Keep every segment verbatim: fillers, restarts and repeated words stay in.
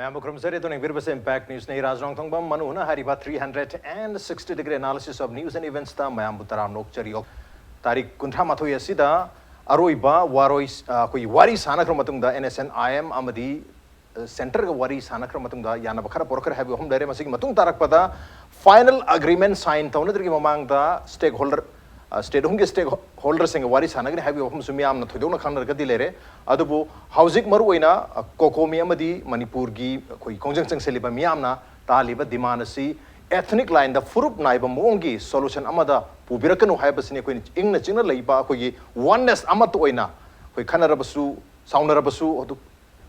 ꯃꯌꯥꯝꯕꯨ ꯈꯨꯔꯨꯝꯖꯔꯤ꯫ ꯑꯗꯨꯅ ꯌꯦꯡꯕꯤꯔꯤꯕꯁꯦ Impact News ꯅꯤ꯫ ꯔꯥꯖ ꯔꯣꯡꯊꯣꯡꯕꯝ ꯃꯅꯨ ꯍꯨꯅ ꯍꯥꯏꯔꯤꯕ three hundred and sixty degree analysis of news and events ꯇ ꯃꯌꯥꯝꯕꯨ ꯇꯔꯥꯝꯅ ꯑꯣꯛꯆꯔꯤ꯫ ꯇꯥꯔꯤꯛ ꯀꯨꯟꯊ꯭ꯔꯥ ꯃꯥꯊꯣꯏ ꯑꯁꯤꯗ ꯑꯔꯣꯏꯕ ꯋꯥꯔꯣꯏ, ꯑ, ꯑꯩꯈꯣꯏꯒꯤ ꯋꯥꯔꯤ ꯁꯥꯟꯅꯈ꯭ꯔ ꯃꯇꯨꯡꯗ N S N I M ꯑꯃꯗꯤ, ꯑ, centre ꯒ ꯋꯥꯔꯤ ꯁꯥꯟꯅꯈ꯭ꯔ ꯃꯇꯨꯡꯗ ꯌꯥꯅꯕ ꯈꯔ ꯄꯨꯔꯛꯈ꯭ꯔꯦ ꯍꯥꯏꯕ ꯋꯥꯐꯝ ꯂꯩꯔꯦ꯫ ꯃꯁꯤꯒꯤ ꯃꯇꯨꯡ ꯇꯥꯔꯛꯄꯗ final agreement sign ꯇꯧꯅꯗ꯭ꯔꯤꯉꯩ ꯃꯃꯥꯡꯗ stakeholder, ꯑ, state ꯑꯍꯨꯝꯒꯤ stakeholder ꯁꯤꯡꯒ ꯋꯥꯔꯤ ꯁꯥꯟꯅꯒꯅꯤ ꯍꯥꯏꯕꯒꯤ ꯋꯥꯐꯝꯁꯨ ꯃꯤꯌꯥꯝꯅ ꯊꯣꯏꯗꯣꯛꯅ ꯈꯪꯅꯔꯒꯗꯤ ꯂꯩꯔꯦ꯫ ꯑꯗꯨꯕꯨ ꯍꯧꯖꯤꯛ ꯃꯔꯨꯑꯣꯏꯅ, ꯑ, COCOMI ꯑꯃꯗꯤ ꯃꯅꯤꯄꯨꯔꯒꯤ ꯑꯩꯈꯣꯏ ꯈꯣꯡꯖꯪ ꯆꯪꯁꯤꯜꯂꯤꯕ ꯃꯤꯌꯥꯝꯅ ꯇꯥꯜꯂꯤꯕ demand ꯑꯁꯤ ethnic line ꯗ ꯐꯨꯔꯨꯞ ꯅꯥꯏꯕ ꯃꯑꯣꯡꯒꯤ solution ꯑꯃꯗ ꯄꯨꯕꯤꯔꯛꯀꯅꯨ ꯍꯥꯏꯕꯁꯤꯅꯤ꯫ ꯑꯩꯈꯣꯏꯅ ꯏꯪꯅ ꯆꯤꯛꯅ ꯂꯩꯕ ꯑꯩꯈꯣꯏꯒꯤ oneness ꯑꯃꯠꯇ ꯑꯣꯏꯅ, ꯑꯩꯈꯣꯏ ꯈꯟꯅꯔꯕꯁꯨ ꯁꯥꯎꯅꯔꯕꯁꯨ ꯑꯗꯨ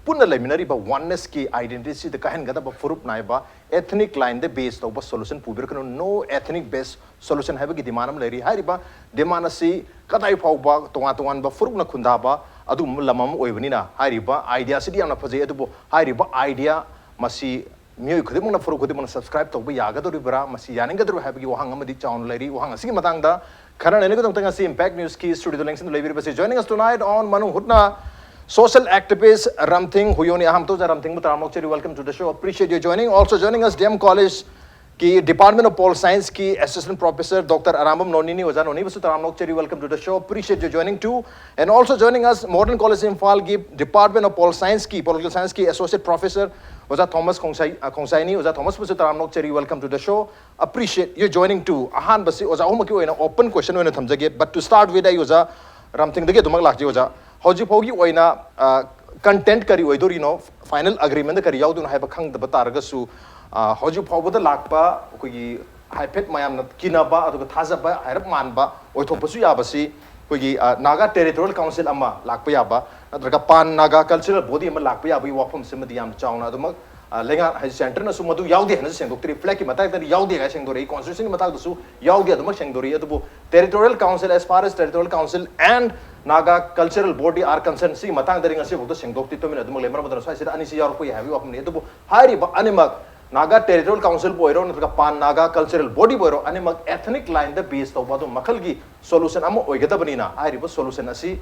ꯄꯨꯟꯅ ꯂꯩꯃꯤꯟꯅꯔꯤꯕ oneness ꯀꯤ identity ꯁꯤꯗ ꯀꯥꯏꯍꯟꯒꯗꯕ ꯐꯨꯔꯨꯞ ꯅꯥꯏꯕ ethnic line ꯗ base ꯇꯧꯕ solution ꯄꯨꯕꯤꯔꯛꯀꯅꯨ꯫ No ethnic based solution ꯍꯥꯏꯕꯒꯤ demand ꯑꯃ ꯂꯩꯔꯤ꯫ ꯍꯥꯏꯔꯤꯕ demand ꯑꯁꯤ ꯀꯗꯥꯏ ꯐꯥꯎꯕ ꯇꯣꯉꯥꯟ ꯇꯣꯉꯥꯟꯕ ꯐꯨꯔꯨꯞꯅ ꯈꯨꯟꯗꯥꯕ ꯑꯗꯨꯒꯨꯝꯕ ꯂꯝ ꯑꯃ ꯑꯣꯏꯕꯅꯤꯅ ꯍꯥꯏꯔꯤꯕ idea ꯁꯤꯗꯤ ꯌꯥꯝꯅ ꯐꯖꯩ꯫ ꯑꯗꯨꯕꯨ ꯍꯥꯏꯔꯤꯕ idea ꯃꯁꯤ ꯃꯤꯑꯣꯏ ꯈꯨꯗꯤꯡꯃꯛꯅ, ꯐꯨꯔꯨꯞ ꯈꯨꯗꯤꯡꯃꯛꯅ subscribe ꯇꯧꯕ ꯌꯥꯒꯗꯧꯔꯤꯕ꯭ꯔꯥ, ꯃꯁꯤ ꯌꯥꯅꯤꯡꯒꯗꯧꯔꯤꯕ꯭ꯔꯥ ꯍꯥꯏꯕꯒꯤ ꯋꯥꯍꯪ ꯑꯃꯗꯤ ꯆꯥꯎꯅ ꯂꯩꯔꯤ꯫ ꯋꯥꯍꯪ ꯑꯁꯤꯒꯤ ꯃꯇꯥꯡꯗ ꯈꯟꯅ ꯅꯩꯅꯒꯗꯧꯕ ꯉꯁꯤ Impact News ꯀꯤ studio the ꯂꯦꯡꯁꯤꯟꯗꯨꯅ ꯂꯩꯕꯤꯔꯤꯕꯁꯤ, joining us tonight on Manu ꯍꯨꯠꯅ, social activist ꯔꯝꯊꯤꯡ ꯍꯨꯌꯣꯅꯤ꯫ ꯑꯍꯥꯟꯕꯗ ꯑꯣꯖꯥ ꯔꯝꯊꯤꯡꯕꯨ ꯇꯔꯥꯝꯅ ꯑꯣꯛꯆꯔꯤ꯫ Welcome to the show. Appreciate you joining. Also joining us D M College ꯀꯤ Department of Pol Science ꯀꯤ Assistant Professor Doctor ꯑꯔꯥꯝꯕꯝ ꯅꯣꯅꯤꯅꯤ꯫ ꯑꯣꯖꯥ ꯅꯣꯅꯤꯕꯨꯁꯨ ꯇꯔꯥꯝꯅ ꯑꯣꯛꯆꯔꯤ꯫ Welcome to the show. Appreciate you joining too. And also joining us, Modern College Imphal ꯒꯤ Department of Pol Science ꯀꯤ Political Science ꯀꯤ Associate Professor ꯑꯣꯖꯥ Thomas ꯈꯣꯡꯁꯥꯏ-, ꯑ, ꯈꯣꯡꯁꯥꯏꯅꯤ꯫ ꯑꯣꯖꯥ ꯊꯣꯃꯁꯄꯨꯁꯨ ꯇꯔꯥꯝꯅ ꯑꯣꯛꯆꯔꯤ꯫ Welcome to the show. Appreciate you joining too. ꯑꯍꯥꯟꯕꯁꯤ ꯑꯣꯖꯥ ꯑꯍꯨꯝꯃꯛꯀꯤ ꯑꯣꯏꯅ open question ꯑꯣꯏꯅ ꯊꯝꯖꯒꯦ, but to start with ꯑꯩ ꯑꯣꯖꯥ ꯔꯝꯊꯤꯡꯗꯒꯤ ꯑꯗꯨꯃꯛ ꯂꯥꯛꯆꯩ꯫ ꯑꯣꯖꯥ, ꯍꯧꯖꯤꯛ ꯐꯥꯎꯒꯤ ꯑꯣꯏꯅ, ꯑ, content ꯀꯔꯤ ꯑꯣꯏꯗꯣꯔꯤꯅꯣ, final agreement ꯗ ꯀꯔꯤ ꯌꯥꯎꯗꯣꯏꯅꯣ ꯍꯥꯏꯕ ꯈꯪꯗꯕ ꯇꯥꯔꯒꯁꯨ, ꯑ, ꯍꯧꯖꯤꯛ ꯐꯥꯎꯕꯗ ꯂꯥꯛꯄ ꯑꯩꯈꯣꯏꯒꯤ ꯍꯥꯏꯐꯦꯠ ꯃꯌꯥꯝꯅ ꯀꯤꯅꯕ ꯑꯗꯨꯒ ꯊꯥꯖꯕ ꯍꯥꯏꯔꯞ ꯃꯥꯟꯕ ꯑꯣꯏꯊꯣꯛꯄꯁꯨ ꯌꯥꯕꯁꯤ ꯑꯩꯈꯣꯏꯒꯤ, ꯑ, Naga Territorial Council ꯑꯃ ꯂꯥꯛꯄ ꯌꯥꯕ, ꯅꯠꯇ꯭ꯔꯒ Pan Naga Cultural Body ꯑꯃ ꯂꯥꯛꯄ ꯌꯥꯕꯒꯤ ꯋꯥꯐꯝꯁꯤꯃꯗꯤ ꯌꯥꯝ ꯆꯥꯎꯅ ꯑꯗꯨꯃꯛ, ꯑ, ꯂꯩꯉꯥꯛ ꯍꯥꯏꯗꯤ centre ꯅꯁꯨ ꯃꯗꯨ ꯌꯥꯎꯗꯦ ꯍꯥꯏꯅꯁꯨ ꯁꯦꯡꯗꯣꯛꯇ꯭ꯔꯤ, flag ꯀꯤ ꯃꯇꯥꯡꯗꯗꯤ ꯌꯥꯎꯗꯦ ꯍꯥꯏꯅ ꯁꯦꯡꯗꯣꯔꯛꯏ, constitution ꯒꯤ ꯃꯇꯥꯡꯗꯁꯨ ꯌꯥꯎꯗꯦ ꯑꯗꯨꯃꯛ ꯁꯦꯡꯗꯣꯔꯛꯏ꯫ ꯑꯗꯨꯕꯨ Territorial Council, as far as Territorial Council and Naga Cultural Body are concerned, ꯁꯤꯒꯤ ꯃꯇꯥꯡꯗꯗꯤ ꯉꯁꯤꯐꯥꯎꯗ ꯁꯦꯡꯗꯣꯛꯇꯤ ꯇꯨꯃꯤꯟꯅ ꯑꯗꯨꯃꯛ ꯂꯩ꯫ ꯃꯔꯝ ꯑꯗꯨꯅ ꯁ꯭ꯋꯥꯏꯁꯤꯗ ꯑꯅꯤꯁꯤ ꯌꯥꯎꯔꯛꯄ ꯌꯥꯏ ꯍꯥꯏꯕꯒꯤ ꯋꯥꯐꯝꯅꯤ꯫ ꯑꯗꯨꯕꯨ ꯍꯥꯏꯔꯤꯕ ꯑꯅꯤꯃꯛ Naga Territorial Council ꯕꯨ ꯑꯣꯏꯔꯣ ꯅꯠꯇ꯭ꯔꯒ Pan Naga Cultural Body ꯕꯨ ꯑꯣꯏꯔꯣ, ꯑꯅꯤꯃꯛ ethnic line ꯗ base ꯇꯧꯕ ꯑꯗꯨꯝ ꯃꯈꯜꯒꯤ solution ꯑꯃ ꯑꯣꯏꯒꯗꯕꯅꯤꯅ, ꯍꯥꯏꯔꯤꯕ solution ꯑꯁꯤ,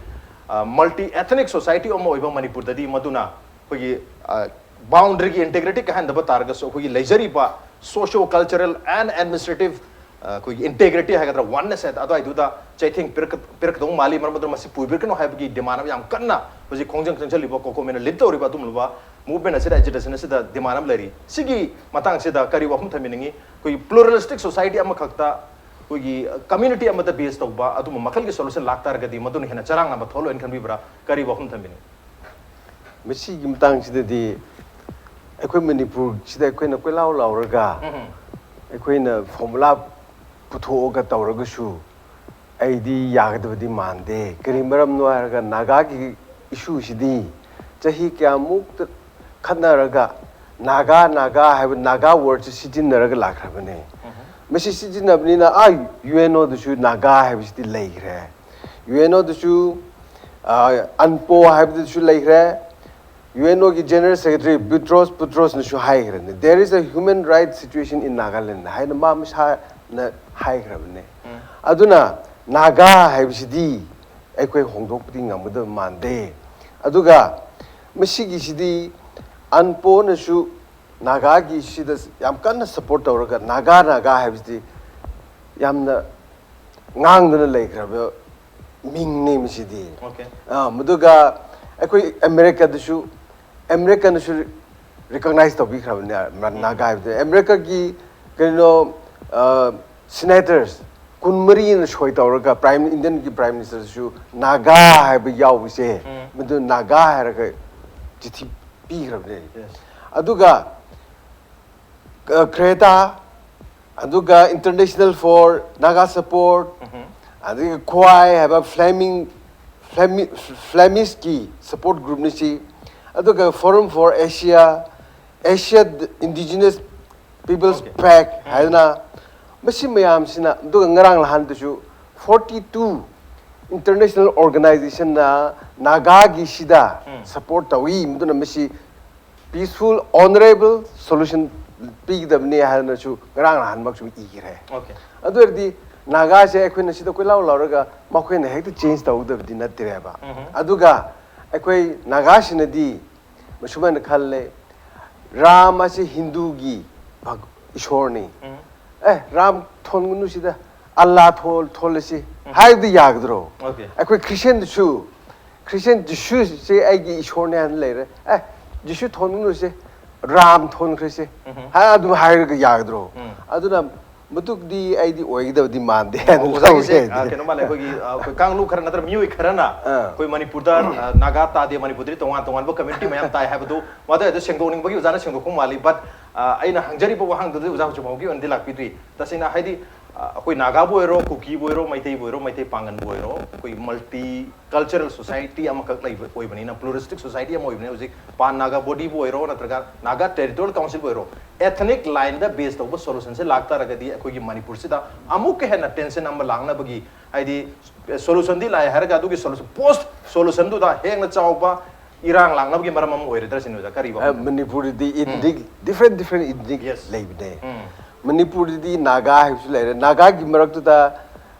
ꯑ, multi ethnic society ꯑꯃ ꯑꯣꯏꯕ ꯃꯅꯤꯄꯨꯔꯗꯗꯤ ꯃꯗꯨꯅ ꯑꯩꯈꯣꯏꯒꯤ, ꯑ, ꯕꯥꯎꯟꯗꯔꯤꯒꯤ ꯏꯟꯇꯦꯒ꯭ꯔꯤꯇꯤ ꯀꯥꯏꯍꯟꯗꯕ ꯇꯥꯔꯒꯁꯨ, ꯑꯩꯈꯣꯏꯒꯤ ꯂꯩꯖꯔꯤꯕ socio cultural and administrative, ꯑ, ꯑꯩꯈꯣꯏꯒꯤ ꯏꯟꯇꯦꯒ꯭ꯔꯤꯇꯤ ꯍꯥꯏꯒꯗ꯭ꯔꯥ, ꯋꯥꯟꯅꯦꯁ ꯍꯥꯏ ꯑꯗꯨꯋꯥꯏꯗꯨꯗ ꯆꯩꯊꯦꯡ ꯄꯤꯔꯛꯀ-, ꯄꯤꯔꯛꯀꯗꯧꯕ ꯃꯥꯜꯂꯤ꯫ ꯃꯔꯝ ꯑꯗꯨꯅ ꯃꯁꯤ ꯄꯨꯕꯤꯔꯛꯀꯅꯨ ꯍꯥꯏꯕꯒꯤ ꯗꯤꯃꯥꯟ ꯑꯃ ꯌꯥꯝ ꯀꯟꯅ ꯍꯧꯖꯤꯛ ꯈꯣꯡꯖꯪ ꯆꯪꯁꯤꯜꯂꯤꯕ ꯀꯣꯀꯣꯃꯦꯟꯅ ꯂꯤꯗ ꯇꯧꯔꯤꯕ ꯑꯗꯨꯒꯨꯝꯂꯕ ꯃꯨꯚꯃꯦꯟ ꯑꯁꯤꯗ, ꯑꯦꯖꯤꯇꯦꯁꯟ ꯑꯁꯤꯗ ꯗꯤꯃꯥꯟ ꯑꯃ ꯂꯩꯔꯤ꯫ ꯁꯤꯒꯤ ꯃꯇꯥꯡꯁꯤꯗ ꯀꯔꯤ ꯋꯥꯐꯝ ꯊꯝꯕꯤꯅꯤꯡꯉꯤ? ꯑꯩꯈꯣꯏꯒꯤ ꯄ꯭ꯂꯨꯔꯦꯂꯤꯁꯇꯤꯛ ꯁꯣꯁꯥꯏꯇꯤ ꯑꯃꯈꯛꯇ, ꯑꯩꯈꯣꯏꯒꯤ ꯀꯝꯃ꯭ꯌꯨꯅꯤꯇꯤ ꯑꯃꯗ ꯕꯦꯁ ꯇꯧꯕ ꯑꯗꯨꯝꯕ ꯃꯈꯜꯒꯤ ꯁꯣꯂꯨꯁꯟ ꯂꯥꯛꯇꯥꯔꯒꯗꯤ ꯃꯗꯨꯅ ꯍꯦꯟꯅ ꯆꯔꯥꯡꯅꯕ ꯊꯣꯛꯍꯜꯂꯣꯏꯅ ꯈꯟꯕꯤꯕ꯭ꯔꯥ? ꯀꯔꯤ ꯋꯥꯐꯝ ꯊꯝꯕꯤꯅꯤꯡꯉꯤ? ꯃꯁꯤꯒꯤ ꯃꯇꯥꯡꯁꯤꯗꯗꯤ ꯑꯩꯈꯣꯏ ꯃꯅꯤꯄꯨꯔꯁꯤꯗ ꯑꯩꯈꯣꯏꯅ ꯀꯣꯏꯂꯥꯎ ꯂꯥꯎꯔꯒ ꯑꯩꯈꯣꯏꯅ ꯐꯣꯔꯃꯨꯂꯥ ꯄꯨꯊꯣꯛꯑꯒ ꯇꯧꯔꯒꯁꯨ ꯑꯩꯗꯤ ꯌꯥꯒꯗꯕꯗꯤ ꯃꯥꯟꯗꯦ꯫ ꯀꯔꯤ ꯃꯔꯝꯅꯣ ꯍꯥꯏꯔꯒ, ꯅꯥꯒꯥꯒꯤ ꯏꯁꯨꯁꯤꯗꯤ ꯆꯍꯤ ꯀꯌꯥꯃꯨꯛꯇ ꯈꯠꯅꯔꯒ ꯅꯥꯒꯥ, ꯅꯥꯒꯥ ꯍꯥꯏꯕ ꯅꯥꯒꯥ ꯋꯥꯔꯗꯁꯤ ꯁꯤꯖꯤꯟꯅꯔꯒ ꯂꯥꯛꯈ꯭ꯔꯕꯅꯦ꯫ ꯃꯁꯤ ꯁꯤꯖꯤꯟꯅꯕꯅꯤꯅ ꯑꯥ ꯌꯨ ꯑꯦꯟ ꯑꯣꯗꯁꯨ ꯅꯥꯒꯥ ꯍꯥꯏꯕꯁꯤꯗꯤ ꯂꯩꯈ꯭ꯔꯦ꯫ ꯌꯨ ꯑꯦꯟ ꯑꯣꯗꯁꯨ ꯑꯟꯄꯣ ꯍꯥꯏꯕꯗꯨꯁꯨ ꯂꯩꯈ꯭ꯔꯦ꯫ ꯌꯨ ꯑꯦꯟ ꯑꯣꯒꯤ ꯖꯦꯅꯔꯦꯜ ꯁꯦꯀ꯭ꯔꯦꯇꯔꯤ ꯕꯨꯇ꯭ꯔꯣꯁ ꯕꯨꯇ꯭ꯔꯣꯁꯅꯁꯨ ꯍꯥꯏꯈ꯭ꯔꯕꯅꯤ, "There is a human right situation in Nagaland" ꯍꯥꯏꯅ ꯃꯥ ꯃꯁꯥꯅ ꯍꯥꯏꯈ꯭ꯔꯕꯅꯦ꯫ ꯑꯗꯨꯅ ꯅꯥꯒꯥ ꯍꯥꯏꯕꯁꯤꯗꯤ ꯑꯩꯈꯣꯏ ꯍꯣꯡꯗꯣꯛꯄꯗꯤ ꯉꯝꯒꯗꯕ ꯃꯥꯟꯗꯦ꯫ ꯑꯗꯨꯒ ꯃꯁꯤꯒꯤꯁꯤꯗꯤ ꯑꯟꯄꯣꯅꯁꯨ ꯅꯥꯒꯥꯒꯤ ꯁꯤꯗ ꯌꯥꯝ ꯀꯟꯅ ꯁꯞꯄꯣꯔꯠ ꯇꯧꯔꯒ ꯅꯥꯒꯥ, ꯅꯥꯒꯥ ꯍꯥꯏꯕꯁꯤꯗꯤ ꯌꯥꯝꯅ ꯉꯥꯡꯗꯨꯅ ꯂꯩꯈ꯭ꯔꯕ ꯃꯤꯡꯅꯤ ꯃꯁꯤꯗꯤ꯫ Okay. ꯑꯥ, ꯃꯗꯨꯒ ꯑꯩꯈꯣꯏ ꯑꯃꯦꯔꯤꯀꯥꯗꯁꯨ, ꯑꯃꯦꯔꯤꯀꯥꯅꯁꯨ ꯔꯤꯀꯣꯛꯅꯥꯏꯖ ꯇꯧꯕꯤꯈ꯭ꯔꯕꯅꯦ ꯅꯥꯒꯥ ꯍꯥꯏꯕꯗꯨ꯫ ꯑꯃꯦꯔꯤꯀꯥꯒꯤ ꯀꯩꯅꯣ, ꯁꯤꯅꯦꯇꯔꯁ ꯀꯨꯟꯃꯔꯤꯅ ꯁꯣꯏ ꯇꯧꯔꯒ ꯄ꯭ꯔꯥꯏꯝ, ꯏꯟꯗꯤꯌꯟꯒꯤ ꯄ꯭ꯔꯥꯏꯝ ꯃꯤꯅꯤꯁꯇꯔꯁꯨ ꯅꯥꯒꯥ ꯍꯥꯏꯕ ꯌꯥꯎꯕꯁꯦ, ꯃꯗꯨ ꯅꯥꯒꯥ ꯍꯥꯏꯔꯒ ꯆꯤꯊꯤ ꯄꯤꯈ꯭ꯔꯕꯅꯦ꯫ Yes. ꯑꯗꯨꯒ ꯀ꯭ꯔꯦꯇꯥ, ꯑꯗꯨꯒ International for Naga Support, ꯑꯗꯒꯤ ꯈ꯭ꯋꯥꯏ ꯍꯥꯏꯕ ꯐ꯭ꯂꯦꯃꯤꯡ, ꯐ꯭ꯂꯦꯃꯤ-, ꯐ꯭ꯂꯦꯃꯤꯁꯀꯤ ꯁꯄꯣꯔꯠ ꯒ꯭ꯔꯨꯞꯅꯤ ꯁꯤ, ꯑꯗꯨꯒ Forum for Asia, Asia Indigenous Peoples Okay. Pact ꯍꯥꯏꯗꯅ, ꯃꯁꯤ ꯃꯌꯥꯝꯁꯤꯅ, ꯑꯗꯨꯒ ꯉꯔꯥꯡ ꯅꯍꯥꯟꯗꯁꯨ forty two international organizationꯅ ꯅꯥꯒꯥꯒꯤꯁꯤꯗ ꯁꯄꯣꯔꯠ ꯇꯧꯏ, ꯃꯗꯨꯅ ꯃꯁꯤ peaceful, honourable solution ꯄꯤꯒꯗꯕꯅꯤ ꯍꯥꯏꯗꯅꯁꯨ ꯉꯔꯥꯡ ꯅꯍꯥꯟꯃꯛꯁꯨ ꯏꯈ꯭ꯔꯦ꯫ Okay. ꯑꯗꯨ ꯑꯣꯏꯔꯗꯤ ꯅꯥꯒꯥꯁꯦ ꯑꯩꯈꯣꯏꯅ ꯁꯤꯗ ꯀꯣꯏꯂꯥꯎ ꯂꯥꯎꯔꯒ ꯃꯈꯣꯏꯅ ꯍꯦꯛꯇ ꯆꯦꯟꯖ ꯇꯧꯒꯗꯕꯗꯤ ꯅꯠꯇ꯭ꯔꯦꯕ꯫ ꯑꯗꯨꯒ ꯑꯩꯈꯣꯏ ꯅꯥꯒꯥꯁꯤꯅꯗꯤ ꯃꯁꯨꯃꯥꯏꯅ ꯈꯜꯂꯦ, ꯔꯥꯝ ꯑꯁꯤ ꯍꯤꯟꯗꯨꯒꯤ ꯚꯒ- ꯏꯁꯣꯔꯅꯤ꯫ ꯑꯦ, ꯔꯥꯝ ꯊꯣꯟꯒꯅꯨ ꯁꯤꯗ, ꯑꯜꯂꯥ ꯊꯣꯜ ꯊꯣꯜꯂꯁꯤ ꯍꯥꯏꯕꯗꯤ ꯌꯥꯒꯗ꯭ꯔꯣ? Okay. ꯑꯩꯈꯣꯏ ꯈ꯭ꯔꯤꯁꯇꯤꯌꯟꯗꯁꯨ, ꯈ꯭ꯔꯤꯁꯇꯤꯌꯟ ꯖꯤꯁꯨꯁꯦ ꯑꯩꯒꯤ ꯏꯁꯣꯔꯅꯦ ꯍꯥꯏꯅ ꯂꯩꯔꯦ꯫ ꯑꯦ, ꯖꯤꯁꯨ ꯊꯣꯟꯒꯅꯨꯁꯦ, ꯔꯥꯝ ꯊꯣꯟꯈ꯭ꯔꯁꯦ ꯍꯥꯏ ꯑꯗꯨꯝ ꯍꯥꯏꯔꯒ ꯌꯥꯒꯗ꯭ꯔꯣ? ꯑꯗꯨꯅ ꯃꯗꯨꯗꯤ ꯑꯩꯗꯤ ꯑꯣꯏꯒꯗꯕꯗꯤ ꯃꯥꯟꯗꯦ ꯍꯥꯏꯅ ꯑꯣꯖꯥꯒꯤꯁꯦ ꯂꯧꯋꯦ꯫ ꯑ, ꯀꯩꯅꯣ ꯃꯥꯜꯂꯦ, ꯑꯩꯈꯣꯏꯒꯤ ꯑ, ꯑꯩꯈꯣꯏ ꯀꯥꯡꯂꯨꯞ ꯈꯔ ꯅꯠꯇ꯭ꯔꯒ ꯃꯤꯑꯣꯏ ꯈꯔꯅ ꯑꯥ꯫ ꯑꯩꯈꯣꯏ ꯃꯅꯤꯄꯨꯔꯗ ꯑ, ꯅꯥꯒꯥ ꯇꯥꯗꯦ, ꯃꯅꯤꯄꯨꯔꯗꯗꯤ ꯇꯣꯉꯥꯟ ꯇꯣꯉꯥꯟꯕ ꯀꯝꯃ꯭ꯌꯨꯅꯤꯇꯤ ꯃꯌꯥꯝ ꯇꯥꯏ ꯍꯥꯏꯕꯗꯨ ꯃꯗꯨ ꯑꯗꯨ ꯁꯦꯡꯗꯣꯛꯅꯤꯡꯕꯒꯤ ꯑꯣꯖꯥꯅ ꯁꯦꯡꯗꯣꯛꯄ ꯃꯥꯜꯂꯤ꯫ But ꯑ, ꯑꯩꯅ ꯍꯪꯖꯔꯤꯕ ꯋꯥꯍꯪꯗꯨꯗꯤ ꯑꯣꯖꯥ ꯍꯧꯖꯤꯛ ꯐꯥꯎꯒꯤ ꯑꯣꯏꯅꯗꯤ ꯂꯥꯛꯄꯤꯗ꯭ꯔꯤ꯫ ꯇꯁꯦꯡꯅ ꯍꯥꯏꯗꯤ ꯑ, ꯑꯩꯈꯣꯏ ꯅꯥꯒꯥꯕꯨ ꯑꯣꯏꯔꯣ, ꯀꯨꯀꯤꯕꯨ ꯑꯣꯏꯔꯣ, ꯃꯩꯇꯩꯕꯨ ꯑꯣꯏꯔꯣ, ꯃꯩꯇꯩ ꯄꯥꯡꯒꯟꯕꯨ ꯑꯣꯏꯔꯣ, ꯑꯩꯈꯣꯏ ꯃꯜꯇꯤ ꯀꯜꯆꯔꯦꯜ ꯁꯣꯁꯥꯏꯇꯤ ꯑꯃꯈꯛ ꯂꯩꯕ ꯑꯣꯏꯕꯅꯤꯅ, ꯄ꯭ꯂꯨꯔꯤꯁꯇꯤꯛ ꯁꯣꯁꯥꯏꯇꯤ ꯑꯃ ꯑꯣꯏꯕꯅꯤꯅ, ꯍꯧꯖꯤꯛ ꯄꯥꯟ ꯅꯥꯒꯥ ꯕꯣꯗꯤꯕꯨ ꯑꯣꯏꯔꯣ ꯅꯠꯇ꯭ꯔꯒ ꯅꯥꯒꯥ ꯇꯦꯔꯤꯇꯣꯔꯤꯌꯦꯜ ꯀꯥꯎꯟꯁꯤꯜꯕꯨ ꯑꯣꯏꯔꯣ, ethnic line ꯗ ꯕꯦꯁ ꯇꯧꯕ ꯁꯣꯂꯨꯁꯟꯁꯦ ꯂꯥꯛꯇꯥꯔꯒꯗꯤ ꯑꯩꯈꯣꯏꯒꯤ ꯃꯅꯤꯄꯨꯔꯁꯤꯗ ꯑꯃꯨꯛꯀ ꯍꯦꯟꯅ ꯇꯦꯟꯁꯟ ꯑꯃ ꯂꯥꯛꯅꯕꯒꯤ, ꯍꯥꯏꯗꯤ ꯁꯣꯂꯨꯁꯟꯗꯤ ꯂꯥꯛꯑꯦ ꯍꯥꯏꯔꯒ ꯑꯗꯨꯒꯤ ꯁꯣꯂꯨꯁꯟ, ꯄꯣꯁ ꯁꯣꯂꯨꯁꯟꯗꯨꯗ ꯍꯦꯟꯅ ꯆꯥꯎꯕ ꯏꯔꯥꯡ ꯂꯥꯛꯅꯕꯒꯤ ꯃꯔꯝ ꯑꯃ ꯑꯣꯏꯔꯗ꯭ꯔꯥ ꯁꯤꯅꯤ ꯑꯣꯖꯥ, ꯀꯔꯤ ꯑ, ꯋꯥꯈꯜ? ꯃꯅꯤꯄꯨꯔꯗꯗꯤ ethnic, different different ethnic Yes. ꯂꯩꯕꯅꯦ꯫ ꯎꯝ. ꯃꯅꯤꯄꯨꯔꯗꯗꯤ ꯅꯥꯒꯥ ꯍꯥꯏꯕꯁꯨ ꯂꯩꯔꯦ꯫ ꯅꯥꯒꯥꯒꯤ ꯃꯔꯛꯇꯨꯗ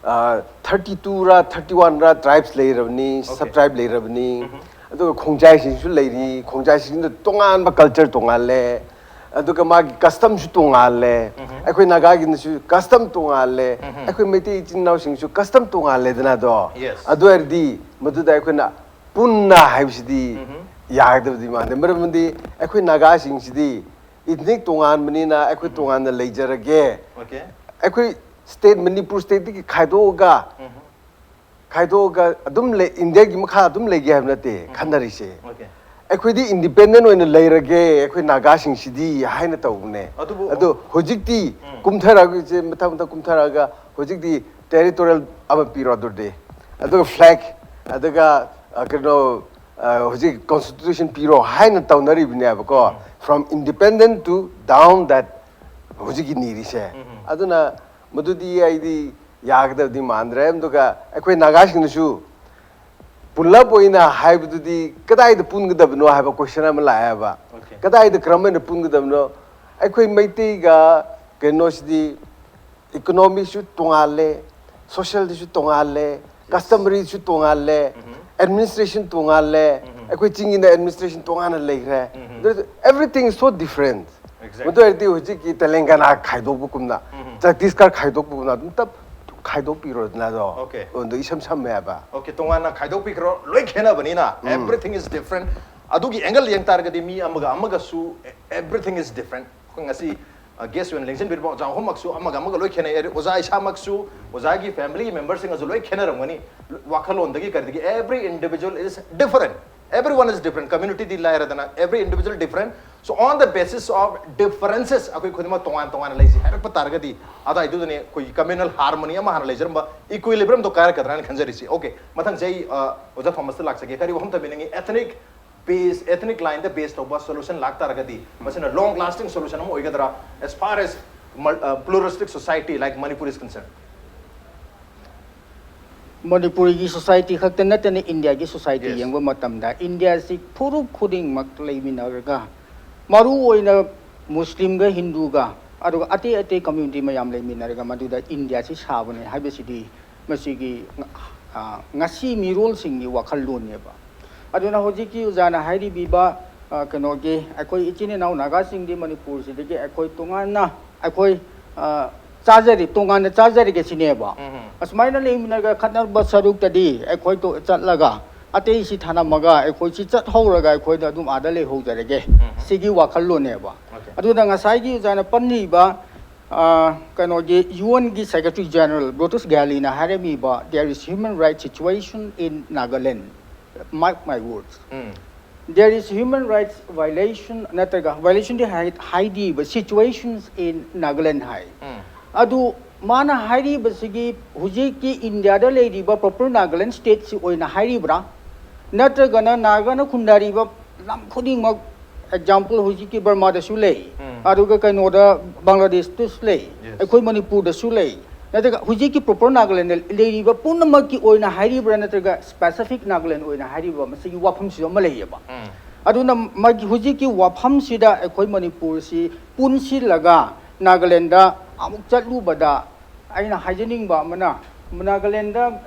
ꯊꯥꯔꯇꯤ ꯇꯨꯔꯥ ꯊꯥꯔꯇꯤ ꯋꯥꯟꯔꯥ ꯇ꯭ꯔꯥꯏꯕꯁ ꯂꯩꯔꯕꯅꯤ, Okay. ꯁꯕ ꯇ꯭ꯔꯥꯏꯕ ꯂꯩꯔꯕꯅꯤ꯫ ꯑꯗꯨꯒ ꯈꯣꯡꯖꯥꯏꯁꯤꯡꯁꯨ ꯂꯩꯔꯤ꯫ ꯈꯣꯡꯖꯥꯏꯁꯤꯡꯗ ꯇꯣꯉꯥꯟꯕ ꯀꯜꯆꯔ ꯇꯣꯉꯥꯜꯂꯦ꯫ ꯑꯗꯨꯒ ꯃꯥꯒꯤ ꯀꯁꯇꯝꯁꯨ ꯇꯣꯉꯥꯜꯂꯦ꯫ ꯑꯩꯈꯣꯏ ꯅꯥꯒꯥꯒꯤꯅꯁꯨ ꯀꯁꯇꯝ ꯇꯣꯉꯥꯜꯂꯦ꯫ ꯑꯩꯈꯣꯏ ꯃꯩꯇꯩ ꯏꯆꯤꯟ ꯏꯅꯥꯎꯁꯤꯡꯁꯨ ꯀꯁꯇꯝ ꯇꯣꯉꯥꯜꯂꯦꯗꯅ ꯑꯗꯣ꯫ Yes. ꯑꯗꯨ ꯑꯣꯏꯔꯗꯤ ꯃꯗꯨꯗ ꯑꯩꯈꯣꯏꯅ ꯄꯨꯟꯅ ꯍꯥꯏꯕꯁꯤꯗꯤ ꯌꯥꯒꯗꯕꯗꯤ ꯃꯥꯟꯗꯦ꯫ ꯃꯔꯝꯗꯤ ꯑꯩꯈꯣꯏ ꯅꯥꯒꯥꯁꯤꯡꯁꯤꯗꯤ ꯏꯊꯅꯤꯛ ꯇꯣꯉꯥꯟꯕꯅꯤꯅ ꯑꯩꯈꯣꯏ ꯇꯣꯉꯥꯟꯅ ꯂꯩꯖꯔꯒꯦ꯫ Okay. ꯑꯩꯈꯣꯏ ꯁ꯭ꯇꯦꯠ ꯃꯅꯤꯄꯨꯔ ꯁ꯭ꯇꯦꯠꯇꯒꯤ ꯈꯥꯏꯗꯣꯛꯑꯒ ꯎꯝ. ꯈꯥꯏꯗꯣꯛꯑꯒ ꯑꯗꯨꯝ ꯂꯩ, ꯏꯟꯗꯤꯌꯥꯒꯤ ꯃꯈꯥ ꯑꯗꯨꯝ ꯂꯩꯒꯦ ꯍꯥꯏꯕ ꯅꯠꯇꯦ ꯈꯟꯅꯔꯤꯁꯦ꯫ Okay. ꯑꯩꯈꯣꯏꯗꯤ ꯏꯟꯗꯤꯄꯦꯟꯗꯦꯟ ꯑꯣꯏꯅ ꯂꯩꯔꯒꯦ ꯑꯩꯈꯣꯏ ꯅꯥꯒꯥꯁꯤꯡꯁꯤꯗꯤ ꯍꯥꯏꯅ ꯇꯧꯕꯅꯦ꯫ ꯑꯗꯨꯕꯨ ꯑꯗꯣ ꯍꯧꯖꯤꯛꯇꯤ ꯎꯝ. ꯀꯨꯝꯊꯔꯛꯑꯒ ꯃꯊꯪ ꯃꯊꯪ ꯀꯨꯝꯊꯔꯛꯑꯒ ꯍꯧꯖꯤꯛꯇꯤ ꯇꯦꯔꯤꯇꯣꯔꯤꯌꯦꯜ ꯑꯃ ꯄꯤꯔꯣ ꯑꯗꯨꯗꯤ, ꯑꯗꯨꯒ ꯐ꯭ꯂꯦꯛ, ꯑꯗꯨꯒ ꯑ, ꯀꯩꯅꯣ, ꯑ, ꯍꯧꯖꯤꯛ ꯀꯣꯟꯁꯇꯤꯇ꯭ꯌꯨꯁꯟ ꯄꯤꯔꯣ ꯍꯥꯏꯅ ꯇꯧꯅꯔꯤꯕꯅꯦꯕꯀꯣ꯫ From independent to down that ꯍꯧꯖꯤꯛꯀꯤ ꯅꯤꯔꯤꯁꯦ꯫ ꯑꯗꯨꯅ ꯃꯗꯨꯗꯤ ꯑꯩꯗꯤ ꯌꯥꯒꯗꯕꯗꯤ ꯃꯥꯟꯗ꯭ꯔꯦ꯫ ꯑꯗꯨꯒ ꯑꯩꯈꯣꯏ ꯅꯥꯒꯥꯁꯤꯡꯅꯁꯨ ꯄꯨꯂꯞ ꯑꯣꯏꯅ ꯍꯥꯏꯕꯗꯨꯗꯤ ꯀꯗꯥꯏꯗ ꯄꯨꯟꯒꯗꯕꯅꯣ ꯍꯥꯏꯕ ꯀꯣꯏꯁꯟ ꯑꯃ ꯂꯥꯛꯑꯦꯕ꯫ Okay. ꯀꯗꯥꯏꯗ ꯀꯔꯝꯍꯥꯏꯅ ꯄꯨꯟꯒꯗꯕꯅꯣ? ꯑꯩꯈꯣꯏ ꯃꯩꯇꯩꯒ ꯀꯩꯅꯣꯁꯤꯗꯤ ꯏꯀꯣꯅꯣꯃꯤꯁꯨ ꯇꯣꯉꯥꯜꯂꯦ, ꯁꯣꯁꯤꯌꯦꯜꯗꯁꯨ ꯇꯣꯉꯥꯜꯂꯦ, ꯀꯁꯇꯃꯔꯤꯁꯨ ꯇꯣꯉꯥꯜꯂꯦ, ꯑꯦꯗꯃꯤꯅꯤꯁꯇ꯭ꯔꯦꯁꯟ ꯇꯣꯉꯥꯜꯂꯦ꯫ ꯑꯩꯈꯣꯏ ꯆꯤꯡꯒꯤꯅ ꯑꯦꯗꯃꯤꯅꯤꯁꯇ꯭ꯔꯦꯁꯟ ꯇꯣꯉꯥꯟꯅ ꯂꯩꯈ꯭ꯔꯦ꯫ Everything is so different. Exactly. ꯃꯗꯨ ꯑꯣꯏꯔꯗꯤ ꯍꯧꯖꯤꯛꯀꯤ ꯇꯦꯂꯪꯒꯥꯅꯥ ꯈꯥꯏꯗꯣꯛꯄꯒꯨꯝꯅ, ꯆꯇꯤꯁꯒꯔ ꯈꯥꯏꯗꯣꯛꯄꯒꯨꯝꯅ ꯑꯗꯨꯝ ꯇꯞ ꯈꯥꯏꯗꯣꯛꯄꯤꯔꯣꯗꯅ ꯑꯗꯣ꯫ Okay. ꯑꯗꯣ ꯏꯁꯝ ꯁꯝꯃꯦ ꯍꯥꯏꯕ꯫ Okay, ꯇꯣꯉꯥꯟꯅ ꯈꯥꯏꯗꯣꯛꯄꯤꯈ꯭ꯔꯣ, ꯂꯣꯏ ꯈꯦꯠꯅꯕꯅꯤꯅ, everything is different. ꯑꯗꯨꯒꯤ angle ꯌꯦꯡ ꯇꯥꯔꯒꯗꯤ ꯃꯤ ꯑꯃꯒ ꯑꯃꯒꯁꯨ everything is different. ꯑꯩꯈꯣꯏ ꯉꯁꯤ ꯒꯦꯁ ꯑꯣꯏꯅ ꯂꯦꯡꯁꯤꯟꯕꯤꯔꯤꯕ ꯑꯣꯖꯥ ꯑꯍꯨꯝꯃꯛꯁꯨ ꯑꯃꯒ ꯑꯃꯒ ꯂꯣꯏ ꯈꯦꯠꯅꯩ꯫ ꯑꯣꯖꯥ ꯏꯁꯥꯃꯛꯁꯨ, ꯑꯣꯖꯥꯒꯤ family memberꯁꯤꯡꯒꯁꯨ ꯂꯣꯏ ꯈꯦꯠꯅꯔꯝꯒꯅꯤ꯫ ꯋꯥꯈꯜꯂꯣꯟꯗꯒꯤ ꯀꯔꯤꯗꯒꯤ, every individual is different. Everyone is different. Communityꯗꯤ ꯂꯥꯏꯔꯗꯅ, every individual different. So on the basis of differences, ꯑꯩꯈꯣꯏ ꯈꯨꯗꯤꯡꯃꯛ ꯇꯣꯉꯥꯟ ꯇꯣꯉꯥꯟꯅ ꯂꯩꯁꯤ ꯍꯥꯏꯔꯛꯄ ꯇꯥꯔꯒꯗꯤ, ꯑꯗꯨꯋꯥꯏꯗꯨꯗꯅꯦ ꯑꯩꯈꯣꯏꯒꯤ communal harmony ꯑꯃ ꯍꯥꯟꯅ ꯂꯩꯖꯔꯝꯕ equilibriumꯗꯣ ꯀꯥꯏꯔꯛꯀꯗ꯭ꯔꯥꯅ ꯈꯟꯖꯔꯤꯁꯤ꯫ Okay, ꯃꯊꯪꯁꯦ ꯑꯩ ꯑ, ꯑꯣꯖꯥ ꯊꯣꯃꯁꯇ ꯂꯥꯛꯆꯒꯦ꯫ ꯀꯔꯤ ꯋꯥꯐꯝ ꯊꯝꯕꯤꯅꯤꯡꯉꯤ? Ethnic base, ethnic lineꯗ base ꯇꯧꯕ solution ꯂꯥꯛꯇꯥꯔꯒꯗꯤ, ꯃꯁꯤꯅ long lasting solution ꯑꯃ ꯑꯣꯏꯒꯗ꯭ꯔꯥ, as far as mul- uh, pluralistic society like Manipur is concerned? ꯃꯅꯤꯄꯨꯔꯒꯤ society ꯈꯛꯇ ꯅꯠꯇꯅ ꯏꯟꯗꯤꯌꯥꯒꯤ society Yes. ꯌꯦꯡꯕ ꯃꯇꯝꯗ, ꯏꯟꯗꯤꯌꯥꯁꯤ ꯐꯨꯔꯨꯞ ꯈꯨꯗꯤꯡꯃꯛ ꯂꯩꯃꯤꯟꯅꯔꯒ, ꯃꯔꯨ ꯑꯣꯏꯅ ꯃꯨꯁꯂꯤꯝꯒ ꯍꯤꯟꯗꯨꯒ, ꯑꯗꯨꯒ ꯑꯇꯩ ꯑꯇꯩ community ꯃꯌꯥꯝ ꯂꯩꯃꯤꯟꯅꯔꯒ ꯃꯗꯨꯗ ꯏꯟꯗꯤꯌꯥꯁꯤ ꯁꯥꯕꯅꯦ ꯍꯥꯏꯕꯁꯤꯗꯤ ꯃꯁꯤꯒꯤ, ꯑ, ꯉꯁꯤ ꯃꯤꯔꯣꯜꯁꯤꯡꯒꯤ ꯋꯥꯈꯜꯂꯣꯟꯅꯦꯕ꯫ ꯑꯗꯨꯅ ꯍꯧꯖꯤꯛꯀꯤ ꯑꯣꯖꯥꯅ ꯍꯥꯏꯔꯤꯕꯤꯕ, ꯑ, ꯀꯩꯅꯣꯒꯤ, ꯑꯩꯈꯣꯏ ꯏꯆꯤꯟ ꯏꯅꯥꯎ ꯅꯥꯒꯥꯁꯤꯡꯗꯤ ꯃꯅꯤꯄꯨꯔꯁꯤꯗꯒꯤ ꯑꯩꯈꯣꯏ ꯇꯣꯉꯥꯟꯅ ꯑꯩꯈꯣꯏ, ꯑ, ꯆꯥꯖꯔꯤ, ꯇꯣꯉꯥꯟꯅ ꯆꯥꯖꯔꯒꯦ ꯁꯤꯅꯦꯕ꯫ ꯑꯁꯨꯃꯥꯏꯅ ꯂꯩꯃꯤꯟꯅꯔꯒ ꯈꯠꯅꯕ ꯁꯔꯨꯛꯇꯗꯤ ꯑꯩꯈꯣꯏ ꯇꯣ-, ꯆꯠꯂꯒ ꯑꯇꯩꯁꯤ ꯊꯥꯅꯝꯃꯒ ꯑꯩꯈꯣꯏꯁꯤ ꯆꯠꯍꯧꯔꯒ ꯑꯩꯈꯣꯏꯗ ꯑꯗꯨꯝ ꯑꯥꯗ ꯂꯩꯍꯧꯖꯔꯒꯦ꯫ ꯁꯤꯒꯤ ꯋꯥꯈꯜꯂꯣꯟꯅꯦꯕ꯫ Okay. ꯑꯗꯨꯅ ꯉꯁꯥꯏꯒꯤ ꯑꯣꯖꯥꯅ ꯄꯟꯕꯤꯕ, ꯑ, ꯀꯩꯅꯣꯒꯤ UNꯒꯤ Secretary General Boutros Ghali ꯅ ꯍꯥꯏꯔꯝꯃꯤꯕ, "There is human rights situation in Nagaland." Mark my words. Um. "There is human rights violation," ꯅꯠꯇ꯭ꯔꯒ violationꯗꯤ ꯍꯥꯏ-, ꯍꯥꯏꯗꯤꯕ, "situations in Nagaland" ꯍꯥꯏ꯫ ꯎꯝ. ꯑꯗꯨ ꯃꯥꯅ ꯍꯥꯏꯔꯤꯕꯁꯤꯒꯤ ꯍꯧꯖꯤꯛꯀꯤ ꯏꯟꯗꯤꯌꯥꯗ ꯂꯩꯔꯤꯕ proper Nagaland stateꯁꯤ ꯑꯣꯏꯅ ꯍꯥꯏꯔꯤꯕ꯭ꯔꯥ? ꯅꯠꯇ꯭ꯔꯒꯅ ꯅꯥꯒꯥꯅ ꯈꯨꯟꯗꯥꯔꯤꯕ ꯂꯝ ꯈꯨꯗꯤꯡꯃꯛ, example, ꯍꯧꯖꯤꯛꯀꯤ ꯕꯔꯃꯥꯗꯁꯨ ꯂꯩ, ꯎꯝ. ꯑꯗꯨꯒ ꯀꯩꯅꯣꯗ ꯕꯪꯒ꯭ꯂꯥꯗꯦꯁꯇꯁꯨ ꯂꯩ, Yes. ꯑꯩꯈꯣꯏ ꯃꯅꯤꯄꯨꯔꯗꯁꯨ ꯂꯩ, ꯅꯠꯇ꯭ꯔꯒ ꯍꯧꯖꯤꯛꯀꯤ proper Nagalandꯗ ꯂꯩꯔꯤꯕ ꯄꯨꯝꯅꯃꯛꯀꯤ ꯑꯣꯏꯅ ꯍꯥꯏꯔꯤꯕ꯭ꯔꯥ, ꯅꯠꯇ꯭ꯔꯒ specific Nagaland ꯑꯣꯏꯅ ꯍꯥꯏꯔꯤꯕ꯭ꯔꯥ, ꯃꯁꯤꯒꯤ ꯋꯥꯐꯝꯁꯤꯁꯨ ꯑꯃ ꯂꯩꯌꯦꯕ꯫ ꯎꯝ. ꯑꯗꯨꯅ ꯃꯥꯒꯤ ꯍꯧꯖꯤꯛꯀꯤ ꯋꯥꯐꯝꯁꯤꯗ ꯑꯩꯈꯣꯏ ꯃꯅꯤꯄꯨꯔꯁꯤ ꯄꯨꯟꯁꯤꯜꯂꯒ ꯅꯥꯒꯥꯂꯦꯟꯗ ꯑꯃꯨꯛ ꯆꯠꯂꯨꯕꯗ, ꯑꯩꯅ ꯍꯥꯏꯖꯅꯤꯡꯕ ꯑꯃꯅ, ꯅꯥꯒꯥꯂꯦꯟꯗ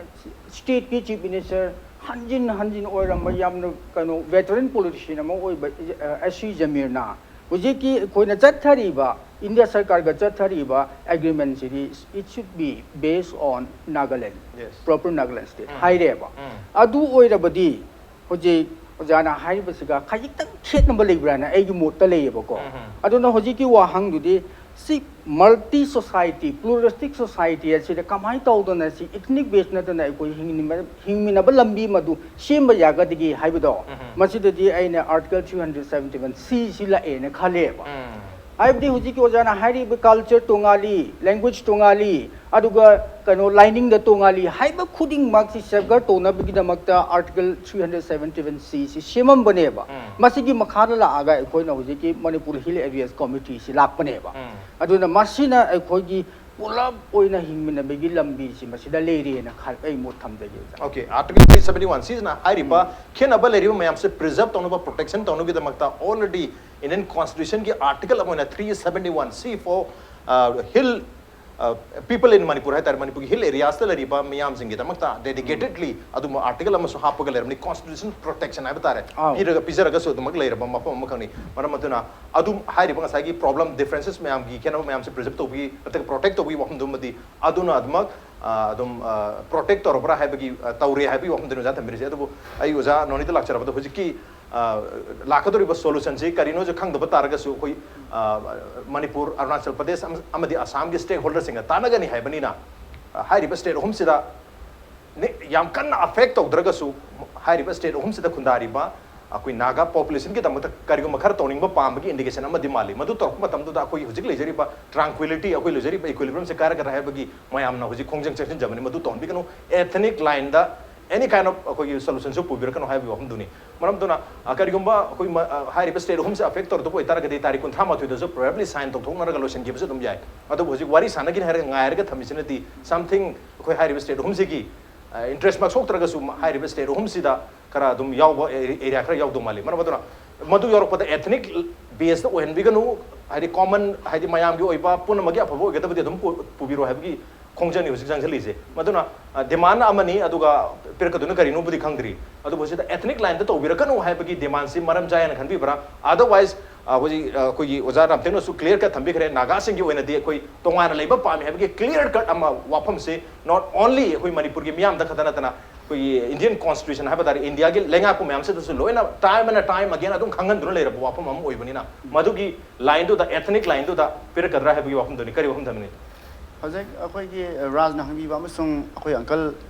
stateꯀꯤ Chief Minister ꯍꯟꯖꯤꯟ ꯍꯟꯖꯤꯟ ꯑꯣꯏꯔꯝꯕ ꯌꯥꯝꯅ ꯀꯩꯅꯣ veteran politician ꯑꯃ ꯑꯣꯏꯕ ꯑꯦꯁ ꯁꯤ ꯖꯃꯤꯔꯅ ꯍꯧꯖꯤꯛꯀꯤ ꯑꯩꯈꯣꯏꯅ ꯆꯠꯊꯔꯤꯕ ꯏꯟꯗꯤꯌꯥ ꯁꯔꯀꯥꯔꯒ ꯆꯠꯊꯔꯤꯕ agreementꯁꯤꯗꯤ it should be based on Nagaland, Yes. proper Nagaland state ꯍꯥꯏꯔꯦꯕ꯫ ꯎꯝ. ꯑꯗꯨ ꯑꯣꯏꯔꯕꯗꯤ ꯍꯧꯖꯤꯛ ꯑꯣꯖꯥꯅ ꯍꯥꯏꯔꯤꯕꯁꯤꯒ ꯈꯖꯤꯛꯇꯪ ꯈꯦꯠꯅꯕ ꯂꯩꯕ꯭ꯔꯥꯅ ꯑꯩꯒꯤ ꯃꯣꯠꯇ ꯂꯩꯌꯦꯕꯀꯣ꯫ ꯎꯝ. ꯑꯗꯨꯅ ꯍꯧꯖꯤꯛꯀꯤ ꯋꯥꯍꯪꯗꯨꯗꯤ ꯁꯤ multi society, pluralistic society ꯑꯁꯤꯗ ꯀꯃꯥꯏꯅ ꯇꯧꯗꯅ ꯁꯤ ethnic base ꯅꯠꯇꯅ ꯑꯩꯈꯣꯏ ꯍꯤꯡꯃꯤꯟꯅꯕ, ꯍꯤꯡꯃꯤꯟꯅꯕ ꯂꯝꯕꯤ ꯑꯃꯗꯨ ꯁꯦꯝꯕ ꯌꯥꯒꯗꯒꯦ ꯍꯥꯏꯕꯗꯣ, ꯎꯝ. ꯃꯁꯤꯗꯗꯤ ꯑꯩꯅ Article three hundred seventy-one C ꯁꯤ ꯂꯥꯛꯑꯦꯅ ꯈꯜꯂꯦꯕ꯫ ꯎꯝ. ꯍꯥꯏꯕꯗꯤ ꯍꯧꯖꯤꯛꯀꯤ ꯑꯣꯖꯥꯅ ꯍꯥꯏꯔꯤꯕ culture ꯇꯣꯉꯥꯜꯂꯤ, language ꯇꯣꯉꯥꯜꯂꯤ, ꯑꯗꯨꯒ ꯀꯩꯅꯣ ꯂꯥꯏꯅꯤꯡꯗ ꯇꯣꯉꯥꯜꯂꯤ ꯍꯥꯏꯕ ꯈꯨꯗꯤꯡꯃꯛꯁꯤ safeguard ꯇꯧꯅꯕꯒꯤꯗꯃꯛꯇ Article three hundred seventy-one C ꯁꯤ ꯁꯦꯝꯃꯝꯕꯅꯦꯕ꯫ ꯎꯝ. ꯃꯁꯤꯒꯤ ꯃꯈꯥꯗ ꯂꯥꯛꯑꯒ ꯑꯩꯈꯣꯏꯅ ꯍꯧꯖꯤꯛꯀꯤ Manipur Hill Areas Committee ꯁꯤ ꯂꯥꯛꯄꯅꯦꯕ꯫ ꯎꯝ. ꯑꯗꯨꯅ ꯃꯁꯤꯅ ꯑꯩꯈꯣꯏꯒꯤ ꯄꯨꯂꯞ ꯑꯣꯏꯅ ꯍꯤꯡꯃꯤꯟꯅꯕꯒꯤ ꯂꯝꯕꯤꯁꯤ ꯃꯁꯤꯗ ꯂꯩꯔꯦꯅ ꯈꯜ-, ꯑꯩ ꯃꯣꯠ ꯊꯝꯖꯒꯦ ꯑꯣꯖꯥ꯫ Okay, Article three seventy-one C ꯁꯤꯅ ꯍꯥꯏꯔꯤꯕ ꯈꯦꯠꯅꯕ ꯂꯩꯔꯤꯕ ꯃꯌꯥꯝꯁꯦ preserve ꯇꯧꯅꯕ, protection ꯇꯧꯅꯕꯒꯤꯗꯃꯛꯇ already Indian Constitution ꯒꯤ article ꯑꯃ ꯑꯣꯏꯅ three seventy-one C for, uh, hill, uh, people in Manipur ꯍꯥꯏꯇꯥꯔꯦ, ꯃꯅꯤꯄꯨꯔꯒꯤ hill areas ꯇ ꯂꯩꯔꯤꯕ ꯃꯤꯌꯥꯝꯁꯤꯡꯒꯤꯗꯃꯛꯇ dedicatedly ꯑꯗꯨꯝꯕ article ꯑꯃꯁꯨ ꯍꯥꯞꯄꯒ ꯂꯩꯔꯕꯅꯤ, constitution protection ꯍꯥꯏꯕ ꯇꯥꯔꯦ꯫ ꯑꯥꯎ. ꯄꯤꯔꯒ, ꯄꯤꯖꯔꯒꯁꯨ ꯑꯗꯨꯃꯛ ꯂꯩꯔꯕ ꯃꯐꯝ ꯑꯃꯈꯛꯅꯤ꯫ ꯃꯔꯝ ꯑꯗꯨꯅ ꯑꯗꯨꯝ ꯍꯥꯏꯔꯤꯕ ꯉꯁꯥꯏꯒꯤ problem, differences ꯃꯌꯥꯝꯒꯤ ꯈꯦꯠꯅꯕ ꯃꯌꯥꯝꯁꯦ preserve ꯇꯧꯕꯒꯤ ꯅꯠꯇ꯭ꯔꯒ protect ꯇꯧꯕꯒꯤ ꯋꯥꯐꯝꯗꯨꯃꯗꯤ ꯑꯗꯨꯅ ꯑꯗꯨꯃꯛ, ꯑ, ꯑꯗꯨꯝ, ꯑ, protect ꯇꯧꯔꯕ꯭ꯔꯥ ꯍꯥꯏꯕꯒꯤ, ꯑ, ꯇꯧꯔꯦ ꯍꯥꯏꯕꯒꯤ ꯋꯥꯐꯝꯗꯨꯅꯤ ꯑꯣꯖꯥ ꯊꯝꯕꯤꯔꯤꯁꯦ꯫ ꯑꯗꯨꯕꯨ ꯑꯩ ꯑꯣꯖꯥ ꯅꯣꯅꯤꯗ ꯂꯥꯛꯆꯔꯕꯗ ꯍꯧꯖꯤꯛꯀꯤ, ꯑ, ꯂꯥꯛꯀꯗꯧꯔꯤꯕ solution ꯁꯤ ꯀꯔꯤꯅꯣꯁꯦ ꯈꯪꯗꯕ ꯇꯥꯔꯒꯁꯨ ꯑꯩꯈꯣꯏ, ꯑ, ꯃꯅꯤꯄꯨꯔ, ꯑꯔꯨꯅꯥꯆꯜ ꯄ꯭ꯔꯗꯦꯁ ꯑꯃ-, ꯑꯃꯗꯤ ꯑꯁꯥꯝꯒꯤ stakeholder ꯁꯤꯡꯒ ꯇꯥꯟꯅꯒꯅꯤ ꯍꯥꯏꯕꯅꯤꯅ, ꯑ, ꯍꯥꯏꯔꯤꯕ state ꯑꯍꯨꯝꯁꯤꯗ ꯅꯦ-, ꯌꯥꯝ ꯀꯟꯅ affect ꯇꯧꯗ꯭ꯔꯒꯁꯨ ꯍꯥꯏꯔꯤꯕ state ꯑꯍꯨꯝꯁꯤꯗ ꯈꯨꯟꯗꯥꯔꯤꯕ ꯑꯩꯈꯣꯏ ꯅꯥꯒꯥ population ꯒꯤꯗꯃꯛꯇ ꯀꯔꯤꯒꯨꯝꯕ ꯈꯔ ꯇꯧꯅꯤꯡꯕ ꯄꯥꯝꯕꯒꯤ indication ꯑꯃꯗꯤ ꯃꯥꯜꯂꯤ꯫ ꯃꯗꯨ ꯇꯧꯔꯛꯄ ꯃꯇꯝꯗꯨꯗ ꯑꯩꯈꯣꯏ ꯍꯧꯖꯤꯛ ꯂꯩꯖꯔꯤꯕ tranquility, ꯑꯩꯈꯣꯏ ꯂꯩꯖꯔꯤꯕ equilibrium ꯁꯦ ꯀꯥꯏꯔꯛꯀꯗ꯭ꯔꯥ ꯍꯥꯏꯕꯒꯤ ꯃꯌꯥꯝꯅ ꯍꯧꯖꯤꯛ ꯈꯣꯡꯖꯪ ꯆꯪꯁꯤꯟꯖꯕꯅꯤ꯫ ꯃꯗꯨ ꯇꯧꯍꯟꯕꯤꯒꯅꯨ꯫ Ethnic line the any kind of ꯑꯩꯈꯣꯏꯒꯤ solution ꯁꯨ ꯄꯨꯕꯤꯔꯛꯀꯅꯨ ꯍꯥꯏꯕꯒꯤ ꯋꯥꯐꯝꯗꯨꯅꯤ꯫ ꯃꯔꯝ ꯑꯗꯨꯅ, ꯑ, ꯀꯔꯤꯒꯨꯝꯕ ꯑꯩꯈꯣꯏ ꯃ-, ꯑ, ꯍꯥꯏꯔꯤꯕ state ꯑꯍꯨꯝꯁꯦ affect ꯇꯧꯔꯛꯇꯕ ꯑꯣꯏꯇꯥꯔꯒꯗꯤ ꯇꯥꯔꯤꯛ ꯀꯨꯟꯊ꯭ꯔꯥ ꯃꯥꯊꯣꯏꯗꯁꯨ probably sign ꯇꯧꯊꯣꯛꯅꯔꯒ ꯂꯣꯏꯁꯤꯟꯈꯤꯕꯁꯨ ꯑꯗꯨꯝ ꯌꯥꯏ꯫ ꯑꯗꯨꯕꯨ ꯍꯧꯖꯤꯛ ꯋꯥꯔꯤ ꯁꯥꯟꯅꯒꯅꯤ ꯍꯥꯏꯔꯒ ꯉꯥꯏꯔꯒ ꯊꯝꯃꯤꯁꯤꯅꯗꯤ something ꯑꯩꯈꯣꯏ ꯍꯥꯏꯔꯤꯕ state ꯑꯍꯨꯝꯁꯤꯒꯤ, ꯑ, interest ꯃꯛ ꯁꯣꯛꯇ꯭ꯔꯒꯁꯨ ꯃ-, ꯍꯥꯏꯔꯤꯕ state ꯑꯍꯨꯝꯁꯤꯗ ꯈꯔ ꯑꯗꯨꯝ ꯌꯥꯎꯕ ꯑꯦ-, area ꯈꯔ ꯌꯥꯎꯗꯧ ꯃꯥꯜꯂꯤ꯫ ꯃꯔꯝ ꯑꯗꯨꯅ ꯃꯗꯨ ꯌꯧꯔꯛꯄꯗ ethnic base ꯇ ꯑꯣꯏꯍꯟꯕꯤꯒꯅꯨ, ꯍꯥꯏꯗꯤ common, ꯍꯥꯏꯗꯤ ꯃꯌꯥꯝꯒꯤ ꯑꯣꯏꯕ ꯄꯨꯝꯅꯃꯛꯀꯤ ꯑꯐꯕ ꯑꯣꯏꯒꯗꯕꯗꯤ ꯑꯗꯨꯝ ꯄꯨ-, ꯄꯨꯕꯤꯔꯣ ꯍꯥꯏꯕꯒꯤ ꯈꯣꯡꯖꯪꯅꯤ ꯍꯧꯖꯤꯛ ꯆꯪꯁꯤꯜꯂꯤꯁꯦ꯫ ꯃꯗꯨꯅ ꯗꯤꯃꯥꯟ ꯑꯃꯅꯤ, ꯑꯗꯨꯒ ꯄꯤꯔꯛꯀꯗꯨꯅ ꯀꯔꯤꯅꯣꯕꯨꯗꯤ ꯈꯪꯗ꯭ꯔꯤ꯫ ꯑꯗꯨꯕꯨ ꯁꯤꯗ ethnic lineꯗ ꯇꯧꯕꯤꯔꯛꯀꯅꯨ ꯍꯥꯏꯕꯒꯤ ꯗꯤꯃꯥꯟꯁꯤ ꯃꯔꯝ ꯆꯥꯏ ꯍꯥꯏꯅ ꯈꯟꯕꯤꯕ꯭ꯔꯥ? Otherwise, ꯑꯩꯈꯣꯏꯒꯤ ꯑꯩꯈꯣꯏꯒꯤ ꯑꯣꯖꯥ ꯔꯥꯝꯊꯦꯛꯅꯁꯨ clear cut ꯊꯝꯕꯤꯈ꯭ꯔꯦ, ꯅꯥꯒꯥꯁꯤꯡꯒꯤ ꯑꯣꯏꯅꯗꯤ ꯑꯩꯈꯣꯏ ꯇꯣꯉꯥꯟꯅ ꯂꯩꯕ ꯄꯥꯝꯃꯤ ꯍꯥꯏꯕꯒꯤ clear cut ꯑꯃ ꯋꯥꯐꯝꯁꯦ not only ꯑꯩꯈꯣꯏ ꯃꯅꯤꯄꯨꯔꯒꯤ ꯃꯤꯌꯥꯝꯗ ꯈꯛꯇ ꯅꯠꯇꯅ ꯑꯩꯈꯣꯏꯒꯤ Indian Constitution ꯍꯥꯏꯕ ꯇꯥꯔꯦ, ꯏꯟꯗꯤꯌꯥꯒꯤ ꯂꯩꯉꯥꯛꯄ ꯃꯌꯥꯝꯁꯤꯗꯁꯨ ꯂꯣꯏꯅ time and time again ꯑꯗꯨꯝ ꯈꯪꯍꯟꯗꯨꯅ ꯂꯩꯔꯕ ꯋꯥꯐꯝ ꯑꯃ ꯑꯣꯏꯕꯅꯤꯅ, ꯃꯗꯨꯒꯤ lineꯗꯨꯗ, ethnic lineꯗꯨꯗ ꯄꯤꯔꯛꯀꯗ꯭ꯔꯥ ꯍꯥꯏꯕꯒꯤ ꯋꯥꯐꯝꯗꯨꯅꯤ꯫ ꯀꯔꯤ ꯋꯥꯐꯝ ꯊꯝꯕꯤꯅꯤ? ꯍꯧꯖꯤꯛ ꯑꯩꯈꯣꯏꯒꯤ ꯔꯥꯖꯅ ꯍꯪꯕꯤꯕ ꯑꯃꯁꯨꯡ ꯑꯩꯈꯣꯏ uncle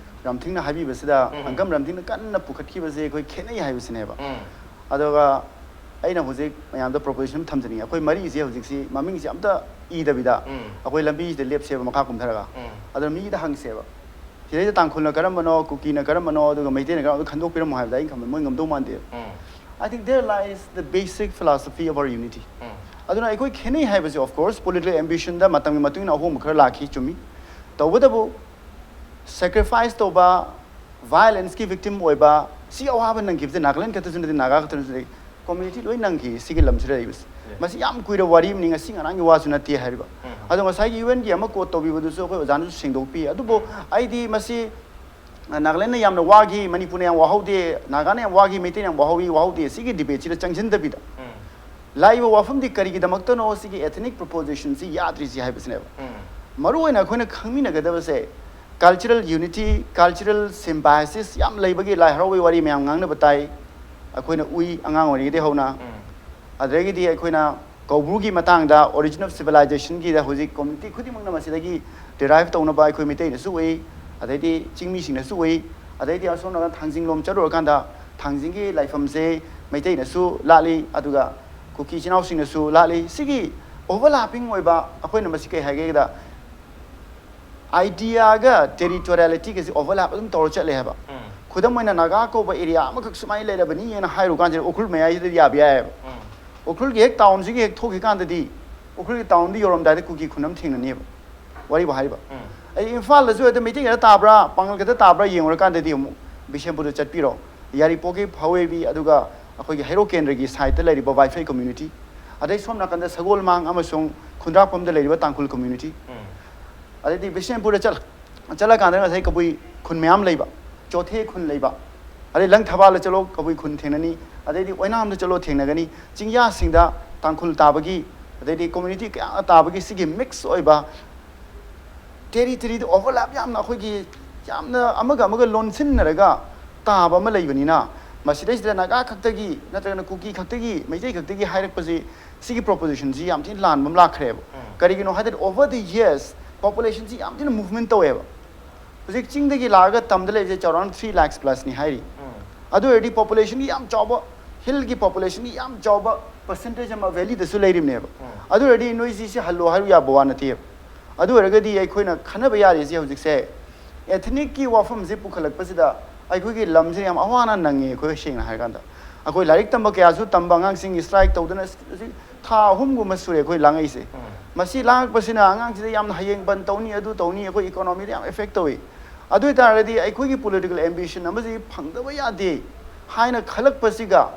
ꯔꯥꯝꯊꯤꯡꯅ ꯍꯥꯏꯕꯤꯕꯁꯤꯗ, ꯎꯝ꯫ Uncle ꯔꯥꯝꯊꯤꯡꯅ ꯀꯟꯅ ꯄꯨꯈꯠꯈꯤꯕꯁꯦ ꯑꯩꯈꯣꯏ ꯈꯦꯠꯅꯩ ꯍꯥꯏꯕꯁꯤꯅꯦꯕ꯫ ꯎꯝ꯫ ꯑꯗꯨꯒ ꯑꯩꯅ ꯍꯧꯖꯤꯛ ꯃꯌꯥꯝꯗ proposition ꯑꯃ ꯊꯝꯖꯅꯤꯡꯉꯤ꯫ ꯑꯩꯈꯣꯏ ꯃꯔꯤꯁꯦ ꯍꯧꯖꯤꯛꯁꯤ ꯃꯃꯤꯡꯁꯦ ꯑꯝꯇ ꯏꯗꯕꯤꯗ ꯎꯝ꯫ ꯑꯩꯈꯣꯏ ꯂꯝꯕꯤꯁꯤꯗ ꯂꯦꯞꯁꯦꯕ, ꯃꯈꯥ ꯀꯨꯝꯊꯔꯒ꯫ ꯎꯝ꯫ ꯑꯗꯨꯅ ꯃꯤꯗ ꯍꯪꯁꯦꯕ, ꯁꯤꯗꯩꯗ ꯇꯥꯡꯈꯨꯜꯅ ꯀꯔꯝꯕꯅꯣ, ꯀꯨꯀꯤꯅ ꯀꯔꯝꯕꯅꯣ, ꯑꯗꯨꯒ ꯃꯩꯇꯩꯅ ꯀꯔꯝꯕꯅꯣ ꯈꯟꯗꯣꯛꯄꯤꯔꯝꯃꯣ ꯍꯥꯏꯕꯗ ꯑꯩꯅ ꯈꯟꯕꯗ ꯃꯣꯏ ꯉꯝꯗꯧ ꯃꯥꯟꯗꯦꯕ꯫ ꯎꯝ꯫ I think there lies the basic philosophy of our unity. ꯎꯝ꯫ ꯑꯗꯨꯅ ꯑꯩꯈꯣꯏ ꯈꯦꯠꯅꯩ ꯍꯥꯏꯕꯁꯦ, of course, political ambitionꯗ ꯃꯇꯝꯒꯤ ꯃꯇꯨꯡ ꯏꯟꯅ ꯑꯍꯣꯡꯕ ꯈꯔ ꯂꯥꯛꯈꯤ, ꯆꯨꯝꯃꯤ꯫ ꯇꯧꯕꯇꯕꯨ sacrifice ꯇꯧꯕ, violenceꯀꯤ victim ꯑꯣꯏꯕ, ꯁꯤ ꯑꯋꯥꯕ ꯅꯪꯈꯤꯕꯁꯦ ꯅꯥꯒꯥꯂꯦꯟ ꯈꯛꯇꯁꯨ ꯅꯠꯇꯦ, ꯅꯥꯒꯥ ꯈꯛꯇꯁꯨ ꯅꯠꯇꯦ, community ꯂꯣꯏ ꯅꯪꯈꯤ ꯁꯤꯒꯤ ꯂꯝꯁꯤꯗ ꯂꯩꯕꯁꯦ꯫ ꯌꯦꯁ꯫ ꯃꯁꯤ ꯌꯥꯝ ꯀꯨꯏꯔꯕ ꯋꯥꯔꯤ ꯑꯃꯅꯤ, ꯉꯁꯤ ꯉꯔꯥꯡꯒꯤ ꯋꯥꯁꯨ ꯅꯠꯇꯦ ꯍꯥꯏꯔꯤꯕ꯫ ꯎꯝ꯫ ꯑꯗꯣ ꯉꯁꯥꯏꯒꯤ UNꯒꯤ ꯑꯃ quote ꯇꯧꯕꯤꯕꯗꯨꯁꯨ ꯑꯩꯈꯣꯏ ꯑꯣꯖꯥꯅꯁꯨ ꯁꯦꯡꯗꯣꯛꯄꯤ꯫ ꯑꯗꯨꯕꯨ ꯑꯩꯗꯤ ꯃꯁꯤ ꯅꯥꯒꯥꯂꯦꯟꯗꯅ ꯌꯥꯝꯅ ꯋꯥꯈꯤ, ꯃꯅꯤꯄꯨꯔꯅ ꯌꯥꯝ ꯋꯥꯍꯧꯗꯦ, ꯅꯥꯒꯥꯅ ꯌꯥꯝ ꯋꯥꯈꯤ, ꯃꯩꯇꯩꯅ ꯌꯥꯝ ꯋꯥꯍꯧꯋꯤ, ꯋꯥꯍꯧꯗꯦ, ꯁꯤꯒꯤ debateꯁꯤꯗ ꯆꯪꯁꯤꯟꯗꯕꯤꯗ, ꯎꯝ꯫ ꯂꯥꯛꯏꯕ ꯋꯥꯐꯝꯗꯤ ꯀꯔꯤꯒꯤꯗꯃꯛꯇꯅꯣ ꯁꯤꯒꯤ ethnic propositionꯁꯤ ꯌꯥꯗ꯭ꯔꯤꯁꯤ ꯍꯥꯏꯕꯁꯤꯅꯦꯕ꯫ ꯎꯝ꯫ ꯃꯔꯨꯑꯣꯏꯅ ꯑꯩꯈꯣꯏꯅ ꯈꯪꯃꯤꯟꯅꯒꯗꯕꯁꯦ, cultural unity, cultural symbiosis ꯌꯥꯝ ꯂꯩꯕꯒꯤ ꯂꯥꯏ ꯍꯔꯥꯎꯕꯒꯤ ꯋꯥꯔꯤ ꯃꯌꯥꯝ ꯉꯥꯡꯅꯕ ꯇꯥꯏ, ꯑꯩꯈꯣꯏꯅ ꯎꯏ ꯑꯉꯥꯡ ꯑꯣꯏꯔꯤꯉꯩꯗꯒꯤ ꯍꯧꯅ꯫ ꯎꯝ꯫ ꯑꯗꯨꯗꯒꯤꯗꯤ ꯑꯩꯈꯣꯏꯅ ꯀꯧꯕ꯭ꯔꯨꯒꯤ ꯃꯇꯥꯡꯗ, origin of civilizationꯒꯤꯗ ꯍꯧꯖꯤꯛ community ꯈꯨꯗꯤꯡꯃꯛꯅ ꯃꯁꯤꯗꯒꯤ derive ꯇꯧꯅꯕ ꯑꯩꯈꯣꯏ ꯃꯩꯇꯩꯅꯁꯨ ꯎꯏ, ꯑꯗꯩꯗꯤ ꯆꯤꯡꯃꯤꯁꯤꯡꯅꯁꯨ ꯎꯏ, ꯑꯗꯩꯗꯤ ꯑꯁꯣꯝ ꯅꯥꯀꯟ ꯊꯥꯡꯖꯤꯡ ꯂꯣꯝ ꯆꯠꯂꯨꯔꯀꯥꯟꯗ ꯊꯥꯡꯖꯤꯡꯒꯤ ꯂꯥꯏꯐꯝꯁꯦ ꯃꯩꯇꯩꯅꯁꯨ ꯂꯥꯠꯂꯤ, ꯑꯗꯨꯒ ꯀꯨꯀꯤ ꯏꯆꯤꯟ ꯏꯅꯥꯎꯁꯤꯡꯅꯁꯨ ꯂꯥꯠꯂꯤ꯫ ꯁꯤꯒꯤ overlapping ꯑꯣꯏꯕ, ꯑꯩꯈꯣꯏꯅ ꯃꯁꯤ ꯀꯩ ꯍꯥꯏꯒꯦꯗ, ideaꯒ territorialityꯒꯁꯦ overlap ꯑꯗꯨꯝ ꯇꯧꯔ ꯆꯠꯂꯦ ꯍꯥꯏꯕ꯫ ꯎꯝ꯫ ꯈꯨꯗꯝ ꯑꯣꯏꯅ ꯅꯥꯒꯥ ꯀꯧꯕ area ꯑꯃꯈꯛ ꯁꯨꯃꯥꯏꯅ ꯂꯩꯔꯕꯅꯤ ꯍꯥꯏꯅ ꯍꯥꯏꯔꯨ ꯀꯥꯟꯁꯤꯗ ꯎꯈ꯭ꯔꯨꯜ ꯃꯌꯥꯏꯁꯤꯗ ꯌꯥꯕ ꯌꯥꯏꯑꯕ꯫ ꯎꯝ꯫ ꯎꯈ꯭ꯔꯨꯜꯒꯤ ꯍꯦꯛ townꯁꯤꯒꯤ ꯍꯦꯛ ꯊꯣꯛꯈꯤꯀꯥꯟꯗꯗꯤ ꯎꯈ꯭ꯔꯨꯜꯒꯤ townꯗ ꯌꯧꯔꯝꯗꯥꯏꯗ ꯀꯨꯀꯤ ꯈꯨꯟ ꯑꯃ ꯊꯦꯡꯅꯅꯦꯕ꯫ ꯋꯥꯔꯤꯕꯨ ꯍꯥꯏꯔꯤꯕ꯫ ꯎꯝ꯫ ꯑꯩ ꯏꯝꯐꯥꯜꯗꯁꯨ ꯍꯦꯛꯇ ꯃꯩꯇꯩ ꯈꯛꯇ ꯇꯥꯕ꯭ꯔꯥ, ꯄꯥꯡꯒꯜ ꯈꯛꯇ ꯇꯥꯕ꯭ꯔꯥ ꯌꯦꯡꯉꯨꯔꯀꯥꯟꯗꯗꯤ ꯑꯃꯨꯛ ꯕꯤꯁꯦꯝꯄꯨꯔꯗ ꯆꯠꯄꯤꯔꯣ, ꯌꯥꯏꯔꯤꯄꯣꯛꯀꯤ ꯐꯥꯎꯋꯦꯕꯤ, ꯑꯗꯨꯒ ꯑꯩꯈꯣꯏꯒꯤ ꯍꯩꯔꯣꯛ ꯀꯦꯟꯗ꯭ꯔꯒꯤ sideꯇ ꯂꯩꯔꯤꯕ ꯋꯥꯏꯐꯩ community, ꯑꯗꯩ ꯁꯣꯝ ꯅꯥꯀꯟꯗ ꯁꯒꯣꯜꯃꯥꯡ ꯑꯃꯁꯨꯡ ꯈꯨꯟꯗ꯭ꯔꯥꯛꯄꯝꯗ ꯂꯩꯔꯤꯕ ꯇꯥꯡꯈꯨꯜ community, ꯎꯝ꯫ ꯑꯗꯩꯗꯤ ꯕꯤꯁꯦꯝꯄꯨꯔꯗ ꯆꯠꯂ ꯆꯠꯂꯀꯥꯟꯗ ꯉꯁꯥꯏ ꯀꯕꯨꯏ ꯈꯨꯟ ꯃꯌꯥꯝ ꯂꯩꯕ, ꯆꯣꯊꯦ ꯈꯨꯟ ꯂꯩꯕ, ꯑꯗꯩ ꯂꯪꯊꯕꯥꯜꯗ ꯆꯠꯂꯣ ꯀꯕꯨꯏ ꯈꯨꯟ ꯊꯦꯡꯅꯅꯤ, ꯑꯗꯩꯗꯤ ꯑꯣꯏꯅꯥꯝꯗ ꯆꯠꯂꯣ ꯊꯦꯡꯅꯒꯅꯤ, ꯆꯤꯡꯌꯥꯁꯤꯡꯗ ꯇꯥꯡꯈꯨꯜ ꯇꯥꯕꯒꯤ, ꯑꯗꯩꯗꯤ community ꯀꯌꯥ ꯇꯥꯕꯒꯤ ꯁꯤꯒꯤ mix ꯑꯣꯏꯕ territoryꯗ overlap ꯌꯥꯝꯅ ꯑꯩꯈꯣꯏꯒꯤ ꯌꯥꯝꯅ ꯑꯃꯒ ꯑꯃꯒ ꯂꯣꯟꯁꯤꯟꯅꯔꯒ ꯇꯥꯕ ꯑꯃ ꯂꯩꯕꯅꯤꯅ, ꯃꯁꯤꯗꯩꯁꯤꯗ ꯅꯥꯒꯥ ꯈꯛꯇꯒꯤ ꯅꯠꯇ꯭ꯔꯒꯅ ꯀꯨꯀꯤ ꯈꯛꯇꯒꯤ, ꯃꯩꯇꯩ ꯈꯛꯇꯒꯤ ꯍꯥꯏꯔꯛꯄꯁꯤ, ꯁꯤꯒꯤ propositionꯁꯤ ꯌꯥꯝ ꯊꯤꯅ ꯂꯥꯟꯕ ꯑꯃ ꯂꯥꯛꯈ꯭ꯔꯦꯕ꯫ ꯀꯔꯤꯒꯤꯅꯣ ꯍꯥꯏꯗꯤ over the years populationꯁꯤ ꯌꯥꯝ ꯊꯤꯅ movement ꯇꯧꯋꯦꯕ꯫ ꯍꯧꯖꯤꯛ ꯆꯤꯡꯗꯒꯤ ꯂꯥꯛꯑꯒ ꯇꯝꯗ ꯂꯩꯕꯁꯦ ꯆꯥꯎꯔꯥꯛꯅ three lakhs plusꯅꯤ ꯍꯥꯏꯔꯤ꯫ ꯑꯗꯨ ꯑꯣꯏꯔꯗꯤ populationꯒꯤ ꯌꯥꯝ ꯆꯥꯎꯕ, hillꯒꯤ populationꯒꯤ ꯌꯥꯝ ꯆꯥꯎꯕ percentage ꯑꯃ valleyꯗꯁꯨ ꯂꯩꯔꯤꯕꯅꯦꯕ꯫ ꯑꯗꯨ ꯑꯣꯏꯔꯗꯤ ꯅꯣꯏꯁꯤ ꯁꯤ ꯍꯜꯂꯣ ꯍꯥꯏꯔꯨ ꯌꯥꯕ ꯋꯥ ꯅꯠꯇꯦꯕ꯫ ꯑꯗꯨ ꯑꯣꯏꯔꯒꯗꯤ ꯑꯩꯈꯣꯏꯅ ꯈꯟꯅꯕ ꯌꯥꯔꯤꯁꯦ ꯍꯧꯖꯤꯛꯁꯦ, ethnicꯀꯤ ꯋꯥꯐꯝꯁꯦ ꯄꯨꯈꯠꯂꯛꯄꯁꯤꯗ ꯑꯩꯈꯣꯏꯒꯤ ꯂꯝꯁꯤꯗ ꯌꯥꯝ ꯑꯋꯥꯅ ꯅꯪꯉꯦ꯫ ꯑꯩꯈꯣꯏ ꯁꯦꯡꯅ ꯍꯥꯏꯔꯀꯥꯟꯗ ꯑꯩꯈꯣꯏ ꯂꯥꯏꯔꯤꯛ ꯇꯝꯕ ꯀꯌꯥꯁꯨ ꯇꯝꯕ ꯑꯉꯥꯡꯁꯤꯡ strike ꯇꯧꯗꯅ ꯍꯧꯖꯤꯛ ꯊꯥ ꯑꯍꯨꯝꯒꯨꯝꯕ ꯁꯨꯔꯦ ꯑꯩꯈꯣꯏ ꯂꯥꯡꯉꯛꯏꯁꯦ꯫ ꯃꯁꯤ ꯂꯥꯡꯉꯛꯄꯁꯤꯅ ꯑꯉꯥꯡꯁꯤꯗ ꯌꯥꯝꯅ ꯍꯌꯦꯡ ꯕꯟ ꯇꯧꯅꯤ, ꯑꯗꯨ ꯇꯧꯅꯤ, ꯑꯩꯈꯣꯏ economyꯗ ꯌꯥꯝ effect ꯇꯧꯏ꯫ ꯑꯗꯨ ꯑꯣꯏ ꯇꯥꯔꯒꯗꯤ ꯑꯩꯈꯣꯏꯒꯤ political ambition ꯑꯃꯁꯤ ꯐꯪꯗꯕ ꯌꯥꯗꯦ ꯍꯥꯏꯅ ꯈꯜꯂꯛꯄꯁꯤꯒ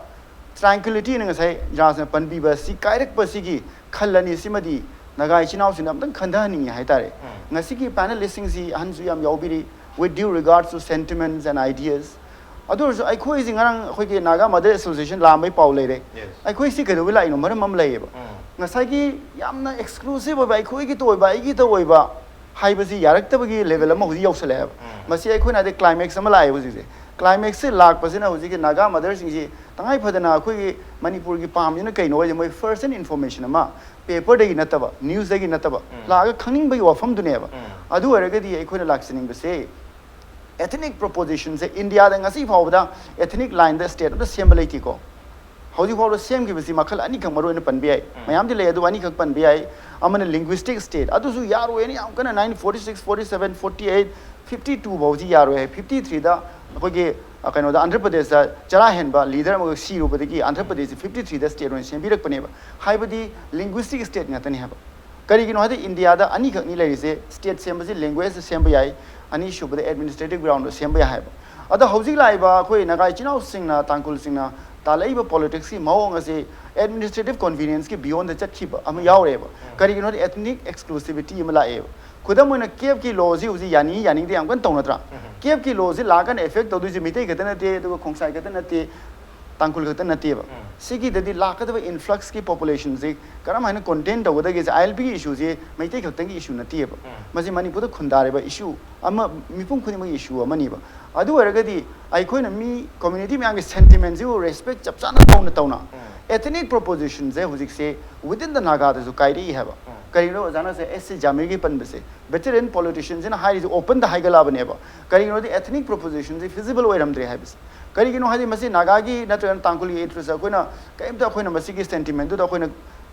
tranquilityꯅ ꯉꯁꯥꯏ ꯖꯥꯁꯅ ꯄꯟꯕꯤꯕ ꯁꯤ ꯀꯥꯏꯔꯛꯄꯁꯤꯒꯤ ꯈꯜ ꯑꯅꯤꯁꯤꯃꯗꯤ ꯅꯥꯒꯥ ꯏꯆꯤꯟ ꯏꯅꯥꯎꯁꯤꯡꯅ ꯑꯝꯇꯪ ꯈꯟꯊꯍꯟꯅꯤꯡꯉꯤ ꯍꯥꯏꯇꯥꯔꯦ꯫ ꯉꯁꯤꯒꯤ panelistꯁꯤꯡꯁꯤ ꯑꯍꯟꯁꯨ ꯌꯥꯝ ꯌꯥꯎꯕꯤꯔꯤ, with due regards to sentiments and ideas꯫ ꯑꯗꯨ ꯑꯣꯏꯔꯁꯨ ꯑꯩꯈꯣꯏꯁꯤ ꯉꯔꯥꯡ ꯑꯩꯈꯣꯏꯒꯤ Naga Mother Association ꯂꯥꯛꯑꯝꯕꯩ ꯄꯥꯎ ꯂꯩꯔꯦ꯫ ꯑꯩꯈꯣꯏ ꯁꯤ ꯀꯩꯗꯧꯕꯩ ꯂꯥꯛꯏꯅꯣ? ꯃꯔꯝ ꯑꯃ ꯂꯩꯌꯦꯕ꯫ ꯉꯁꯥꯏꯒꯤ ꯌꯥꯝꯅ exclusive ꯑꯣꯏꯕ, ꯑꯩꯈꯣꯏꯒꯤꯇ ꯑꯣꯏꯕ, ꯑꯩꯒꯤꯇ ꯑꯣꯏꯕ ꯍꯥꯏꯕꯁꯤ ꯌꯥꯔꯛꯇꯕꯒꯤ level ꯑꯃ ꯍꯧꯖꯤꯛ ꯌꯧꯁꯜꯂꯛꯑꯦꯕ꯫ ꯃꯁꯤ ꯑꯩꯈꯣꯏꯅ ꯍꯥꯏꯗꯤ climax ꯑꯃ ꯂꯥꯛꯑꯦꯕ ꯍꯧꯖꯤꯛꯁꯦ꯫ Climaxꯁꯦ ꯂꯥꯛꯄꯁꯤꯅ ꯍꯧꯖꯤꯛꯀꯤ ꯅꯥꯒꯥ motherꯁꯤꯡꯁꯤ ꯇꯉꯥꯏ ꯐꯗꯅ ꯑꯩꯈꯣꯏꯒꯤ ꯃꯅꯤꯄꯨꯔꯒꯤ ꯄꯥꯝꯃꯤꯁꯤꯅ ꯀꯩꯅꯣ ꯍꯥꯏꯁꯦ, ꯃꯣꯏ first hand information ꯑꯃ paperꯗꯒꯤ ꯅꯠꯇꯕ, newsꯇꯒꯤ ꯅꯠꯇꯕ, ꯂꯥꯛꯑꯒ ꯈꯪꯅꯤꯡꯕꯒꯤ ꯋꯥꯐꯝꯗꯨꯅꯦꯕ꯫ ꯑꯗꯨ ꯑꯣꯏꯔꯒꯗꯤ ꯑꯩꯈꯣꯏꯅ ꯂꯥꯛꯆꯅꯤꯡꯕꯁꯦ, ethnic propositionꯁꯦ Indiaꯗ ꯉꯁꯤ ꯐꯥꯎꯕꯗ ethnic lineꯗ state ꯑꯝꯇ ꯁꯦꯝꯕ ꯂꯩꯇꯦꯀꯣ꯫ ꯍꯧꯖꯤꯛ ꯐꯥꯎꯕꯗ ꯁꯦꯝꯈꯤꯕꯁꯤ ꯃꯈꯜ ꯑꯅꯤꯈꯛ ꯃꯔꯨ ꯑꯣꯏꯅ ꯄꯟꯕ ꯌꯥꯏ꯫ ꯃꯌꯥꯝꯗꯤ ꯂꯩ, ꯑꯗꯨꯕꯨ ꯑꯅꯤꯈꯛ ꯄꯟꯕ ꯌꯥꯏ꯫ ꯑꯃꯅ linguistic state, ꯑꯗꯨꯁꯨ ꯌꯥꯔꯣꯏꯅ ꯌꯥꯝ ꯀꯟꯅ nineteen forty six, forty seven, forty eight, fifty two ꯐꯥꯎꯁꯤ ꯌꯥꯔꯣꯏ ꯍꯥꯏ꯫ Fifty threeꯗ ꯑꯩꯈꯣꯏꯒꯤ, ꯑ, ꯀꯩꯅꯣꯗ ꯑꯟꯙ꯭ꯔ ꯄ꯭ꯔꯗꯦꯁꯇ ꯆꯔꯥ ꯍꯦꯟꯕ leader ꯑꯃꯈꯛ ꯁꯤꯔꯨꯕꯗꯒꯤ ꯑꯟꯙ꯭ꯔ ꯄ꯭ꯔꯗꯦꯁꯁꯤ fifty threeꯗ state ꯑꯣꯏꯅ ꯁꯦꯝꯕꯤꯔꯛꯄꯅꯦꯕ꯫ ꯍꯥꯏꯕꯗꯤ linguistic state ꯉꯥꯛꯇꯅꯤ ꯍꯥꯏꯕ꯫ ꯀꯔꯤꯒꯤꯅꯣ ꯍꯥꯏꯗꯤ Indiaꯗ ꯑꯅꯤꯈꯛꯅꯤ ꯂꯩꯔꯤꯁꯦ, state ꯁꯦꯝꯕꯁꯤ languageꯇ ꯁꯦꯝꯕ ꯌꯥꯏ, ꯑꯅꯤꯁꯨꯕꯗ administrative groundꯗ ꯁꯦꯝꯕ ꯌꯥꯏ ꯍꯥꯏꯕ꯫ ꯑꯗꯣ ꯍꯧꯖꯤꯛ ꯂꯥꯛꯏꯕ ꯑꯩꯈꯣꯏ ꯅꯥꯒꯥ ꯏꯆꯤꯟ ꯏꯅꯥꯎꯁꯤꯡꯅ, ꯇꯥꯡꯈꯨꯜꯁꯤꯡꯅ ꯇꯥꯜꯂꯛꯏꯕ politicsꯀꯤ ꯃꯑꯣꯡ ꯑꯁꯤ administrative convenienceꯀꯤ beyondꯗ ꯆꯠꯈꯤꯕ ꯑꯃ ꯌꯥꯎꯔꯦꯕ꯫ ꯀꯔꯤꯒꯤꯅꯣ ꯍꯥꯏꯗꯤ ethnic exclusivity ꯑꯃ ꯂꯥꯛꯑꯦꯕ꯫ ꯈꯨꯗꯝ ꯑꯣꯏꯅ ꯀꯦꯞꯀꯤ ꯂꯣꯁꯤ ꯍꯧꯖꯤꯛ ꯌꯥꯅꯤꯡꯏ ꯌꯥꯅꯤꯡꯗꯦ ꯌꯥꯝ ꯀꯟꯅ ꯇꯧꯅꯗ꯭ꯔꯥ? ꯀꯦꯞꯀꯤ ꯂꯣꯁꯤ ꯂꯥꯛꯀꯥꯟꯗ ꯑꯦꯐꯦꯛ ꯇꯧꯗꯣꯏꯁꯦ ꯃꯤꯇꯩ ꯈꯛꯇ ꯅꯠꯇꯦ, ꯑꯗꯨꯒ ꯈꯣꯡꯁꯥꯏ ꯈꯛꯇ ꯅꯠꯇꯦ, ꯇꯥꯡꯈꯨꯜ ꯈꯛꯇ ꯅꯠꯇꯦꯕ꯫ ꯁꯤꯒꯤꯗꯗꯤ ꯂꯥꯛꯀꯗꯕ ꯏꯟꯐ꯭ꯂꯛꯁꯀꯤ ꯄꯣꯄꯨꯂꯦꯁꯟꯁꯤ ꯀꯔꯝ ꯍꯥꯏꯅ ꯀꯣꯟꯇꯦꯟ ꯇꯧꯒꯗꯒꯦꯁꯦ, ꯑꯥꯏ ꯑꯦꯜ ꯄꯤꯒꯤ ꯏꯁꯨꯁꯤ ꯃꯩꯇꯩ ꯈꯛꯇꯪꯒꯤ ꯏꯁꯨ ꯅꯠꯇꯦꯕ꯫ ꯃꯁꯤ ꯃꯅꯤꯄꯨꯔꯗ ꯈꯨꯟꯗꯥꯔꯤꯕ ꯏꯁꯨ ꯑꯃ, ꯃꯤꯄꯨꯝ ꯈꯨꯗꯤꯡꯃꯛꯀꯤ ꯏꯁꯨ ꯑꯃꯅꯤꯕ꯫ ꯑꯗꯨ ꯑꯣꯏꯔꯒꯗꯤ ꯑꯩꯈꯣꯏꯅ ꯃꯤ ꯀꯝꯃ꯭ꯌꯨꯅꯤꯇꯤ ꯃꯌꯥꯝꯒꯤ ꯁꯦꯟꯇꯤꯃꯦꯟꯁꯤꯕꯨ ꯔꯦꯁꯄꯦꯛ ꯆꯞ ꯆꯥꯅ ꯇꯧꯅ ꯇꯧꯅ ꯎꯝ꯫ ꯑꯦꯊꯅꯤꯛ ꯄ꯭ꯔꯣꯄꯣꯖꯤꯁꯟꯁꯦ ꯍꯧꯖꯤꯛꯁꯦ within the ꯅꯥꯒꯥꯗꯁꯨ ꯀꯥꯏꯔꯛꯏ ꯍꯥꯏꯕ꯫ ꯎꯝ꯫ ꯀꯔꯤꯒꯤꯅꯣ ꯑꯣꯖꯥꯅ ꯉꯁꯥꯏ ꯑꯦꯁ ꯁꯤ ꯖꯥꯃꯤꯔꯒꯤ ꯄꯟꯕꯁꯦ? ꯚꯦꯇꯔꯦꯟ ꯄꯣꯂꯤꯇꯤꯁꯤꯌꯟꯁꯤꯅ ꯍꯥꯏꯔꯤꯁꯦ ꯑꯣꯄꯟꯗ ꯍꯥꯏꯒꯠꯂꯛꯑꯕꯅꯦꯕ꯫ ꯀꯔꯤꯒꯤꯅꯣꯗꯤ ꯑꯦꯊꯅꯤꯛ ꯄ꯭ꯔꯣꯄꯣꯖꯤꯁꯟꯁꯦ ꯐꯤꯖꯤꯕꯜ ꯑꯣꯏꯔꯝꯗ꯭ꯔꯦ ꯍꯥꯏꯕꯁꯦ꯫ ꯀꯔꯤꯒꯤꯅꯣ ꯍꯥꯏꯗꯤ ꯃꯁꯤ ꯅꯥꯒꯥꯒꯤ ꯅꯠꯇ꯭ꯔꯒꯅ ꯇꯥꯡꯈꯨꯜꯒꯤ ꯏꯟꯇꯔꯦꯁ ꯑꯩꯈꯣꯏꯅ ꯀꯔꯤꯝꯇ ꯑꯩꯈꯣꯏꯅ ꯃꯁꯤꯒꯤ ꯁꯦꯟꯇꯤꯃꯦꯟꯗꯨꯗ ꯑꯩꯈꯣꯏꯅ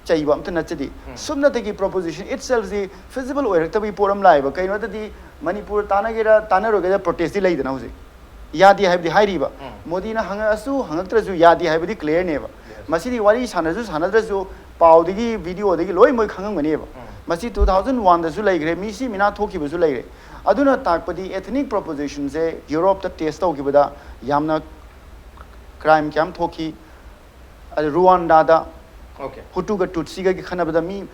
ꯆꯩꯕ ꯑꯝꯇ ꯅꯠꯆꯗꯦ꯫ ꯎꯝ꯫ ꯁꯨꯞꯅꯇꯒꯤ ꯄ꯭ꯔꯣꯄꯣꯖꯤꯁꯟ ꯏꯠꯁꯦꯜꯐꯁꯤ ꯐꯤꯖꯤꯕꯜ ꯑꯣꯏꯔꯛꯇꯕꯒꯤ ꯄꯣꯠ ꯑꯃ ꯂꯥꯛꯑꯦꯕ꯫ ꯀꯩꯅꯣꯗꯗꯤ ꯃꯅꯤꯄꯨꯔ ꯇꯥꯟꯅꯒꯦꯔꯥ ꯇꯥꯟꯅꯔꯣꯏꯒꯦꯔꯥ ꯄ꯭ꯔꯣꯇꯦꯁꯇꯤ ꯂꯩꯗꯅ ꯍꯧꯖꯤꯛ꯫ ꯌꯥꯗꯦ ꯍꯥꯏꯕꯗꯤ ꯍꯥꯏꯔꯤꯕ꯫ ꯎꯝ꯫ ꯃꯣꯗꯤꯅ ꯍꯪꯉꯛꯑꯁꯨ ꯍꯪꯉꯛꯇ꯭ꯔꯁꯨ ꯌꯥꯗꯦ ꯍꯥꯏꯕꯗꯤ ꯀ꯭ꯂꯤꯌꯔꯅꯦꯕ꯫ ꯌꯦꯁ꯫ ꯃꯁꯤꯗꯤ ꯋꯥꯔꯤ ꯁꯥꯟꯅꯔꯁꯨ ꯁꯥꯟꯅꯗ꯭ꯔꯁꯨ ꯄꯥꯎꯗꯒꯤ ꯚꯤꯗꯤꯑꯣꯗꯒꯤ ꯂꯣꯏ ꯃꯣꯏ ꯈꯪꯉꯝꯒꯅꯦꯕ꯫ ꯎꯝ꯫ ꯃꯁꯤ ꯇꯨ ꯊꯥꯎꯖꯟ ꯋꯥꯟꯗꯁꯨ ꯂꯩꯈ꯭ꯔꯦ, ꯃꯤꯁꯤ ꯃꯤꯅꯥ ꯊꯣꯛꯈꯤꯕꯁꯨ ꯂꯩꯔꯦ꯫ ꯑꯗꯨꯅ ꯇꯥꯛꯄꯗꯤ ꯑꯦꯊꯅꯤꯛ ꯄ꯭ꯔꯣꯄꯣꯖꯤꯁꯟꯁꯦ ꯌꯨꯔꯣꯞꯇ ꯇꯦꯁ ꯇꯧꯈꯤꯕꯗ ꯌꯥꯝꯅ ꯀ꯭ꯔꯥꯏꯝ ꯀꯌꯥꯝ ꯊꯣꯛꯈꯤ꯫ ꯑꯗ ꯔꯨꯋꯥꯟꯗꯥꯗ ꯑꯣꯀꯦ꯫ ꯍꯨꯇꯨꯒ ꯇꯨꯠꯁꯤꯒꯒꯤ ꯈꯠꯅꯕꯗ ꯃꯤ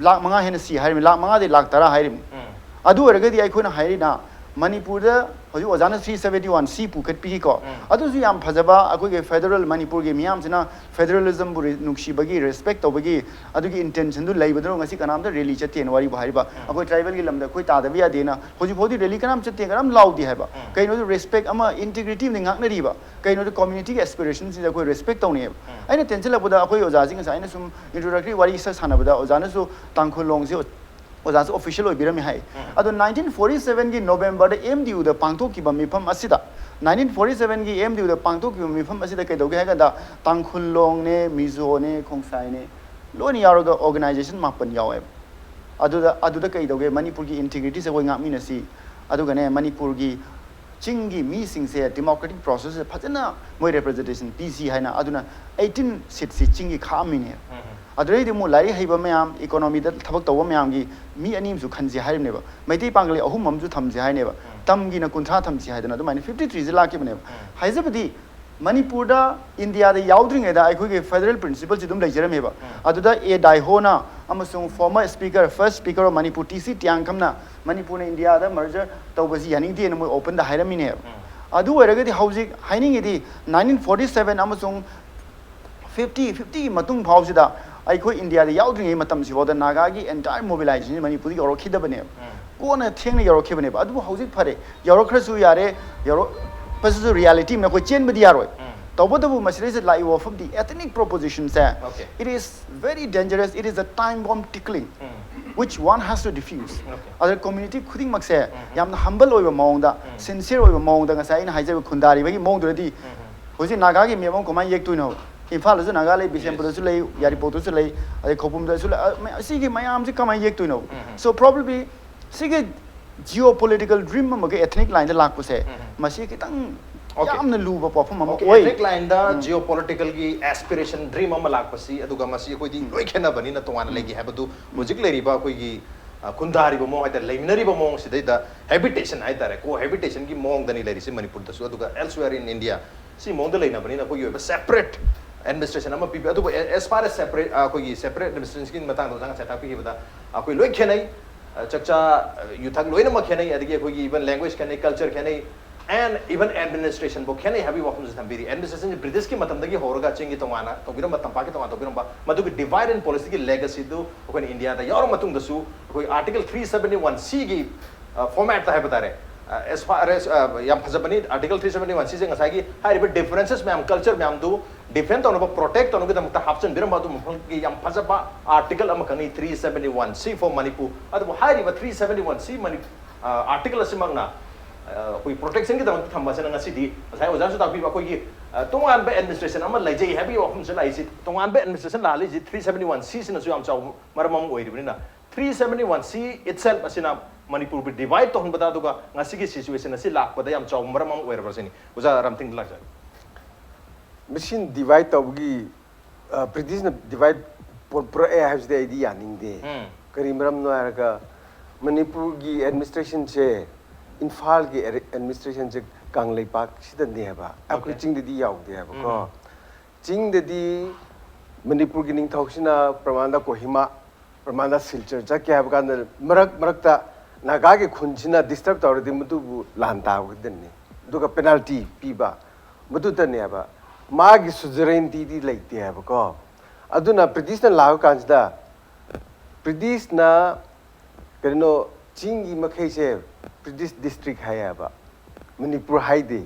ꯂꯥꯛ ꯃꯉꯥ ꯍꯦꯟꯅ ꯁꯤ ꯍꯥꯏꯔꯤꯕꯅꯤ, ꯂꯥꯛ ꯃꯉꯥꯗꯤ ꯂꯥꯛ ꯇꯔꯥ ꯍꯥꯏꯔꯤꯕꯅꯤ꯫ ꯎꯝ꯫ ꯑꯗꯨ ꯑꯣꯏꯔꯒꯗꯤ ꯑꯩꯈꯣꯏꯅ ꯍꯥꯏꯔꯤꯅ ꯃꯅꯤꯄꯨꯔꯗ ꯍꯧꯖꯤꯛ ꯑꯣꯖꯥꯅ ꯊ꯭ꯔꯤ ꯁꯕꯦꯟꯇꯤ ꯋꯥꯟ ꯁꯤ ꯄꯨꯈꯠꯄꯤꯔꯤꯀꯣ꯫ ꯎꯝ꯫ ꯑꯗꯨꯁꯨ ꯌꯥꯝ ꯐꯖꯕ, ꯑꯩꯈꯣꯏꯒꯤ ꯐꯦꯗꯔꯦꯜ ꯃꯅꯤꯄꯨꯔꯒꯤ ꯃꯤꯌꯥꯝꯁꯤꯅ ꯐꯦꯗꯔꯦꯂꯤꯖꯝꯕꯨ ꯔꯤ-, ꯅꯨꯡꯁꯤꯕꯒꯤ, ꯔꯦꯁꯄꯦꯛ ꯇꯧꯕꯒꯤ ꯑꯗꯨꯒꯤ ꯏꯟꯇꯦꯟꯁꯟꯗꯨ ꯂꯩꯕꯗꯨꯅ ꯉꯁꯤ ꯀꯅꯥꯝꯇ ꯔꯦꯂꯤ ꯆꯠꯇꯦꯅ ꯋꯥꯔꯤꯕꯨ ꯍꯥꯏꯔꯤꯕ꯫ ꯎꯝ꯫ ꯑꯩꯈꯣꯏ ꯇ꯭ꯔꯥꯏꯕꯦꯜꯒꯤ ꯂꯝꯗ ꯑꯩꯈꯣꯏ ꯇꯥꯗꯕ ꯌꯥꯗꯦꯅ ꯍꯧꯖꯤꯛ ꯐꯥꯎꯗꯤ ꯔꯦꯂꯤ ꯀꯅꯥꯝ ꯆꯠꯇꯦ, ꯀꯅꯥꯝ ꯂꯥꯎꯗꯦ ꯍꯥꯏꯕ꯫ ꯎꯝ꯫ ꯀꯩꯅꯣꯗꯤ ꯔꯦꯁꯄꯦꯛ ꯑꯃ, ꯏꯟꯇꯤꯒ꯭ꯔꯤꯇꯤ ꯑꯃꯗꯤ ꯉꯥꯛꯅꯔꯤꯕ꯫ ꯀꯩꯅꯣꯗꯤ ꯀꯝꯃ꯭ꯌꯨꯅꯤꯇꯤꯒꯤ ꯑꯦꯁꯄꯤꯔꯦꯁꯟꯁꯤꯗ ꯑꯩꯈꯣꯏ ꯔꯦꯁꯄꯦꯛ ꯇꯧꯅꯩꯌꯦꯕ꯫ ꯎꯝ꯫ ꯑꯩꯅ ꯇꯦꯟꯁꯤꯜꯂꯛꯄꯗ ꯑꯩꯈꯣꯏ ꯑꯣꯖꯥꯁꯤꯡ ꯉꯁꯥꯏ ꯑꯩꯅ ꯁꯨꯝ ꯏꯟꯇ꯭ꯔꯣꯗꯛꯇꯔꯤ ꯋꯥꯔꯤ ꯁ-, ꯁꯥꯟꯅꯕꯗ ꯑꯣꯖꯥꯅꯁꯨ ꯇꯥꯡꯈꯨꯜ ꯂꯣꯡꯁꯤ ꯑꯣꯖꯥꯁꯨ ꯑꯣꯐꯤꯁꯤꯌꯦꯜ ꯑꯣꯏꯕꯤꯔꯝꯃꯤ ꯍꯥꯏ꯫ ꯎꯝ꯫ ꯑꯗꯣ ꯅꯥꯏꯟꯇꯤꯟ ꯐꯣꯔꯇꯤ ꯁꯕꯦꯟꯒꯤ ꯅꯣꯕꯦꯝꯕꯔꯗ ꯑꯦꯝ ꯗꯤ ꯌꯨꯗ ꯄꯥꯡꯊꯣꯛꯈꯤꯕ ꯃꯤꯐꯝ ꯑꯁꯤꯗ, ꯅꯥꯏꯟꯇꯤꯟ ꯐꯣꯔꯇꯤ ꯁꯕꯦꯟꯒꯤ ꯑꯦꯝ ꯗꯤ ꯌꯨꯗ ꯄꯥꯡꯊꯣꯛꯈꯤꯕ ꯃꯤꯐꯝ ꯑꯁꯤꯗ ꯀꯩꯗꯧꯒꯦ ꯍꯥꯏ ꯀꯥꯟꯗ ꯇꯥꯡꯈꯨꯜ ꯂꯣꯡꯅꯦ, ꯃꯤꯖꯣꯅꯦ, ꯈꯣꯡꯁꯥꯏꯅꯦ, ꯂꯣꯏꯅ ꯌꯥꯎꯔꯒ ꯑꯣꯔꯒꯅꯥꯏꯖꯦꯁꯟ ꯃꯥꯄꯟ ꯌꯥꯎꯋꯦꯕ꯫ ꯑꯗꯨꯗ, ꯑꯗꯨꯗ ꯀꯩꯗꯧꯒꯦ, ꯃꯅꯤꯄꯨꯔꯒꯤ ꯏꯟꯇꯤꯒ꯭ꯔꯤꯇꯤꯁꯦ ꯑꯩꯈꯣꯏ ꯉꯥꯛꯃꯤꯟꯅꯁꯤ, ꯑꯗꯨꯒꯅꯦ ꯃꯅꯤꯄꯨꯔꯒꯤ ꯆꯤꯡꯒꯤ ꯃꯤꯁꯤꯡꯁꯦ ꯗꯤꯃꯣꯀ꯭ꯔꯦꯇꯤꯛ ꯄ꯭ꯔꯣꯁꯦꯁꯁꯦ ꯐꯖꯅ ꯃꯣꯏ ꯔꯤꯄ꯭ꯔꯖꯦꯟꯇꯦꯁꯟ ꯄꯤꯁꯤ ꯍꯥꯏꯅ, ꯑꯗꯨꯅ ꯑꯩꯠꯇꯤꯟ ꯁꯤꯠꯁꯤ ꯆꯤꯡꯒꯤ ꯈꯥꯛꯑꯝꯃꯤꯅꯦ꯫ ꯎꯝ꯫ ꯑꯗꯨꯗꯩꯗꯤ ꯑꯃꯨꯛ ꯂꯥꯏꯔꯤꯛ ꯍꯩꯕ ꯃꯌꯥꯝ, ꯏꯀꯣꯅꯣꯃꯤꯗ ꯊꯕꯛ ꯇꯧꯕ ꯃꯌꯥꯝꯒꯤ ꯃꯤ ꯑꯅꯤ ꯑꯃꯁꯨ ꯈꯟꯁꯤ ꯍꯥꯏꯔꯤꯕꯅꯦꯕ꯫ ꯃꯩꯇꯩ ꯄꯥꯡꯒꯜꯒꯤ ꯑꯍꯨꯝ ꯑꯃꯁꯨ ꯊꯝꯁꯤ ꯍꯥꯏꯅꯦꯕ꯫ ꯎꯝ꯫ ꯇꯝꯒꯤꯅ ꯀꯨꯟꯊ꯭ꯔꯥ ꯊꯝꯁꯤ ꯍꯥꯏꯗꯅ ꯑꯗꯨꯃꯥꯏꯅ ꯐꯤꯐꯇꯤ ꯊ꯭ꯔꯤꯁꯦ ꯂꯥꯛꯈꯤꯕꯅꯦꯕ꯫ ꯎꯝ꯫ ꯍꯥꯏꯖꯕꯗꯤ ꯃꯅꯤꯄꯨꯔꯗ ꯏꯟꯗꯤꯌꯥꯗ ꯌꯥꯎꯗ꯭ꯔꯤꯉꯩꯗ ꯑꯩꯈꯣꯏꯒꯤ ꯐꯦꯗꯔꯦꯜ ꯄ꯭ꯔꯤꯟꯁꯤꯄꯜꯁꯤ ꯑꯗꯨꯝ ꯂꯩꯖꯔꯝꯃꯦꯕ꯫ ꯎꯝ꯫ ꯑꯗꯨꯗ ꯑꯦ ꯗꯥꯏꯍꯣꯅ, ꯑꯃꯁꯨꯡ former speaker, first speaker of Manipur, T C ꯇꯤꯌꯥꯡꯈꯝꯅ ꯃꯅꯤꯄꯨꯔꯅ ꯏꯟꯗꯤꯌꯥꯗ merger ꯇꯧꯕꯁꯤ ꯌꯥꯅꯤꯡꯗꯦꯅ ꯃꯣꯏ openꯗ ꯍꯥꯏꯔꯝꯃꯤꯅꯦꯕ꯫ ꯑꯗꯨ ꯑꯣꯏꯔꯒꯗꯤ ꯍꯧꯖꯤꯛ ꯍꯥꯏꯅꯤꯡꯉꯤꯗꯤ nineteen forty seven ꯑꯃꯁꯨꯡ fifty, fifty ꯃꯇꯨꯡ ꯐꯥꯎꯁꯤꯗ ꯑꯩꯈꯣꯏ ꯏꯟꯗꯤꯌꯥꯗ ꯌꯥꯎꯗ꯭ꯔꯤꯉꯩ ꯃꯇꯝꯁꯤꯐꯥꯎꯗ ꯅꯥꯒꯥꯒꯤ entire mobilization ꯃꯅꯤꯄꯨꯔꯗ ꯌꯧꯔꯛꯈꯤꯗꯕꯅꯦꯕ꯫ ꯀꯣꯟꯅ ꯊꯦꯡꯅ ꯌꯧꯔꯛꯈꯤꯕꯅꯦꯕ꯫ ꯑꯗꯨꯕꯨ ꯍꯧꯖꯤꯛ ꯐꯔꯦ, ꯌꯧꯔꯛꯈ꯭ꯔꯁꯨ ꯌꯥꯔꯦ, ꯌꯧꯔꯛꯄꯁꯤꯁꯨ reality ꯑꯃꯅ ꯑꯩꯈꯣꯏ ꯆꯦꯟꯕꯗꯤ ꯌꯥꯔꯣꯏ꯫ ꯇꯧꯕꯇꯕꯨ ꯃꯁꯤꯗꯩꯁꯤꯗ ꯂꯥꯛꯏꯕ ꯋꯥꯐꯝꯗꯤ ethnic propositionꯁꯦ, Okay. it is very dangerous, it is a time bomb tickling, which one has to defuse. Okay. ꯑꯗ community ꯈꯨꯗꯤꯡꯃꯛꯁꯦ ꯌꯥꯝꯅ humble ꯑꯣꯏꯕ ꯃꯑꯣꯡꯗ, sincere ꯑꯣꯏꯕ ꯃꯑꯣꯡꯗ, ꯉꯁꯥꯏ ꯑꯩꯅ ꯍꯥꯏꯖꯔꯤꯕ ꯈꯨꯟꯗꯥꯔꯤꯕꯒꯤ ꯃꯑꯣꯡꯗꯨꯗꯗꯤ ꯍꯧꯖꯤꯛ ꯅꯥꯒꯥꯒꯤ map ꯑꯃ ꯀꯃꯥꯏꯅ ꯌꯦꯛꯇꯣꯏꯅꯣ? ꯏꯝꯐꯥꯜꯗꯁꯨ ꯅꯥꯒꯥ ꯂꯩ, ꯕꯤꯁꯦꯝꯄꯨꯔꯗꯁꯨ ꯂꯩ, ꯌꯥꯏꯔꯤꯄꯣꯛꯇꯁꯨ ꯂꯩ, ꯑꯗꯩ ꯈꯧꯄꯨꯝꯗꯁꯨ ꯂꯩ꯫ ꯑ, ꯃ-, ꯁꯤꯒꯤ ꯃꯌꯥꯝꯁꯤ ꯀꯃꯥꯏꯅ ꯌꯦꯛꯇꯣꯏꯅꯣ? So probably ꯁꯤꯒꯤ geopolitical dream ꯑꯃꯒ ethnic lineꯗ ꯂꯥꯛꯄꯁꯦ, ꯃꯁꯤ ꯈꯤꯇꯪ Okay. ꯌꯥꯝꯅ ꯂꯨꯕ ꯋꯥꯐꯝ ꯑꯃ Okay, ꯑꯣꯏ꯫ Ethnic lineꯗ geopoliticalꯒꯤ aspiration, dream ꯑꯃ ꯂꯥꯛꯄꯁꯤ, ꯑꯗꯨꯒ ꯃꯁꯤ ꯑꯩꯈꯣꯏꯗꯤ ꯂꯣꯏ ꯈꯦꯠꯅꯕꯅꯤꯅ ꯇꯣꯉꯥꯟꯅ ꯂꯩꯒꯦ ꯍꯥꯏꯕꯗꯨ ꯍꯧꯖꯤꯛ ꯂꯩꯔꯤꯕ ꯑꯩꯈꯣꯏꯒꯤ, ꯑ, ꯈꯨꯟꯗꯥꯔꯤꯕ ꯃꯑꯣꯡ ꯍꯥꯏꯇꯥꯔꯦ, ꯂꯩꯃꯤꯟꯅꯔꯤꯕ ꯃꯑꯣꯡꯁꯤꯗꯩꯗ habitation ꯍꯥꯏꯇꯥꯔꯦ, cohabitation ꯒꯤ ꯃꯑꯣꯡꯗꯅꯤ ꯂꯩꯔꯤꯁꯤ ꯃꯅꯤꯄꯨꯔꯗꯁꯨ, ꯑꯗꯨꯒ elsewhere in India ꯁꯤ ꯃꯑꯣꯡꯗ ꯂꯩꯅꯕꯅꯤꯅ ꯑꯩꯈꯣꯏꯒꯤ ꯑꯣꯏꯕ separate administration ꯑꯃ ꯄꯤꯕ꯫ ꯑꯗꯨꯕꯨ as far as separate, ꯑ, ꯑꯩꯈꯣꯏꯒꯤ separate administrationꯒꯤ ꯃꯇꯥꯡꯗ ꯑꯣꯖꯥ ꯉꯁꯥꯏ ꯇꯥꯛꯄꯤꯈꯤꯕꯗ ꯑꯩꯈꯣꯏ ꯂꯣꯏ ꯈꯦꯠꯅꯩ꯫ ꯑ, ꯆꯥꯛꯆꯥ, ꯑ, ꯌꯨꯊꯛ ꯂꯣꯏꯅꯃꯛ ꯈꯦꯠꯅꯩ꯫ ꯑꯗꯒꯤ ꯑꯩꯈꯣꯏꯒꯤ even language ꯈꯦꯠꯅꯩ, culture ꯈꯦꯠꯅꯩ, and even administration ꯐꯥꯎ ꯈꯦꯠꯅꯩ ꯍꯥꯏꯕꯒꯤ ꯋꯥꯐꯝꯁꯦ ꯊꯝꯕꯤꯔꯤ꯫ Administration ꯁꯦ British ꯀꯤ ꯃꯇꯝꯗꯒꯤ ꯍꯧꯔꯒ ꯆꯤꯡꯒꯤ ꯇꯣꯉꯥꯟꯅ ꯇꯧꯕꯤꯔꯝꯕ, ꯇꯝꯄꯥꯛꯀꯤ ꯇꯣꯉꯥꯟꯅ ꯇꯧꯕꯤꯔꯝꯕ, ꯃꯗꯨꯒꯤ divide and policy ꯒꯤ legacy ꯗꯨ ꯑꯩꯈꯣꯏꯅ ꯏꯟꯗꯤꯌꯥꯗ ꯌꯥꯎꯔ ꯃꯇꯨꯡꯗꯁꯨ ꯑꯩꯈꯣꯏ Article three seventy one C ꯒꯤ, ꯑ, format ꯇ ꯍꯥꯏꯕ ꯇꯥꯔꯦ, ꯑ, as far as, ꯑ, ꯌꯥꯝ ꯐꯖꯕꯅꯤ꯫ Article three seventy one C ꯁꯦ ꯉꯁꯥꯏꯒꯤ ꯍꯥꯏꯔꯤꯕ differences ꯃꯌꯥꯝ, culture ꯃꯌꯥꯝꯗꯨ defend ꯇꯧꯅꯕ, protect ꯇꯧꯅꯕꯒꯤꯗꯃꯛꯇ ꯍꯥꯞꯆꯤꯟꯕꯤꯔꯝꯕ ꯑꯗꯨꯒꯨꯝꯕꯒꯤ ꯌꯥꯝ ꯐꯖꯕ article ꯑꯃꯈꯛꯅꯤ, three seventy one C for Manipur꯫ ꯑꯗꯨꯕꯨ ꯍꯥꯏꯔꯤꯕ three seventy one C ꯃꯅꯤ-, ꯑ, article ꯑꯁꯤꯃꯛꯅ, ꯑ, ꯑꯩꯈꯣꯏ protection ꯒꯤꯗꯃꯛꯇ ꯊꯝꯕ ꯑꯁꯤꯅ ꯉꯁꯤꯗꯤ ꯉꯁꯥꯏ ꯑꯣꯖꯥꯁꯨ ꯇꯥꯛꯄꯤꯕ ꯑꯩꯈꯣꯏꯒꯤ, ꯑ, ꯇꯣꯉꯥꯟꯕ administration ꯑꯃ ꯂꯩꯖꯩ ꯍꯥꯏꯕꯒꯤ ꯋꯥꯐꯝꯁꯤꯗ ꯂꯥꯛꯏꯁꯤ, ꯇꯣꯉꯥꯟꯕ administration ꯂꯥꯛꯍꯜꯂꯤꯁꯤ three seventy one C ꯁꯤꯅꯁꯨ ꯌꯥꯝ ꯆꯥꯎꯕ ꯃꯔꯝ ꯑꯃ ꯑꯣꯏꯔꯤꯕꯅꯤꯅ, three seventy one C itself ꯑꯁꯤꯅ ꯃꯅꯤꯄꯨꯔꯕꯨ divide ꯇꯧꯍꯟꯕꯗ, ꯑꯗꯨꯒ ꯉꯁꯤꯒꯤ situation ꯑꯁꯤ ꯂꯥꯛꯄꯗ ꯌꯥꯝ ꯆꯥꯎꯕ ꯃꯔꯝ ꯑꯃ ꯑꯣꯏꯔꯕ꯭ꯔꯥ ꯁꯤꯅꯤ꯫ ꯑꯣꯖꯥ ꯔꯥꯝꯇꯤꯡꯗ ꯂꯥꯛꯆꯒꯦ꯫ ꯃꯁꯤꯅ divide ꯇꯧꯕꯒꯤ, ꯑ, British ꯅ divide ꯄꯨ-, ꯄꯨꯔꯛꯑꯦ ꯍꯥꯏꯕꯁꯤꯗꯤ ꯑꯩꯗꯤ ꯌꯥꯅꯤꯡꯗꯦ꯫ ꯎꯝ꯫ ꯀꯔꯤ ꯃꯔꯝꯅꯣ ꯍꯥꯏꯔꯒ ꯃꯅꯤꯄꯨꯔꯒꯤ administration ꯁꯦ ꯏꯝꯐꯥꯜꯒꯤ ꯑꯦ-, administration ꯁꯦ ꯀꯪꯂꯩꯄꯥꯛꯁꯤꯗꯅꯦꯕ, ꯑꯩꯈꯣꯏ Okay. ꯆꯤꯡꯗꯗꯤ ꯌꯥꯎꯗꯦꯕꯀꯣ꯫ ꯎꯝ꯫ ꯆꯤꯡꯗꯗꯤ ꯃꯅꯤꯄꯨꯔꯒꯤ ꯅꯤꯡꯊꯧꯁꯤꯅ ꯄ꯭ꯔꯃꯥꯟꯗ ꯀꯣꯍꯤꯃꯥ, ꯄ꯭ꯔꯃꯥꯟꯗ ꯁꯤꯜꯆꯔ ꯆꯠꯀꯦ ꯍꯥꯏꯕ ꯀꯥꯟꯗ ꯃꯔꯛ ꯃꯔꯛꯇ ꯅꯥꯒꯥꯒꯤ ꯈꯨꯟꯁꯤꯅ ꯗꯤꯁꯇꯔꯕ ꯇꯧꯔꯗꯤ ꯃꯗꯨꯕꯨ ꯂꯥꯟ ꯇꯥꯕꯗꯅꯤ, ꯑꯗꯨꯒ ꯄꯦꯅꯥꯜꯇꯤ ꯄꯤꯕ, ꯃꯗꯨꯗꯅꯦꯕ ꯃꯥꯒꯤ ꯁꯨꯖꯔꯦꯟꯇꯤꯗꯤ ꯂꯩꯇꯦ ꯍꯥꯏꯕꯀꯣ꯫ ꯑꯗꯨꯅ ꯕ꯭ꯔꯤꯇꯤꯁꯅ ꯂꯥꯛꯄ ꯀꯥꯟꯁꯤꯗ ꯕ꯭ꯔꯤꯇꯤꯁꯅ ꯀꯔꯤꯅꯣ, ꯆꯤꯡꯒꯤ ꯃꯈꯩꯁꯦ ꯕ꯭ꯔꯤꯇꯤꯁ ꯗꯤꯁꯇ꯭ꯔꯤꯛ ꯍꯥꯏꯌꯦꯕ, ꯃꯅꯤꯄꯨꯔ ꯍꯥꯏꯗꯦ,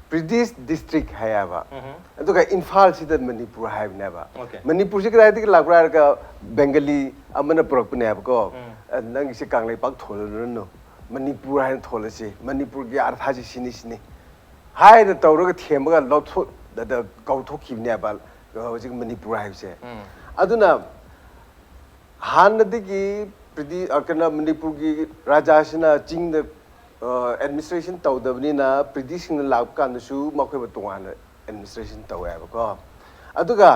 ꯕ꯭ꯔꯤꯇꯤꯁ ꯗꯤꯁꯇ꯭ꯔꯤꯛ ꯍꯥꯏꯌꯦꯕ꯫ ꯎꯝꯍꯨꯝ. ꯑꯗꯨꯒ ꯏꯝꯐꯥꯜꯁꯤꯗ ꯃꯅꯤꯄꯨꯔ ꯍꯥꯏꯕꯅꯦꯕ꯫ Okay. ꯃꯅꯤꯄꯨꯔꯁꯤ ꯀꯗꯥꯏꯗꯒꯤ ꯂꯥꯛꯄ꯭ꯔꯥ ꯍꯥꯏꯔꯒ ꯕꯦꯡꯒꯂꯤ ꯑꯃꯅ ꯄꯨꯔꯛꯄꯅꯦꯕꯀꯣ꯫ ꯎꯝ. "ꯑ, ꯅꯪꯒꯤꯁꯦ ꯀꯪꯂꯩꯄꯥꯛ ꯊꯣꯜꯂꯨꯔꯅꯨ, ꯃꯅꯤꯄꯨꯔ ꯍꯥꯏꯅ ꯊꯣꯜꯂꯁꯤ, ꯃꯅꯤꯄꯨꯔꯒꯤ ꯑꯥꯔꯊꯁꯤ ꯁꯤꯅꯤ ꯁꯤꯅꯤ" ꯍꯥꯏꯅ ꯇꯧꯔꯒ ꯊꯦꯝꯃꯒ ꯂꯧꯊꯣꯛ-, ꯀꯧꯊꯣꯛꯈꯤꯕꯅꯦꯕ ꯍꯧꯖꯤꯛ ꯃꯅꯤꯄꯨꯔ ꯍꯥꯏꯕꯁꯦ꯫ ꯎꯝ. ꯑꯗꯨꯅ ꯍꯥꯟꯅꯗꯒꯤ ꯄ꯭ꯔꯤꯇꯤ-, ꯑ, ꯀꯩꯅꯣ, ꯃꯅꯤꯄꯨꯔꯒꯤ ꯔꯥꯖꯥꯁꯤꯅ ꯆꯤꯡꯗ ꯑꯦꯗꯃꯤꯅꯤꯁꯇ꯭ꯔꯦꯁꯟ ꯇꯧꯗꯕꯅꯤꯅ ꯕ꯭ꯔꯤꯇꯤꯁꯁꯤꯡꯅ ꯂꯥꯛꯄ ꯀꯥꯟꯗꯁꯨ ꯃꯈꯣꯏꯕꯨ ꯇꯣꯉꯥꯟꯅ ꯑꯦꯗꯃꯤꯅꯤꯁꯇ꯭ꯔꯦꯁꯟ ꯇꯧꯋꯦꯕꯀꯣ꯫ ꯑꯗꯨꯒ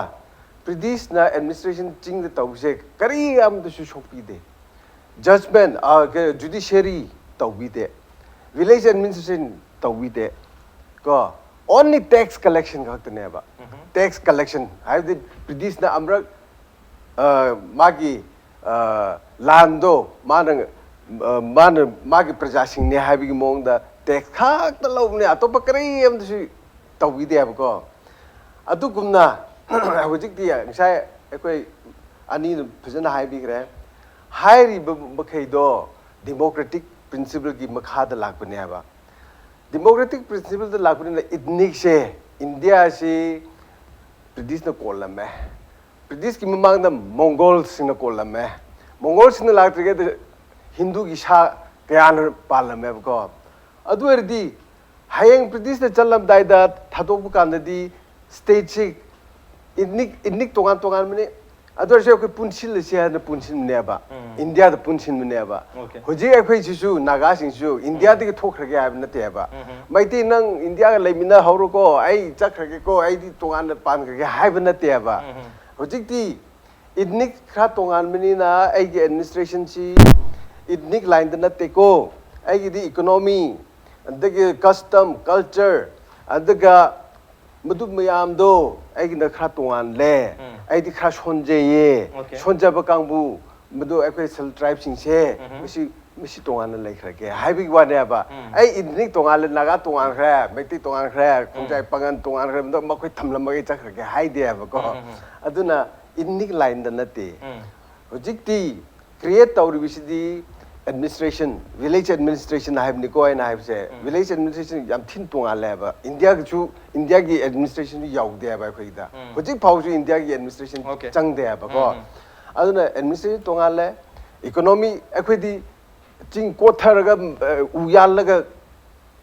ꯕ꯭ꯔꯤꯇꯤꯁꯅ ꯑꯦꯗꯃꯤꯅꯤꯁꯇ꯭ꯔꯦꯁꯟ ꯆꯤꯡꯗ ꯇꯧꯕꯁꯦ ꯀꯔꯤ ꯑꯃꯗꯁꯨ ꯁꯣꯛꯄꯤꯗꯦ꯫ ꯖꯖꯃꯦꯟ, ꯖꯨꯗꯤꯁꯤꯌꯔꯤ ꯇꯧꯕꯤꯗꯦ, ꯚꯤꯂꯦꯖ ꯑꯦꯗꯃꯤꯅꯤꯁꯇ꯭ꯔꯦꯁꯟ ꯇꯧꯕꯤꯗꯦ ꯀꯣ꯫ ꯑꯣꯟꯂꯤ ꯇꯦꯛꯁ ꯀꯂꯦꯛꯁꯟ ꯈꯛꯇꯅꯦꯕ꯫ ꯇꯦꯛꯁ ꯀꯂꯦꯛꯁꯟ ꯍꯥꯏꯕꯗꯤ ꯕ꯭ꯔꯤꯇꯤꯁꯅ ꯑꯃꯨꯔꯛ ꯑ, ꯃꯥꯒꯤ ꯑ, ꯂꯥꯟꯗꯣ ꯃꯥꯅ ꯑ, ꯃꯥꯅ ꯃꯥꯒꯤ ꯄ꯭ꯔꯖꯥꯁꯤꯡꯅꯦ ꯍꯥꯏꯕꯒꯤ ꯃꯑꯣꯡꯗ ꯇꯦꯛꯁ ꯈꯛꯇ ꯂꯧꯕꯅꯦ, ꯑꯇꯣꯞꯄ ꯀꯔꯤ ꯑꯃꯗꯁꯨ ꯇꯧꯕꯤꯗꯦꯕꯀꯣ꯫ ꯑꯗꯨꯒꯨꯝꯅ ꯍꯧꯖꯤꯛꯇꯤ ꯉꯁꯥꯏ ꯑꯩꯈꯣꯏ ꯑꯅꯤꯅ ꯐꯖꯅ ꯍꯥꯏꯕꯤꯈ꯭ꯔꯦ꯫ ꯍꯥꯏꯔꯤꯕ ꯃꯈꯩꯗꯣ ꯗꯤꯃꯣꯀ꯭ꯔꯦꯇꯤꯛ ꯄ꯭ꯔꯤꯟꯁꯤꯄꯜꯒꯤ ꯃꯈꯥꯗ ꯂꯥꯛꯄꯅꯦꯕ꯫ ꯗꯤꯃꯣꯀ꯭ꯔꯦꯇꯤꯛ ꯄ꯭ꯔꯤꯟꯁꯤꯄꯜꯗ ꯂꯥꯛꯄꯅꯤꯅ ꯏꯊꯅꯤꯛꯁꯦ, ꯏꯟꯗꯤꯌꯥꯁꯤ ꯕ꯭ꯔꯤꯇꯤꯁꯅ ꯀꯣꯜꯂꯝꯃꯦ꯫ ꯕ꯭ꯔꯤꯇꯤꯁꯀꯤ ꯃꯃꯥꯡꯗ ꯃꯣꯡꯒꯣꯜꯁꯤꯡꯅ ꯀꯣꯜꯂꯝꯃꯦ꯫ ꯃꯣꯡꯒꯣꯜꯁꯤꯡꯅ ꯂꯥꯛꯇ꯭ꯔꯤꯉꯩꯗ ꯍꯤꯟꯗꯨꯒꯤ ꯁꯥ ꯀꯌꯥꯅ ꯄꯥꯜꯂꯝꯃꯦꯕꯀꯣ꯫ ꯑꯗꯨ ꯑꯣꯏꯔꯗꯤ ꯍꯌꯦꯡ ꯕ꯭ꯔꯤꯇꯤꯁꯅ ꯆꯠꯂꯝꯗꯥꯏꯗ ꯊꯥꯗꯣꯛꯄ ꯀꯥꯟꯗꯗꯤ ꯁ꯭ꯇꯦꯠꯁꯤ ꯏꯊꯅꯤꯛ, ꯏꯊꯅꯤꯛ ꯇꯣꯉꯥꯟ ꯇꯣꯉꯥꯟꯕꯅꯤ꯫ ꯑꯗꯨ ꯑꯣꯏꯔꯁꯨ ꯑꯩꯈꯣꯏ ꯄꯨꯟꯁꯤꯜꯂꯁꯤ ꯍꯥꯏꯅ ꯄꯨꯟꯁꯤꯟꯕꯅꯦꯕ꯫ ꯎꯝ. ꯏꯟꯗꯤꯌꯥꯗ ꯄꯨꯟꯁꯤꯟꯕꯅꯦꯕ꯫ Okay. ꯍꯧꯖꯤꯛ ꯑꯩꯈꯣꯏꯁꯤꯁꯨ, ꯅꯥꯒꯥꯁꯤꯡꯁꯨ ꯏꯟꯗꯤꯌꯥꯗꯒꯤ ꯊꯣꯛꯈ꯭ꯔꯒꯦ ꯍꯥꯏꯕ ꯅꯠꯇꯦꯕ꯫ ꯎꯝꯍꯨꯝ. "ꯃꯩꯇꯩ, ꯅꯪ ꯏꯟꯗꯤꯌꯥꯒ ꯂꯩꯃꯤꯟꯅꯍꯧꯔꯣꯀꯣ, ꯑꯩ ꯆꯠꯈ꯭ꯔꯒꯦꯀꯣ, ꯑꯩꯗꯤ ꯇꯣꯉꯥꯟꯅ ꯄꯥꯟꯈ꯭ꯔꯒꯦ" ꯍꯥꯏꯕ ꯅꯠꯇꯦꯕ꯫ ꯎꯝꯍꯨꯝ. ꯍꯧꯖꯤꯛꯇꯤ ꯏꯊꯅꯤꯛ ꯈꯔ ꯇꯣꯉꯥꯟꯕꯅꯤꯅ ꯑꯩꯒꯤ ꯑꯦꯗꯃꯤꯅꯤꯁꯇ꯭ꯔꯦꯁꯟꯁꯤ ꯏꯊꯅꯤꯛ ꯂꯥꯏꯟꯗ ꯅꯠꯇꯦꯀꯣ, ꯑꯩꯒꯤꯗꯤ ꯏꯀꯣꯅꯣꯃꯤ, ꯑꯗꯒꯤ ꯀꯁꯇꯝ, ꯀꯜꯆꯔ, ꯑꯗꯨꯒ ꯃꯗꯨ ꯃꯌꯥꯝꯗꯣ ꯑꯩꯒꯤꯅ ꯈꯔ ꯇꯣꯉꯥꯜꯂꯦ꯫ ꯎꯝ. ꯑꯩꯗꯤ ꯈꯔ ꯁꯣꯟꯖꯩꯌꯦ꯫ Okay. ꯁꯣꯟꯖꯕ ꯀꯥꯡꯕꯨ ꯃꯗꯨ ꯑꯩꯈꯣꯏ self tribe ꯁꯤꯡꯁꯦ ꯃꯁꯤ ꯃꯁꯤ ꯇꯣꯉꯥꯟꯅ ꯂꯩꯈ꯭ꯔꯒꯦ ꯍꯥꯏꯕꯒꯤ ꯋꯥꯅꯦꯕ꯫ ꯑꯩ ethnic ꯇꯣꯉꯥꯜꯂꯦ, ꯅꯥꯒꯥ ꯇꯣꯉꯥꯟꯈ꯭ꯔꯦ, ꯃꯩꯇꯩ ꯇꯣꯉꯥꯟꯈ꯭ꯔꯦ, ꯈꯣꯡꯖꯥꯏ ꯄꯥꯉꯟ ꯇꯣꯉꯥꯟꯈ꯭ꯔꯦ, ꯃꯗꯨ ꯃꯈꯣꯏ ꯊꯝꯂꯝꯃꯒ ꯑꯩ ꯆꯠꯈ꯭ꯔꯒꯦ ꯍꯥꯏꯗꯦꯕꯀꯣ꯫ ꯑꯗꯨꯅ ethnic line ꯗ ꯅꯠꯇꯦ꯫ ꯍꯧꯖꯤꯛꯇꯤ create ꯇꯧꯔꯤꯕꯁꯤꯗꯤ administration, village administration ꯍꯥꯏꯕꯅꯤꯀꯣ ꯑꯩꯅ ꯍꯥꯏꯕꯁꯦ꯫ Village administration ꯌꯥꯝ ꯊꯤꯅ ꯇꯣꯉꯥꯜꯂꯦꯕ꯫ ꯏꯟꯗꯤꯌꯥꯒꯤꯁꯨ, ꯏꯟꯗꯤꯌꯥꯒꯤ administration ꯁꯨ ꯌꯥꯎꯗꯦꯕ ꯑꯩꯈꯣꯏꯒꯤꯗ꯫ ꯍꯧꯖꯤꯛ ꯐꯥꯎꯁꯨ ꯏꯟꯗꯤꯌꯥꯒꯤ administration Okay. ꯆꯪꯗꯦꯕꯀꯣ꯫ ꯑꯗꯨꯅ administration ꯇꯣꯉꯥꯜꯂꯦ꯫ Economy ꯑꯩꯈꯣꯏꯗꯤ ꯆꯤꯡ ꯀꯣꯠꯊꯔꯒ, ꯑ, ꯎ ꯌꯥꯜꯂꯒ,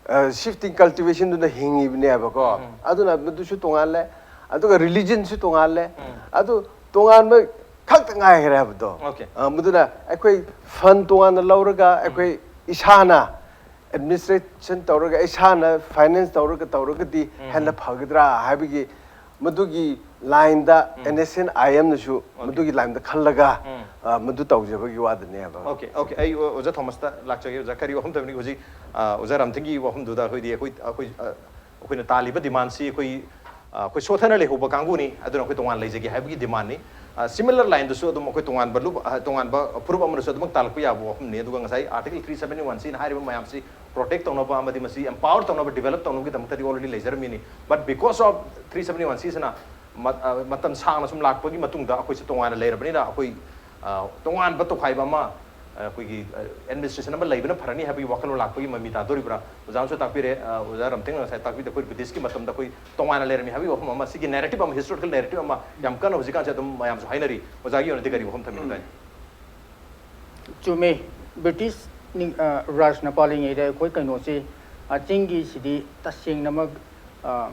ꯑ, shifting cultivation ꯗꯨꯅ ꯍꯤꯡꯉꯤꯕꯅꯦꯕꯀꯣ꯫ ꯑꯗꯨꯅ ꯃꯗꯨꯁꯨ ꯇꯣꯉꯥꯜꯂꯦ꯫ ꯑꯗꯨꯒ religion ꯁꯨ ꯇꯣꯉꯥꯜꯂꯦ꯫ ꯑꯗꯨ ꯇꯣꯉꯥꯟꯕ ꯈꯛꯇ ꯉꯥꯏꯈ꯭ꯔꯦ ꯍꯥꯏꯕꯗꯣ꯫ Okay. ꯑ, ꯃꯗꯨꯅ ꯑꯩꯈꯣꯏ fund ꯇꯣꯉꯥꯟꯅ ꯂꯧꯔꯒ ꯑꯩꯈꯣꯏ ꯏꯁꯥꯅ administration ꯇꯧꯔꯒ, ꯏꯁꯥꯅ finance ꯇꯧꯔꯒ ꯇꯧꯔꯒꯗꯤ ꯍꯦꯟꯅ ꯐꯒꯗ꯭ꯔꯥ ꯍꯥꯏꯕꯒꯤ ꯃꯗꯨꯒꯤ line ꯗ NSCN IM ꯅꯁꯨ ꯃꯗꯨꯒꯤ line ꯗ ꯈꯜꯂꯒ, ꯑ, ꯃꯗꯨ ꯇꯧꯖꯕꯒꯤ ꯋꯥꯗꯅꯦꯕ꯫ Okay, okay. ꯑꯩ ꯑꯣ-, ꯑꯣꯖꯥ ꯊꯣꯃꯁꯇ ꯂꯥꯛꯆꯒꯦ꯫ ꯑꯣꯖꯥ, ꯀꯔꯤ ꯋꯥꯐꯝ ꯊꯝꯕꯤꯅꯤꯡꯉꯤ? ꯍꯧꯖꯤꯛ, ꯑ, ꯑꯣꯖꯥ ꯔꯥꯝꯊꯤꯡꯒꯤ ꯋꯥꯐꯝꯗꯨꯗ ꯑꯩꯈꯣꯏꯗꯤ ꯑꯩꯈꯣꯏ, ꯑꯩꯈꯣꯏ, ꯑ, ꯑꯩꯈꯣꯏꯅ ꯇꯥꯜꯂꯤꯕ demand ꯁꯤ ꯑꯩꯈꯣꯏ, ꯑ, ꯑꯩꯈꯣꯏ ꯁꯣꯠꯊꯅ ꯂꯩꯍꯧꯕ ꯀꯥꯡꯕꯨꯅꯤ, ꯑꯗꯨꯅ ꯑꯩꯈꯣꯏ ꯇꯣꯉꯥꯟ ꯂꯩꯖꯒꯦ ꯍꯥꯏꯕꯒꯤ demand ꯅꯤ꯫ ꯑ, similar line ꯗꯁꯨ ꯑꯗꯨꯝ ꯑꯩꯈꯣꯏ ꯇꯣꯉꯥꯟꯕ ꯂꯨꯞ-, ꯑ, ꯇꯣꯉꯥꯟꯕ ꯐꯨꯔꯨꯞ ꯑꯃꯅꯁꯨ ꯑꯗꯨꯃꯛ ꯇꯥꯜꯂꯛꯄ ꯌꯥꯕ ꯋꯥꯐꯝꯅꯤ꯫ ꯑꯗꯨꯒ ꯉꯁꯥꯏ Article three seventy one C ꯅ ꯍꯥꯏꯔꯤꯕ ꯃꯌꯥꯝꯁꯤ protect ꯇꯧꯅꯕ ꯑꯃꯗꯤ ꯃꯁꯤ empower ꯇꯧꯅꯕ, develop ꯇꯧꯅꯕꯒꯤꯗꯃꯛꯇꯗꯤ already ꯂꯩꯖꯔꯝꯃꯤꯅꯤ꯫ But because of three seventy one C ꯁꯤꯅ ꯃ-, ꯑ, ꯃꯇꯝ ꯁꯥꯡꯅ ꯁꯨꯝ ꯂꯥꯛꯄꯒꯤ ꯃꯇꯨꯡꯗ ꯑꯩꯈꯣꯏꯁꯦ ꯇꯣꯉꯥꯟꯅ ꯂꯩꯔꯕꯅꯤꯅ ꯑꯩꯈꯣꯏ, ꯑ, ꯇꯣꯉꯥꯟꯕ ꯇꯣꯈꯥꯏꯕ ꯑꯃ, ꯑ, ꯑꯩꯈꯣꯏꯒꯤ, ꯑ, administration ꯑꯃ ꯂꯩꯕꯅ ꯐꯔꯅꯤ ꯍꯥꯏꯕꯒꯤ ꯋꯥꯈꯜꯂꯣꯟ ꯂꯥꯛꯄꯒꯤ ꯃꯃꯤ ꯇꯥꯗꯣꯔꯤꯕ꯭ꯔꯥ? ꯑꯣꯖꯥꯅꯁꯨ ꯇꯥꯛꯄꯤꯔꯦ, ꯑ, ꯑꯣꯖꯥ ꯔꯝꯊꯤꯡꯅ ꯉꯁꯥꯏ ꯇꯥꯛꯄꯤꯗ ꯑꯩꯈꯣꯏ British ꯀꯤ ꯃꯇꯝꯗ ꯑꯩꯈꯣꯏ ꯇꯣꯉꯥꯟꯅ ꯂꯩꯔꯝꯃꯤ ꯍꯥꯏꯕꯒꯤ ꯋꯥꯐꯝ ꯑꯃ, ꯁꯤꯒꯤ narrative ꯑꯃ, historical narrative ꯑꯃ ꯌꯥꯝ ꯀꯟꯅ ꯍꯧꯖꯤꯛꯀꯥꯟꯁꯦ ꯑꯗꯨꯝ ꯃꯌꯥꯝꯁꯨ ꯍꯥꯏꯅꯔꯤ꯫ ꯑꯣꯖꯥꯒꯤ ꯑꯣꯏꯅꯗꯤ ꯀꯔꯤ ꯋꯥꯐꯝ ꯊꯝꯕꯤꯅꯤꯡꯉꯤ? ꯆꯨꯝꯃꯤ꯫ British ꯅꯤꯡ-, ꯑ, ꯔꯥꯖꯅ ꯄꯥꯜꯂꯤꯉꯩꯗ ꯑꯩꯈꯣꯏ ꯀꯩꯅꯣꯁꯤ, ꯑ, ꯆꯤꯡꯒꯤꯁꯤꯗꯤ ꯇꯁꯦꯡꯅꯃꯛ, ꯑ,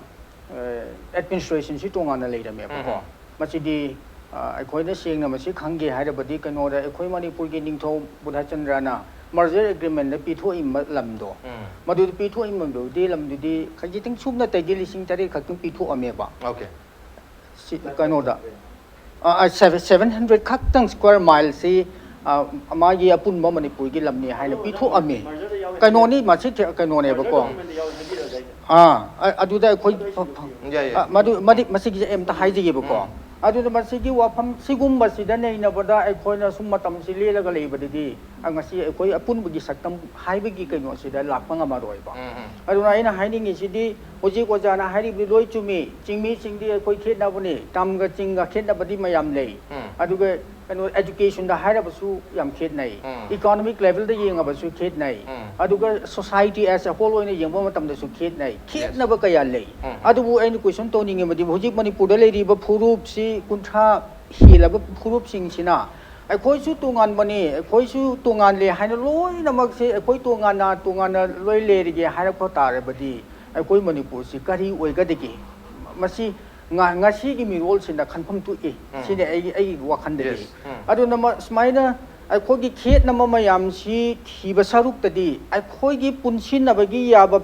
ꯑ, administration ꯁꯤ ꯇꯣꯉꯥꯟꯅ ꯂꯩꯔꯝꯃꯦꯕꯀꯣ꯫ ꯃꯁꯤꯗꯤ, ꯑ, ꯑꯩꯈꯣꯏꯅ ꯁꯦꯡꯅ ꯃꯁꯤ ꯈꯪꯒꯦ ꯍꯥꯏꯔꯕꯗꯤ ꯀꯩꯅꯣꯗ ꯑꯩꯈꯣꯏ ꯃꯅꯤꯄꯨꯔꯒꯤ ꯅꯤꯡꯊꯧ ꯕꯨꯙꯆꯟꯗ꯭ꯔꯅ merger agreement ꯗ ꯄꯤꯊꯣꯛꯏꯕ ꯂꯝꯗꯣ, ꯃꯗꯨꯗꯤ ꯄꯤꯊꯣꯛꯏꯕꯗꯨꯗꯤ ꯂꯝꯗꯨꯗꯤ ꯈꯖꯤꯛꯇꯪ ꯁꯨꯞꯅꯇꯒꯤ ꯂꯤꯁꯤꯡ ꯇꯔꯦꯠ ꯈꯛꯇꯪ ꯄꯤꯊꯣꯛꯑꯝꯃꯦꯕ꯫ Okay. ꯁꯤ ꯀꯩꯅꯣꯗ, ꯑ, ꯑ, seven, seven hundred ꯈꯛꯇꯪ square mile ꯁꯤ, ꯑ, ꯃꯥꯒꯤ ꯑꯄꯨꯟꯕ ꯃꯅꯤꯄꯨꯔꯒꯤ ꯂꯝꯅꯤ ꯍꯥꯏꯅ ꯄꯤꯊꯣꯛꯑꯝꯃꯤ꯫ ꯀꯩꯅꯣꯅꯤ, ꯃꯁꯤ ꯊꯦ-, ꯀꯩꯅꯣꯅꯦꯕꯀꯣ꯫ ꯑꯥ, ꯑ-, ꯑꯗꯨꯗ ꯑꯩꯈꯣꯏ ꯐ-, ꯐ-, ꯌꯥꯏ, ꯌꯥꯏ꯫ ꯑ, ꯃꯗꯨ, ꯃꯗꯤ-, ꯃꯁꯤꯒꯤꯁꯦ ꯑꯩ ꯑꯝꯇ ꯍꯥꯏꯖꯒꯦꯕꯀꯣ꯫ ꯑꯗꯨꯅ ꯃꯁꯤꯒꯤ ꯋꯥꯐꯝ ꯁꯤꯒꯨꯝꯕꯁꯤꯗ ꯅꯩꯅꯕꯗ ꯑꯩꯈꯣꯏꯅ ꯁꯨꯝ ꯃꯇꯝꯁꯤ ꯂꯦꯜꯂꯒ ꯂꯩꯕꯗꯗꯤ ꯉꯁꯤ ꯑꯩꯈꯣꯏ ꯑꯄꯨꯟꯕꯒꯤ ꯁꯛꯇꯝ ꯍꯥꯏꯕꯒꯤ ꯀꯩꯅꯣꯁꯤꯗ ꯂꯥꯛꯄ ꯉꯝꯃꯔꯣꯏꯕ꯫ ꯎꯝ, ꯎꯝ. ꯑꯗꯨꯅ ꯑꯩꯅ ꯍꯥꯏꯅꯤꯡꯉꯤꯁꯤꯗꯤ ꯍꯧꯖꯤꯛ ꯑꯣꯖꯥꯅ ꯍꯥꯏꯔꯤꯕꯗꯨ ꯂꯣꯏ ꯆꯨꯝꯃꯤ꯫ ꯆꯤꯡꯃꯤꯁꯤꯡꯗꯤ ꯑꯩꯈꯣꯏ ꯈꯦꯠꯅꯕꯅꯤ, ꯇꯝꯒ ꯆꯤꯡꯒ ꯈꯦꯠꯅꯕꯗꯤ ꯃꯌꯥꯝ ꯂꯩ꯫ ꯎꯝ. ꯑꯗꯨꯒ ꯀꯩꯅꯣ educationꯗ ꯍꯥꯏꯔꯕꯁꯨ ꯌꯥꯝ ꯈꯦꯠꯅꯩ꯫ ꯎꯝ. Economic levelꯗ ꯌꯦꯡꯉꯕꯁꯨ ꯈꯦꯠꯅꯩ꯫ ꯎꯝ. ꯑꯗꯨꯒ society as a whole ꯑꯣꯏꯅ ꯌꯦꯡꯕ ꯃꯇꯝꯗꯁꯨ ꯈꯦꯠꯅꯩ꯫ ꯈꯦꯠꯅꯕ ꯀꯌꯥ ꯂꯩ꯫ ꯎꯝ. ꯑꯗꯨꯕꯨ ꯑꯩꯅ question ꯇꯧꯅꯤꯡꯉꯤꯕꯗꯤ ꯍꯧꯖꯤꯛ ꯃꯅꯤꯄꯨꯔꯗ ꯂꯩꯔꯤꯕ ꯐꯨꯔꯨꯞꯁꯤ ꯀꯨꯟꯊ꯭ꯔꯥ ꯍꯦꯜꯂꯕ ꯐꯨꯔꯨꯞꯁꯤꯡꯁꯤꯅ ꯑꯩꯈꯣꯏꯁꯨ ꯇꯣꯉꯥꯟꯕꯅꯤ, ꯑꯩꯈꯣꯏꯁꯨ ꯇꯣꯉꯥꯟꯂꯦ ꯍꯥꯏꯅ ꯂꯣꯏꯅꯃꯛꯁꯦ ꯑꯩꯈꯣꯏ ꯇꯣꯉꯥꯟꯅ ꯇꯣꯉꯥꯟꯅ ꯂꯣꯏ ꯂꯩꯔꯒꯦ ꯍꯥꯏꯔꯛꯄ ꯇꯥꯔꯕꯗꯤ ꯑꯩꯈꯣꯏ ꯃꯅꯤꯄꯨꯔꯁꯤ ꯀꯔꯤ ꯑꯣꯏꯒꯗꯒꯦ? ꯃꯁꯤ ꯉ-, ꯉꯁꯤꯒꯤ ꯃꯤꯔꯣꯜꯁꯤꯅ ꯈꯟꯐꯝ ꯊꯣꯛꯏ꯫ ꯎꯝ. ꯁꯤꯅꯤ ꯑꯩꯒꯤ, ꯑꯩꯒꯤ ꯋꯥꯈꯜꯗꯗꯤ꯫ Yes. ꯎꯝ. ꯑꯗꯨꯅ ꯃ-, ꯁꯨꯃꯥꯏꯅ ꯑꯩꯈꯣꯏꯒꯤ ꯈꯦꯠꯅꯕ ꯃꯌꯥꯝꯁꯤ ꯊꯤꯕ ꯁꯔꯨꯛꯇꯗꯤ ꯑꯩꯈꯣꯏꯒꯤ ꯄꯨꯟꯁꯤꯟꯅꯕꯒꯤ ꯌꯥꯕ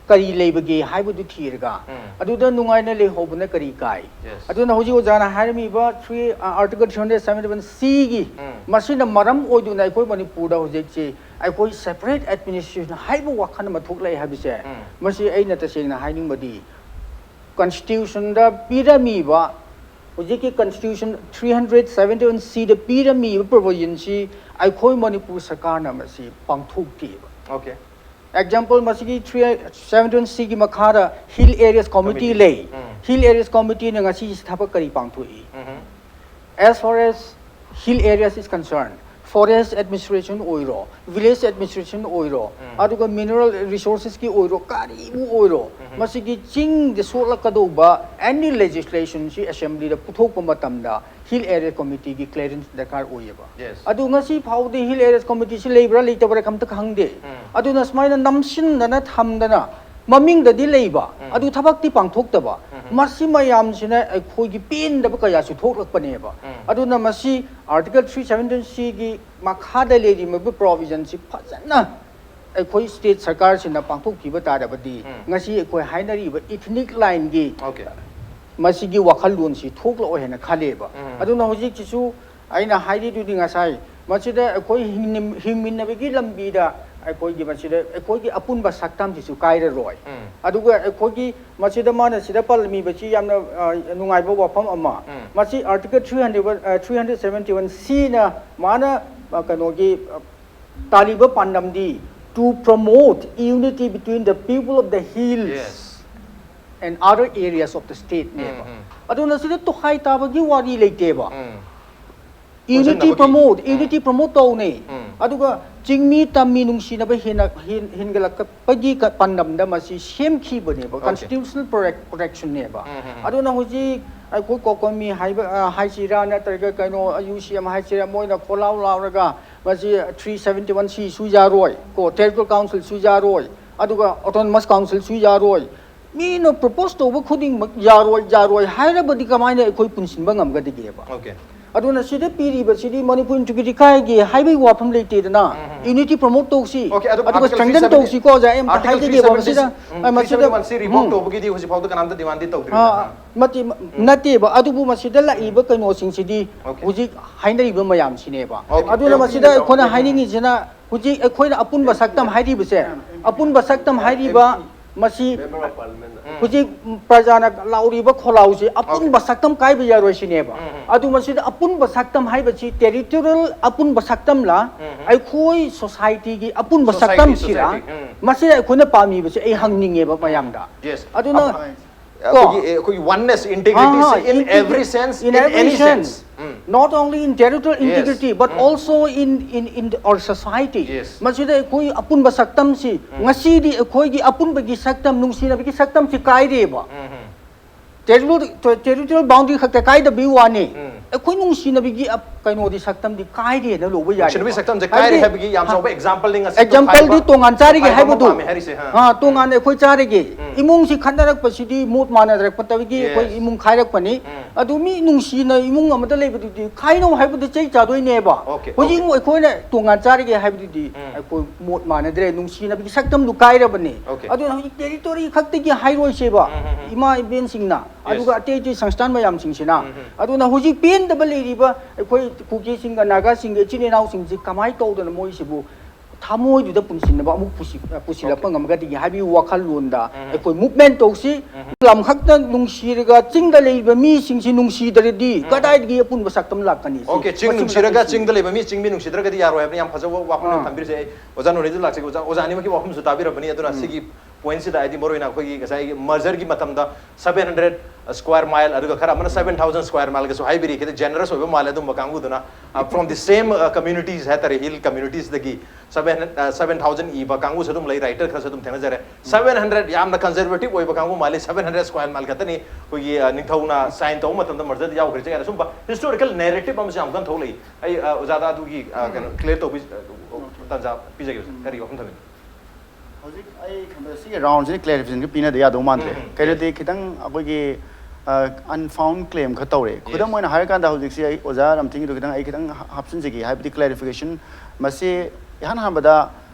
ꯀꯔꯤ ꯂꯩꯕꯒꯦ ꯍꯥꯏꯕꯗꯨ ꯊꯤꯔꯒ ꯎꯝ. ꯑꯗꯨꯗ ꯅꯨꯡꯉꯥꯏꯅ ꯂꯩꯍꯧꯕꯅ ꯀꯔꯤ ꯀꯥꯏ? Yes. ꯑꯗꯨꯅ ꯍꯧꯖꯤꯛ ꯑꯣꯖꯥꯅ ꯍꯥꯏꯔꯝꯃꯤꯕ three, ꯑ, Article three hundred seventy-one Cꯒꯤ ꯎꯝ. ꯃꯁꯤꯅ ꯃꯔꯝ ꯑꯣꯏꯗꯨꯅ ꯑꯩꯈꯣꯏ ꯃꯅꯤꯄꯨꯔꯗ ꯍꯧꯖꯤꯛꯁꯤ ꯑꯩꯈꯣꯏ separate administration ꯍꯥꯏꯕ ꯋꯥꯈꯜ ꯑꯃ ꯊꯣꯛꯂꯛꯑꯦ ꯍꯥꯏꯕꯁꯦ ꯎꯝ. ꯃꯁꯤ ꯑꯩꯅ ꯇꯁꯦꯡꯅ ꯍꯥꯏꯅꯤꯡꯕꯗꯤ constitutionꯗ ꯄꯤꯔꯝꯃꯤꯕ ꯍꯧꯖꯤꯛꯀꯤ constitution three hundred seventy-one Cꯗ ꯄꯤꯔꯝꯃꯤꯕ provisionꯁꯤ ꯑꯩꯈꯣꯏ ꯃꯅꯤꯄꯨꯔ ꯁꯔꯀꯥꯔꯅ ꯃꯁꯤ ꯄꯥꯡꯊꯣꯛꯇꯦꯕ꯫ Okay. Example, ꯃꯁꯤꯒꯤ three seventy-one Cꯒꯤ ꯃꯈꯥꯗ Hill Areas Committee Committee. ꯂꯩ꯫ ꯎꯝ. Hill Areas Committeeꯅ ꯉꯁꯤ ꯊꯕꯛ ꯀꯔꯤ ꯄꯥꯡꯊꯣꯛꯏ? ꯎꯝ. As far as hill areas is concerned, forest administration ꯑꯣꯏꯔꯣ, village administration ꯑꯣꯏꯔꯣ, ꯎꯝ. ꯑꯗꯨꯒ mineral resourcesꯀꯤ ꯑꯣꯏꯔꯣ, ꯀꯔꯤꯕꯨ ꯑꯣꯏꯔꯣ, ꯎꯝ. ꯃꯁꯤꯒꯤ ꯆꯤꯡꯗ ꯁꯣꯛꯂꯛꯀꯗꯧꯕ any legislationꯁꯤ assemblyꯗ ꯄꯨꯊꯣꯛꯄ ꯃꯇꯝꯗ Hill Area Committeeꯒꯤ clearance ꯗꯔꯀꯥꯔ ꯑꯣꯏꯌꯦꯕ꯫ Yes. ꯑꯗꯨ ꯉꯁꯤ ꯐꯥꯎꯗꯤ Hill Areas Committeeꯁꯤ ꯂꯩꯕ꯭ꯔꯥ ꯂꯩꯇꯕ꯭ꯔꯥ ꯑꯝꯇ ꯈꯪꯗꯦ꯫ ꯎꯝ. ꯑꯗꯨꯅ ꯁꯨꯃꯥꯏꯅ ꯅꯝꯁꯤꯟꯗꯅ ꯊꯝꯗꯅ ꯃꯃꯤꯡꯗꯗꯤ ꯂꯩꯕ, ꯎꯝ. ꯑꯗꯨ ꯊꯕꯛꯇꯤ ꯄꯥꯡꯊꯣꯛꯇꯕ, ꯎꯝ. ꯃꯁꯤ ꯃꯌꯥꯝꯁꯤꯅ ꯑꯩꯈꯣꯏꯒꯤ ꯄꯦꯟꯗꯕ ꯀꯌꯥꯁꯨ ꯊꯣꯛꯂꯛꯄꯅꯦꯕ꯫ ꯎꯝ. ꯑꯗꯨꯅ ꯃꯁꯤ Article three seventy-one Cꯒꯤ ꯃꯈꯥꯗ ꯂꯩꯔꯤꯕ provisionꯁꯤ ꯐꯖꯅ ꯑꯩꯈꯣꯏ state ꯁꯔꯀꯥꯔꯁꯤꯅ ꯄꯥꯡꯊꯣꯛꯄꯤꯕ ꯇꯥꯔꯕꯗꯤ ꯎꯝ. ꯉꯁꯤ ꯑꯩꯈꯣꯏ ꯍꯥꯏꯅꯔꯤꯕ ethnic lineꯒꯤ Okay. ꯃꯁꯤꯒꯤ ꯋꯥꯈꯜꯂꯣꯟꯁꯤ ꯊꯣꯛꯂꯛꯑꯣꯏ ꯍꯥꯏꯅ ꯈꯜꯂꯦꯕ꯫ ꯎꯝ. ꯑꯗꯨꯅ ꯍꯧꯖꯤꯛꯁꯤꯁꯨ ꯑꯩꯅ ꯍꯥꯏꯔꯤꯗꯨꯗꯤ ꯉꯁꯥꯏ ꯃꯁꯤꯗ ꯑꯩꯈꯣꯏ ꯍꯤꯡꯃꯤꯟ-, ꯍꯤꯡꯃꯤꯟꯅꯕꯒꯤ ꯂꯝꯕꯤꯗ ꯑꯩꯈꯣꯏꯒꯤ ꯃꯁꯤꯗ ꯑꯩꯈꯣꯏꯒꯤ ꯑꯄꯨꯟꯕ ꯁꯛꯇꯝꯁꯤꯁꯨ ꯀꯥꯏꯔꯔꯣꯏ꯫ ꯑꯗꯨꯒ ꯑꯩꯈꯣꯏꯒꯤ ꯃꯁꯤꯗ ꯃꯥꯅ ꯁꯤꯗ ꯄꯜꯂꯝꯃꯤꯕꯁꯤ ꯌꯥꯝꯅ ꯑ, ꯅꯨꯡꯉꯥꯏꯕ ꯋꯥꯐꯝ ꯑꯃ꯫ ꯃꯁꯤ Article three hundred, ꯑ, three hundred seventy-one C ꯅ ꯃꯥꯅ ꯑ, ꯀꯩꯅꯣꯒꯤ ꯑ, ꯇꯥꯜꯂꯤꯕ ꯄꯥꯟꯗꯝꯗꯤ to promote unity between the people of the hills Yes. and other areas of the state ꯅꯦꯕ꯫ ꯑꯗꯨꯅ ꯁꯤꯗ ꯇꯣꯈꯥꯏ ꯇꯥꯕꯒꯤ ꯋꯥꯔꯤ ꯂꯩꯇꯦꯕ꯫ ꯎꯝ. Unity ꯄꯨꯟꯁꯤꯟꯅꯕꯒꯤ꯫ promote, unity promote ꯇꯧꯅꯦ꯫ ꯎꯝ. ꯑꯗꯨꯒ ꯆꯤꯡꯃꯤ ꯇꯝꯃꯤ ꯅꯨꯡꯁꯤꯅꯕ ꯍꯦꯟꯅ ꯍꯦꯟ- ꯍꯦꯟꯒꯠꯂꯛꯄꯒꯤ ꯀ- ꯄꯥꯟꯗꯝꯗ ꯃꯁꯤ ꯁꯦꯝꯈꯤꯕꯅꯦꯕ꯫ Okay. Constitutional protect- protection ꯅꯦꯕ꯫ ꯎꯝ, ꯎꯝ, ꯎꯝ. ꯑꯗꯨꯅ ꯍꯧꯖꯤꯛ ꯑꯩꯈꯣꯏ ꯀꯣꯀꯣꯃꯤ ꯍꯥꯏꯕ ꯑ, ꯍꯥꯏꯁꯤꯔꯥ ꯅꯠꯇ꯭ꯔꯒ ꯀꯩꯅꯣ UCM ꯍꯥꯏꯁꯤꯔꯥ ꯃꯣꯏꯅ ꯈꯣꯜꯂꯥꯎ ꯂꯥꯎꯔꯒ ꯃꯁꯤ three seventy-one C ꯁꯨ ꯌꯥꯔꯣꯏ ꯀꯣ, Territorial Council ꯁꯨ ꯌꯥꯔꯣꯏ ꯑꯗꯨꯒ Autonomous Council ꯁꯨ ꯌꯥꯔꯣꯏ꯫ ꯃꯤꯅ propose ꯇꯧꯕ ꯈꯨꯗꯤꯡꯃꯛ ꯌꯥꯔꯣꯏ ꯌꯥꯔꯣꯏ ꯍꯥꯏꯔꯕꯗꯤ ꯀꯃꯥꯏꯅ ꯑꯩꯈꯣꯏ ꯄꯨꯟꯁꯤꯟꯕ ꯉꯝꯒꯗꯒꯦꯕ? Okay. ꯑꯗꯨꯅ ꯁꯤꯗ ꯄꯤꯔꯤꯕꯁꯤꯗꯤ ꯃꯅꯤꯄꯨꯔ integrity ꯀꯥꯏꯒꯦ ꯍꯥꯏꯕꯒꯤ ꯋꯥꯐꯝ ꯂꯩꯇꯦꯗꯅ꯫ Unity promote ꯇꯧꯁꯤ꯫ Okay, ꯑꯗꯨ ꯑꯗꯨꯒ Article strengthen three seventy, ꯇꯧꯁꯤ ꯀꯣ ꯑꯣꯖꯥ, ꯑꯩ ꯑꯝꯇ Article ꯍꯥꯏꯖꯒꯦꯕ three seventy, ꯃꯁꯤꯗ꯫ ꯎꯝ, ꯑ, ꯃꯁꯤꯗ three seventy-one C revoke ꯎꯝ꯫ ꯇꯧꯕꯒꯤꯗꯤ ꯍꯧꯖꯤꯛ ꯐꯥꯎꯗ ꯀꯅꯥꯝꯇ demand ꯗꯤ ꯇꯧꯗ꯭ꯔꯤꯕ꯫ ꯑ, ꯑꯥ. ꯃꯇꯤ- ꯅꯠꯇꯦꯕ, ꯑꯗꯨꯕꯨ ꯃꯁꯤꯗ ꯂꯥꯛꯏꯕ ꯀꯩꯅꯣꯁꯤꯡꯁꯤꯗꯤ Okay. ꯍꯧꯖꯤꯛ ꯍꯥꯏꯅꯔꯤꯕ ꯃꯌꯥꯝꯁꯤꯅꯦꯕ꯫ Okay. ꯑꯗꯨꯅ Okay. ꯃꯁꯤꯗ ꯑꯩꯈꯣꯏꯅ ꯍꯥꯏꯅꯤꯡꯉꯤꯁꯤꯅ ꯍꯧꯖꯤꯛ ꯑꯩꯈꯣꯏꯅ ꯑꯄꯨꯟꯕ ꯁꯛꯇꯝ ꯍꯥꯏꯔꯤꯕꯁꯦ, ꯑꯄꯨꯟꯕ ꯁꯛꯇꯝ ꯍꯥꯏꯔꯤꯕ ꯃꯁꯤ ꯍꯧꯖꯤꯛ ꯄ꯭ꯔꯖꯥꯅ ꯂꯥꯎꯔꯤꯕ ꯈꯣꯜꯂꯥꯎꯁꯤ ꯑꯄꯨꯟꯕ ꯁꯛꯇꯝ ꯀꯥꯏꯕ ꯌꯥꯔꯣꯏ ꯁꯤꯅꯦꯕ꯫ ꯑꯗꯨ ꯃꯁꯤꯗ ꯑꯄꯨꯟꯕ ꯁꯛꯇꯝ ꯍꯥꯏꯕꯁꯤ territorial ꯑꯄꯨꯟꯕ ꯁꯛꯇꯝꯂ, ꯑꯩꯈꯣꯏ society ꯒꯤ ꯑꯄꯨꯟꯕ Society, ꯁꯛꯇꯝꯁꯤꯔ? society, ꯎꯝ. ꯃꯁꯤꯗ ꯑꯩꯈꯣꯏꯅ ꯄꯥꯝꯃꯤꯕꯁꯦ ꯑꯩ ꯍꯪꯅꯤꯡꯉꯦꯕ ꯃꯌꯥꯝꯗ꯫ Yes. ꯑꯗꯨꯅ ꯑꯩꯈꯣꯏꯒꯤ ꯑꯩꯈꯣꯏꯒꯤ oneness, integrity ꯑꯥ, ꯁꯤ in in- every sense, in in every any sense. sense. Um. Not only in territorial Yes. integrity but um. Also in in in our society. Yes. ꯃꯁꯤꯗ ꯑꯩꯈꯣꯏ ꯑꯄꯨꯟꯕ ꯁꯛꯇꯝꯁꯤ ꯉꯁꯤꯗꯤ ꯑꯩꯈꯣꯏꯒꯤ ꯑꯄꯨꯟꯕꯒꯤ ꯁꯛꯇꯝ, ꯅꯨꯡꯁꯤꯅꯕꯒꯤ ꯁꯛꯇꯝꯁꯤ ꯀꯥꯏꯔꯦꯕ꯫ ꯎꯝ, ꯎꯝ. Territorial territorial boundary ꯈꯛꯇ ꯀꯥꯏꯗꯕꯒꯤ ꯋꯥꯅꯤ꯫ ꯎꯝ. ꯑꯩꯈꯣꯏ ꯅꯨꯡꯁꯤꯅꯕꯒꯤ ꯑꯞ- ꯀꯩꯅꯣꯗꯤ ꯁꯛꯇꯝꯗꯤ ꯀꯥꯏꯔꯦꯅ ꯂꯧꯕ ꯌꯥꯏ꯫ ꯅꯨꯡꯁꯤꯅꯕꯒꯤ ꯁꯛꯇꯝꯁꯦ ꯀꯥꯏꯔꯦ ꯍꯥꯏꯕꯒꯤ ꯌꯥꯝ ꯆꯥꯎꯕ example ꯅꯤ ꯉꯁꯤ Example ꯗꯤ ꯇꯣꯈꯥꯏꯕ- ꯇꯣꯉꯥꯟ ꯆꯥꯔꯤꯒꯦ ꯇꯣꯈꯥꯏꯕ ꯑꯃ ꯍꯥꯏꯕꯗꯨ꯫ ꯄꯥꯝꯃꯦ ꯍꯥꯏꯔꯤꯁꯦ, ꯍꯥ. ꯑꯥ, ꯇꯣꯉꯥꯟꯅ ꯑꯩꯈꯣꯏ ꯆꯥꯔꯤꯒꯦ꯫ ꯏꯃꯨꯡꯁꯤ ꯈꯠꯅꯔꯛꯄꯁꯤꯗꯤ ꯃꯣꯠ ꯃꯥꯟꯅꯔꯛꯄꯗꯒꯤ ꯑꯩꯈꯣꯏ Yes. ꯏꯃꯨꯡ ꯈꯥꯏꯔꯛꯄꯅꯤ꯫ ꯎꯝ. ꯑꯗꯨ ꯃꯤ ꯅꯨꯡꯁꯤꯅ ꯏꯃꯨꯡ ꯑꯃꯗ ꯂꯩꯕꯗꯨꯗꯤ ꯈꯥꯏꯅꯧ ꯍꯥꯏꯕꯗꯨ ꯆꯩ ꯆꯥꯗꯣꯏꯅꯦꯕ꯫ Okay, ꯍꯧꯖꯤꯛ okay. ꯑꯃꯨꯛ ꯑꯩꯈꯣꯏꯅ ꯇꯣꯉꯥꯟ ꯆꯥꯔꯤꯒꯦ ꯍꯥꯏꯕꯗꯨꯗꯤ ꯎꯝ. ꯑꯩꯈꯣꯏ ꯃꯣꯠ ꯃꯥꯟꯅꯗ꯭ꯔꯦ, ꯅꯨꯡꯁꯤꯅꯕꯒꯤ ꯁꯛꯇꯝꯗꯨ ꯀꯥꯏꯔꯕꯅꯤ꯫ Okay. ꯑꯗꯨꯅ ꯍꯧꯖꯤꯛ territory ꯈꯛꯇꯒꯤ ꯍꯥꯏꯔꯣꯏꯁꯦꯕ꯫ ꯎꯝ, ꯎꯝ, ꯎꯝ. ꯏꯃꯥ ꯏꯕꯦꯟꯁꯤꯡꯅ Yes. ꯑꯗꯨꯒ ꯑꯇꯩ ꯑꯇꯩ ꯁꯪꯁꯊꯥꯟ ꯃꯌꯥꯝꯁꯤꯡꯁꯤꯅ꯫ ꯎꯝ, ꯎꯝ. ꯑꯗꯨꯅ ꯍꯧꯖꯤꯛ ꯄꯦꯟꯗꯕ ꯂꯩꯔꯤꯕ ꯑꯩꯈꯣꯏ ꯀꯨꯀꯤꯁꯤꯡꯒ ꯅꯥꯒꯥꯁꯤꯡꯒ ꯏꯆꯤꯟ ꯏꯅꯥꯎꯁꯤꯡꯁꯤ ꯀꯃꯥꯏꯅ ꯇꯧꯗꯅ ꯃꯣꯏꯁꯤꯕꯨ ꯊꯃꯣꯏꯗꯨꯗ ꯄꯨꯟꯁꯤꯟꯅꯕ ꯑꯃꯨꯛ ꯄꯨꯁꯤ- ꯑ, ꯄꯨꯁꯤꯜꯂꯛꯄ ꯉꯝꯒꯗꯒꯦ ꯍꯥꯏꯕꯒꯤ ꯋꯥꯈꯜꯂꯣꯟꯗ ꯑꯩꯈꯣꯏ movement ꯇꯧꯁꯤ꯫ ꯂꯝ ꯈꯛꯇ ꯅꯨꯡꯁꯤꯔꯒ ꯆꯤꯡꯗ ꯂꯩꯔꯤꯕ ꯃꯤꯁꯤꯡꯁꯤ ꯅꯨꯡꯁꯤꯗ꯭ꯔꯗꯤ ꯀꯗꯥꯏꯗꯒꯤ ꯑꯄꯨꯟꯕ ꯁꯛꯇꯝ ꯂꯥꯛꯀꯅꯤ? ꯁꯤ ꯆꯤꯡ ꯃꯁꯤ ꯅꯨꯡꯁꯤꯔꯒ ꯃꯇꯥꯡꯁꯤ ꯆꯤꯡꯗ ꯂꯩꯕ ꯃꯤ ꯆꯤꯡꯃꯤ ꯅꯨꯡꯁꯤꯗ꯭ꯔꯒꯗꯤ ꯌꯥꯔꯣꯏ ꯍꯥꯏꯕꯅꯤ꯫ ꯌꯥꯝ ꯐꯖꯕ ꯋꯥꯐꯝ ꯑꯃ ꯑꯥ꯫ ꯊꯝꯕꯤꯔꯤꯁꯦ꯫ ꯑꯩ ꯑꯣꯖꯥ ꯅꯣꯔꯤꯗ ꯂꯥꯛꯆꯒꯦ꯫ ꯑꯣꯖꯥ, ꯑꯣꯖꯥ ꯑꯅꯤꯃꯛꯀꯤ ꯋꯥꯐꯝꯁꯨ ꯇꯥꯕꯤꯔꯕꯅꯤ꯫ ꯑꯗꯨꯅ ꯎꯝ꯫ ꯁꯤꯒꯤ point ꯁꯤꯗ ꯍꯥꯏꯗꯤ ꯃꯔꯨꯑꯣꯏꯅ ꯑꯩꯈꯣꯏꯒꯤ ꯉꯁꯥꯏꯒꯤ merger ꯒꯤ ꯃꯇꯝꯗ seven hundred square mile, ꯑꯗꯨꯒ ꯈꯔ ꯑꯃꯅ seven thousand square mile ꯒꯁꯨ ꯍꯥꯏꯕꯤꯔꯤ꯫ ꯈꯤꯇꯪ generous ꯑꯣꯏꯕ ꯃꯥꯜꯂꯦ ꯑꯗꯨꯝꯕ ꯀꯥꯡꯕꯨꯗꯨꯅ꯫ ꯑ, from the same, ꯑ, communities ꯍꯥꯏꯇꯥꯔꯦ, hill communities ꯗꯒꯤ seven, ꯑ, seven thousand ꯏꯕ ꯀꯥꯡꯕꯨꯁꯨ ꯑꯗꯨꯝ ꯂꯩ, writer ꯈꯔꯁꯨ ꯑꯗꯨꯝ ꯊꯦꯡꯅꯖꯔꯦ꯫ Seven hundred ꯌꯥꯝꯅ conservative ꯑꯣꯏꯕ ꯀꯥꯡꯕꯨ ꯃꯥꯜꯂꯤ, seven hundred square mile ꯈꯛꯇꯅꯤ ꯑꯩꯈꯣꯏꯒꯤ, ꯑ, ꯅꯤꯡꯊꯧꯅ sign ꯇꯧꯕ ꯃꯇꯝꯗ merger ꯗ ꯌꯥꯎꯈ꯭ꯔꯤꯁꯦ ꯀꯥꯏꯅ ꯁꯨꯝꯕ historical narrative ꯑꯃꯁꯨ ꯌꯥꯝ ꯀꯟꯅ ꯊꯣꯛꯂꯛꯏ꯫ ꯑꯩ, ꯑ, ꯑꯣꯖꯥꯗ ꯑꯗꯨꯒꯤ, ꯑ, ꯀꯩꯅꯣ, clear ꯇꯧꯕꯤ-, ꯑ, ꯇꯥꯟꯖꯥ ꯄꯤꯖꯒꯦ, ꯑꯣꯖꯥ꯫ ꯀꯔꯤ ꯋꯥꯐꯝ ꯊꯝꯕꯤꯅꯤ? ꯍꯧꯖꯤꯛ ꯑꯩ ꯈꯟꯕꯗ ꯁꯤꯒꯤ round ꯁꯤꯗ clarification ꯈꯔ ꯄꯤꯅꯗ ꯌꯥꯗꯧ ꯃꯥꯟꯗ꯭ꯔꯦ꯫ ꯎꯝ, ꯎꯝ, ꯀꯩꯅꯣꯗꯤ yes꯫ ꯈꯤꯇꯪ ꯑꯩꯈꯣꯏꯒꯤ, ꯑ, unfound claim ꯈꯔ ꯇꯧꯔꯦ꯫ ꯈꯨꯗꯝ Yes꯫ ꯑꯣꯏꯅ ꯍꯥꯏꯔꯀꯥꯟꯗ ꯍꯧꯖꯤꯛꯁꯤ ꯑꯩ ꯑꯣꯖꯥ ꯔꯝꯊꯤꯡꯒꯤꯗꯣ ꯈꯤꯇꯪ ꯑꯩ ꯈꯤꯇꯪ ꯍꯥ-, ꯍꯥꯞꯆꯤꯟꯖꯒꯦ, ꯍꯥꯏꯕꯗꯤ clarification꯫ ꯃꯁꯤ ꯏꯍꯥꯟ ꯍꯥꯟꯕꯗ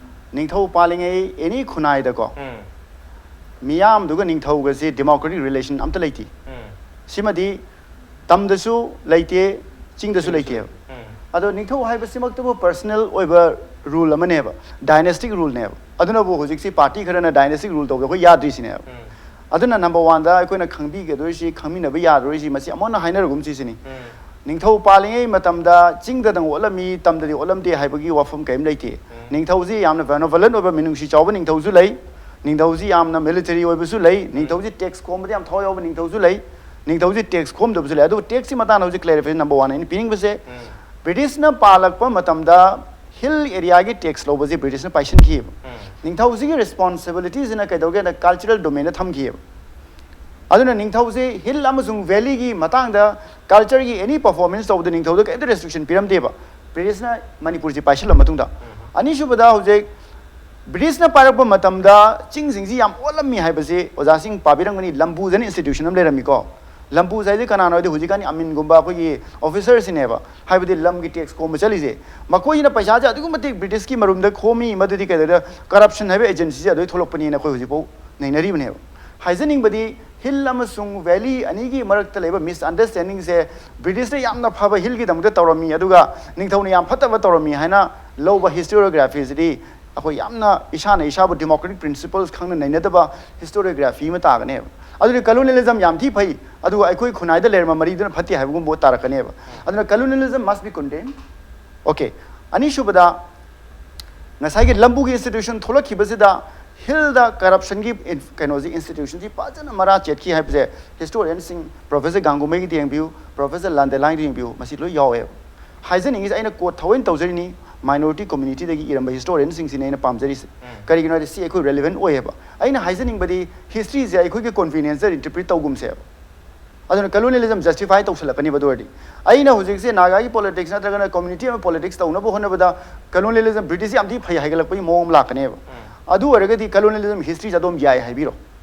ꯅꯤꯡꯊꯧ ꯄꯥꯜꯂꯤꯉꯩ any ꯈꯨꯟꯅꯥꯏꯗꯀꯣ ꯎꯝ꯫ ꯃꯤꯌꯥꯝꯗꯨꯒ ꯅꯤꯡꯊꯧꯒꯁꯤ democratic relation ꯑꯝꯇ ꯂꯩꯇꯦ꯫ ꯎꯝ꯫ ꯁꯤꯃꯗꯤ ꯇꯝꯗꯁꯨ ꯂꯩꯇꯦ, ꯆꯤꯡꯗꯁꯨ ꯆꯤꯡꯗꯁꯨ ꯂꯩꯇꯦꯕ꯫ ꯂꯩꯇꯦ꯫ ꯎꯝ꯫ ꯑꯗꯣ ꯅꯤꯡꯊꯧ ꯍꯥꯏꯕꯁꯤꯃꯛꯇꯕꯨ personal ꯑꯣꯏꯕ rule ꯑꯃꯅꯦꯕ, dynastic rule ꯅꯦꯕ꯫ ꯑꯗꯨꯅꯕꯨ ꯍꯧꯖꯤꯛꯁꯤ party ꯈꯔꯅ dynastic rule ꯇꯧꯒꯦ, ꯑꯩꯈꯣꯏ ꯌꯥꯗ꯭ꯔꯤꯁꯤꯅꯦꯕ꯫ ꯎꯝ꯫ ꯑꯗꯨꯅ number one ꯗ ꯑꯩꯈꯣꯏꯅ ꯈꯪꯕꯤꯒꯗꯣꯏꯁꯤ, ꯈꯪꯃꯤꯟꯅꯕ ꯌꯥꯗꯣꯏꯁꯤ, ꯃꯁꯤ ꯑꯃꯨꯛ ꯍꯟꯅ ꯍꯥꯏꯅꯔꯒꯨꯝꯁꯤ ꯁꯤꯅꯤ꯫ ꯎꯝ꯫ ꯅꯤꯡꯊꯧ ꯄꯥꯜꯂꯤꯉꯩ ꯃꯇꯝꯗ ꯆꯤꯡꯗꯗꯪ ꯑꯣꯠꯂꯝꯃꯤ, ꯇꯝꯗꯗꯤ ꯑꯣꯠꯂꯝꯗꯦ ꯍꯥꯏꯕꯒꯤ ꯋꯥꯐꯝ ꯀꯔꯤꯝ ꯂꯩꯇꯦ꯫ ꯎꯝ꯫ ꯅꯤꯡꯊꯧꯁꯤ ꯌꯥꯝꯅ benevolent ꯑꯣꯏꯕ, ꯃꯤꯅꯨꯡꯁꯤ ꯆꯥꯎꯕ ꯅꯤꯡꯊꯧꯁꯨ ꯂꯩ꯫ ꯅꯤꯡꯊꯧꯁꯤ ꯌꯥꯝꯅ military ꯑꯣꯏꯕꯁꯨ ꯂꯩ꯫ ꯎꯝ꯫ ꯅꯤꯡꯊꯧꯁꯤ tax ꯈꯣꯝꯕꯗ ꯌꯥꯝ ꯊꯋꯥꯏ ꯌꯥꯎꯕ ꯅꯤꯡꯊꯧꯁꯨ ꯂꯩ꯫ ꯅꯤꯡꯊꯧꯁꯤ tax ꯈꯣꯝꯗꯕꯁꯨ ꯂꯩ꯫ ꯑꯗꯨꯕꯨ tax ꯀꯤ ꯃꯇꯥꯡꯗ ꯍꯧꯖꯤꯛ clarification number one ꯑꯩꯅ ꯄꯤꯅꯤꯡꯕꯁꯦ, ꯎꯝ꯫ British ꯅ ꯄꯥꯜꯂꯛꯄ ꯃꯇꯝꯗ hill area ꯒꯤ tax ꯂꯧꯕꯁꯦ British ꯅ ꯄꯥꯏꯁꯤꯟꯈꯤꯑꯕ꯫ ꯎꯝ꯫ ꯅꯤꯡꯊꯧꯁꯤꯒꯤ responsibility ꯁꯤꯅ ꯀꯩꯗꯧꯒꯦꯗ cultural domain ꯗ ꯊꯝꯈꯤꯑꯕ꯫ ꯑꯗꯨꯅ ꯅꯤꯡꯊꯧꯁꯦ hill ꯑꯃꯁꯨꯡ valley ꯒꯤ ꯃꯇꯥꯡꯗ culture ꯒꯤ any performance ꯇꯧꯕꯗ ꯅꯤꯡꯊꯧꯗ ꯀꯩꯝꯇ restriction ꯄꯤꯔꯝꯗꯦꯕ, British ꯅ ꯃꯅꯤꯄꯨꯔꯁꯤ ꯄꯥꯏꯁꯤꯜꯂ ꯃꯇꯨꯡꯗ꯫ ꯎꯝ꯫ ꯑꯅꯤꯁꯨꯕꯗ, ꯍꯧꯖꯤꯛ British ꯅ ꯄꯥꯏꯔꯛꯄ ꯃꯇꯝꯗ ꯆꯤꯡꯁꯤꯡꯁꯤ ꯌꯥꯝ ꯑꯣꯠꯂꯝꯃꯤ ꯍꯥꯏꯕꯁꯤ ꯑꯣꯖꯥꯁꯤꯡ ꯄꯥꯕꯤꯔꯝꯒꯅꯤ꯫ ꯂꯝꯕꯨ ꯍꯥꯏꯅ institution ꯑꯃ ꯂꯩꯔꯝꯃꯤꯀꯣ꯫ ꯂꯝꯕꯨ ꯍꯥꯏꯁꯦ ꯀꯅꯥꯅꯣ ꯍꯥꯏꯗꯤ ꯍꯧꯖꯤꯛꯀꯥꯟꯒꯤ ꯑꯃꯤꯟꯒꯨꯝꯕ ꯑꯩꯈꯣꯏꯒꯤ officer ꯁꯤꯅꯦꯕ, ꯍꯥꯏꯕꯗꯤ ꯂꯝꯒꯤ tax ꯈꯣꯝꯕ ꯆꯠꯂꯤꯁꯦ꯫ ꯃꯈꯣꯏꯁꯤꯅ ꯄꯩꯁꯥꯁꯦ ꯑꯗꯨꯛꯀꯤ ꯃꯇꯤꯛ British ꯀꯤ ꯃꯔꯨꯝꯗ ꯈꯣꯝꯃꯤ, ꯃꯗꯨꯗꯤ ꯀꯩꯗꯧꯗ corruption ꯍꯥꯏꯕ agency ꯁꯦ ꯑꯗꯨꯗꯩ ꯊꯣꯛꯂꯛꯄꯅꯦꯅ ꯑꯩꯈꯣꯏ ꯍꯧꯖꯤꯛꯐꯥꯎ ꯅꯩꯅꯔꯤꯕꯅꯦꯕ꯫ ꯍꯥꯏꯖꯅꯤꯡꯕꯗꯤ hill ꯑꯃꯁꯨꯡ valley ꯑꯅꯤꯒꯤ ꯃꯔꯛꯇ ꯂꯩꯕ misunderstanding ꯁꯦ British ꯅ ꯌꯥꯝꯅ ꯐꯕ hill ꯒꯤꯗꯃꯛꯇ ꯇꯧꯔꯝꯃꯤ, ꯑꯗꯨꯒ ꯅꯤꯡꯊꯧꯅ ꯌꯥꯝ ꯐꯠꯇꯕ ꯇꯧꯔꯝꯃꯤ ꯍꯥꯏꯅ ꯂꯧꯕ ꯍꯤꯁꯇꯣꯔꯤꯌꯣꯒ꯭ꯔꯥꯐꯤꯁꯤꯗꯤ ꯑꯩꯈꯣꯏ ꯌꯥꯝꯅ ꯏꯁꯥꯅ ꯏꯁꯥꯕꯨ ꯗꯦꯃꯣꯀ꯭ꯔꯦꯇꯤꯛ ꯄ꯭ꯔꯤꯟꯁꯤꯄꯜꯁ ꯈꯪꯅ ꯅꯩꯅꯗꯕ ꯍꯤꯁꯇꯣꯔꯤꯌꯣꯒ꯭ꯔꯥꯐꯤ ꯑꯃ ꯇꯥꯒꯅꯦꯕ꯫ ꯑꯗꯨꯗꯤ ꯀꯂꯣꯅꯤꯌꯦꯂꯤꯖꯝ ꯌꯥꯝ ꯊꯤ ꯐꯩ, ꯑꯗꯨꯒ ꯑꯩꯈꯣꯏ ꯈꯨꯟꯅꯥꯏꯗ ꯂꯩꯔꯝꯕ ꯃꯔꯤꯗꯨꯅ ꯐꯠꯇꯦ ꯍꯥꯏꯕꯒꯨꯝꯕ ꯄꯣꯠ ꯇꯥꯔꯛꯀꯅꯦꯕ꯫ ꯑꯗꯨꯅ ꯀꯂꯣꯅꯤꯌꯦꯂꯤꯖꯝ must be condemned꯫ ꯑꯣꯀꯦ, ꯑꯅꯤꯁꯨꯕꯗ ꯉꯁꯥꯏꯒꯤ ꯂꯝꯕꯨꯒꯤ ꯏꯟꯁꯇꯤꯇ꯭ꯌꯨꯁꯟ ꯊꯣꯛꯂꯛꯈꯤꯕꯁꯤꯗ ꯍꯤꯜꯗ ꯀꯔꯞꯁꯟꯒꯤ ꯀꯩꯅꯣꯁꯤ, ꯏꯟꯁꯇꯤꯇ꯭ꯌꯨꯁꯟꯁꯤ ꯐꯖꯅ ꯃꯔꯥ ꯆꯦꯠꯈꯤ ꯍꯥꯏꯕꯁꯦ ꯍꯤꯁꯇꯣꯔꯤꯌꯟꯁꯤꯡ, ꯄ꯭ꯔꯣꯐꯦꯁꯔ ꯒꯥꯡꯒꯨꯃꯩꯒꯤꯗ ꯌꯦꯡꯕꯤꯌꯨ, ꯄ꯭ꯔꯣꯐꯦꯁꯔ ꯂꯥꯟꯗꯦꯂꯥꯡꯒꯤꯗ ꯌꯦꯡꯕꯤꯌꯨ, ꯃꯁꯤ ꯂꯣꯏ ꯌꯥꯎꯋꯦꯕ꯫ ꯍꯥꯏꯖꯅꯤꯡꯉꯤꯁꯦ, ꯑꯩꯅ ꯀꯣꯠ ꯊꯑꯣꯏꯅ ꯇꯧꯖꯔꯤꯅꯤ, ꯃꯥꯏꯅꯣꯔꯤꯇꯤ ꯀꯝꯃ꯭ꯌꯨꯅꯤꯇꯤꯗꯒꯤ ꯏꯔꯝꯕ ꯍꯤꯁꯇꯣꯔꯤꯌꯟꯁꯤꯡꯁꯤꯅꯦ ꯑꯩꯅ ꯄꯥꯝꯖꯔꯤꯁꯦ꯫ ꯀꯔꯤꯒꯤꯅꯣ ꯍꯥꯏꯗꯤ ꯁꯤ ꯑꯩꯈꯣꯏ ꯔꯦꯂꯤꯚꯦꯟ ꯑꯣꯏꯌꯦꯕ꯫ ꯑꯩꯅ ꯍꯥꯏꯖꯅꯤꯡꯕꯗꯤ ꯍꯤꯁꯇ꯭ꯔꯤꯁꯦ ꯑꯩꯈꯣꯏꯒꯤ ꯀꯟꯚꯤꯅꯤꯌꯟꯁꯇ ꯏꯟꯇꯔꯄ꯭ꯔꯤꯠ ꯇꯧꯒꯨꯝꯁꯦꯕ꯫ ꯑꯗꯨꯅ ꯀꯂꯣꯅꯤꯌꯦꯂꯤꯖꯝ ꯖꯁꯇꯤꯐꯥꯏ ꯇꯧꯁꯜꯂꯛꯀꯅꯦꯕ꯫ ꯑꯗꯨ ꯑꯣꯏꯔꯗꯤ ꯑꯩꯅ ꯍꯧꯖꯤꯛꯁꯦ ꯅꯥꯒꯥꯒꯤ ꯄꯣꯂꯤꯇꯤꯛꯁ ꯅꯠꯇ꯭ꯔꯒꯅ ꯀꯝꯃ꯭ꯌꯨꯅꯤꯇꯤ ꯑꯃ ꯄꯣꯂꯤꯇꯤꯛꯁ ꯇꯧꯅꯕ ꯍꯣꯠꯅꯕꯗ ꯀꯂꯣꯅꯤꯌꯦꯂꯤꯖꯝ, ꯕ꯭ꯔꯤꯇꯤꯁ ꯌꯥꯝ ꯊꯤ ꯐꯩ ꯍꯥꯏꯒꯠꯂꯛꯄꯒꯤ ꯃꯑꯣꯡ ꯑꯃ ꯂꯥꯛꯀꯅꯦꯕ꯫ ꯑꯗꯨ ꯑꯣꯏꯔꯒꯗꯤ ꯀꯂꯣꯅꯤꯌꯦꯂꯤꯖꯝ ꯍꯤꯁꯇ꯭ꯔꯤꯁꯦ ꯑꯗꯨꯝ ꯌꯥꯏ ꯍꯥꯏꯕꯤꯔꯣ꯫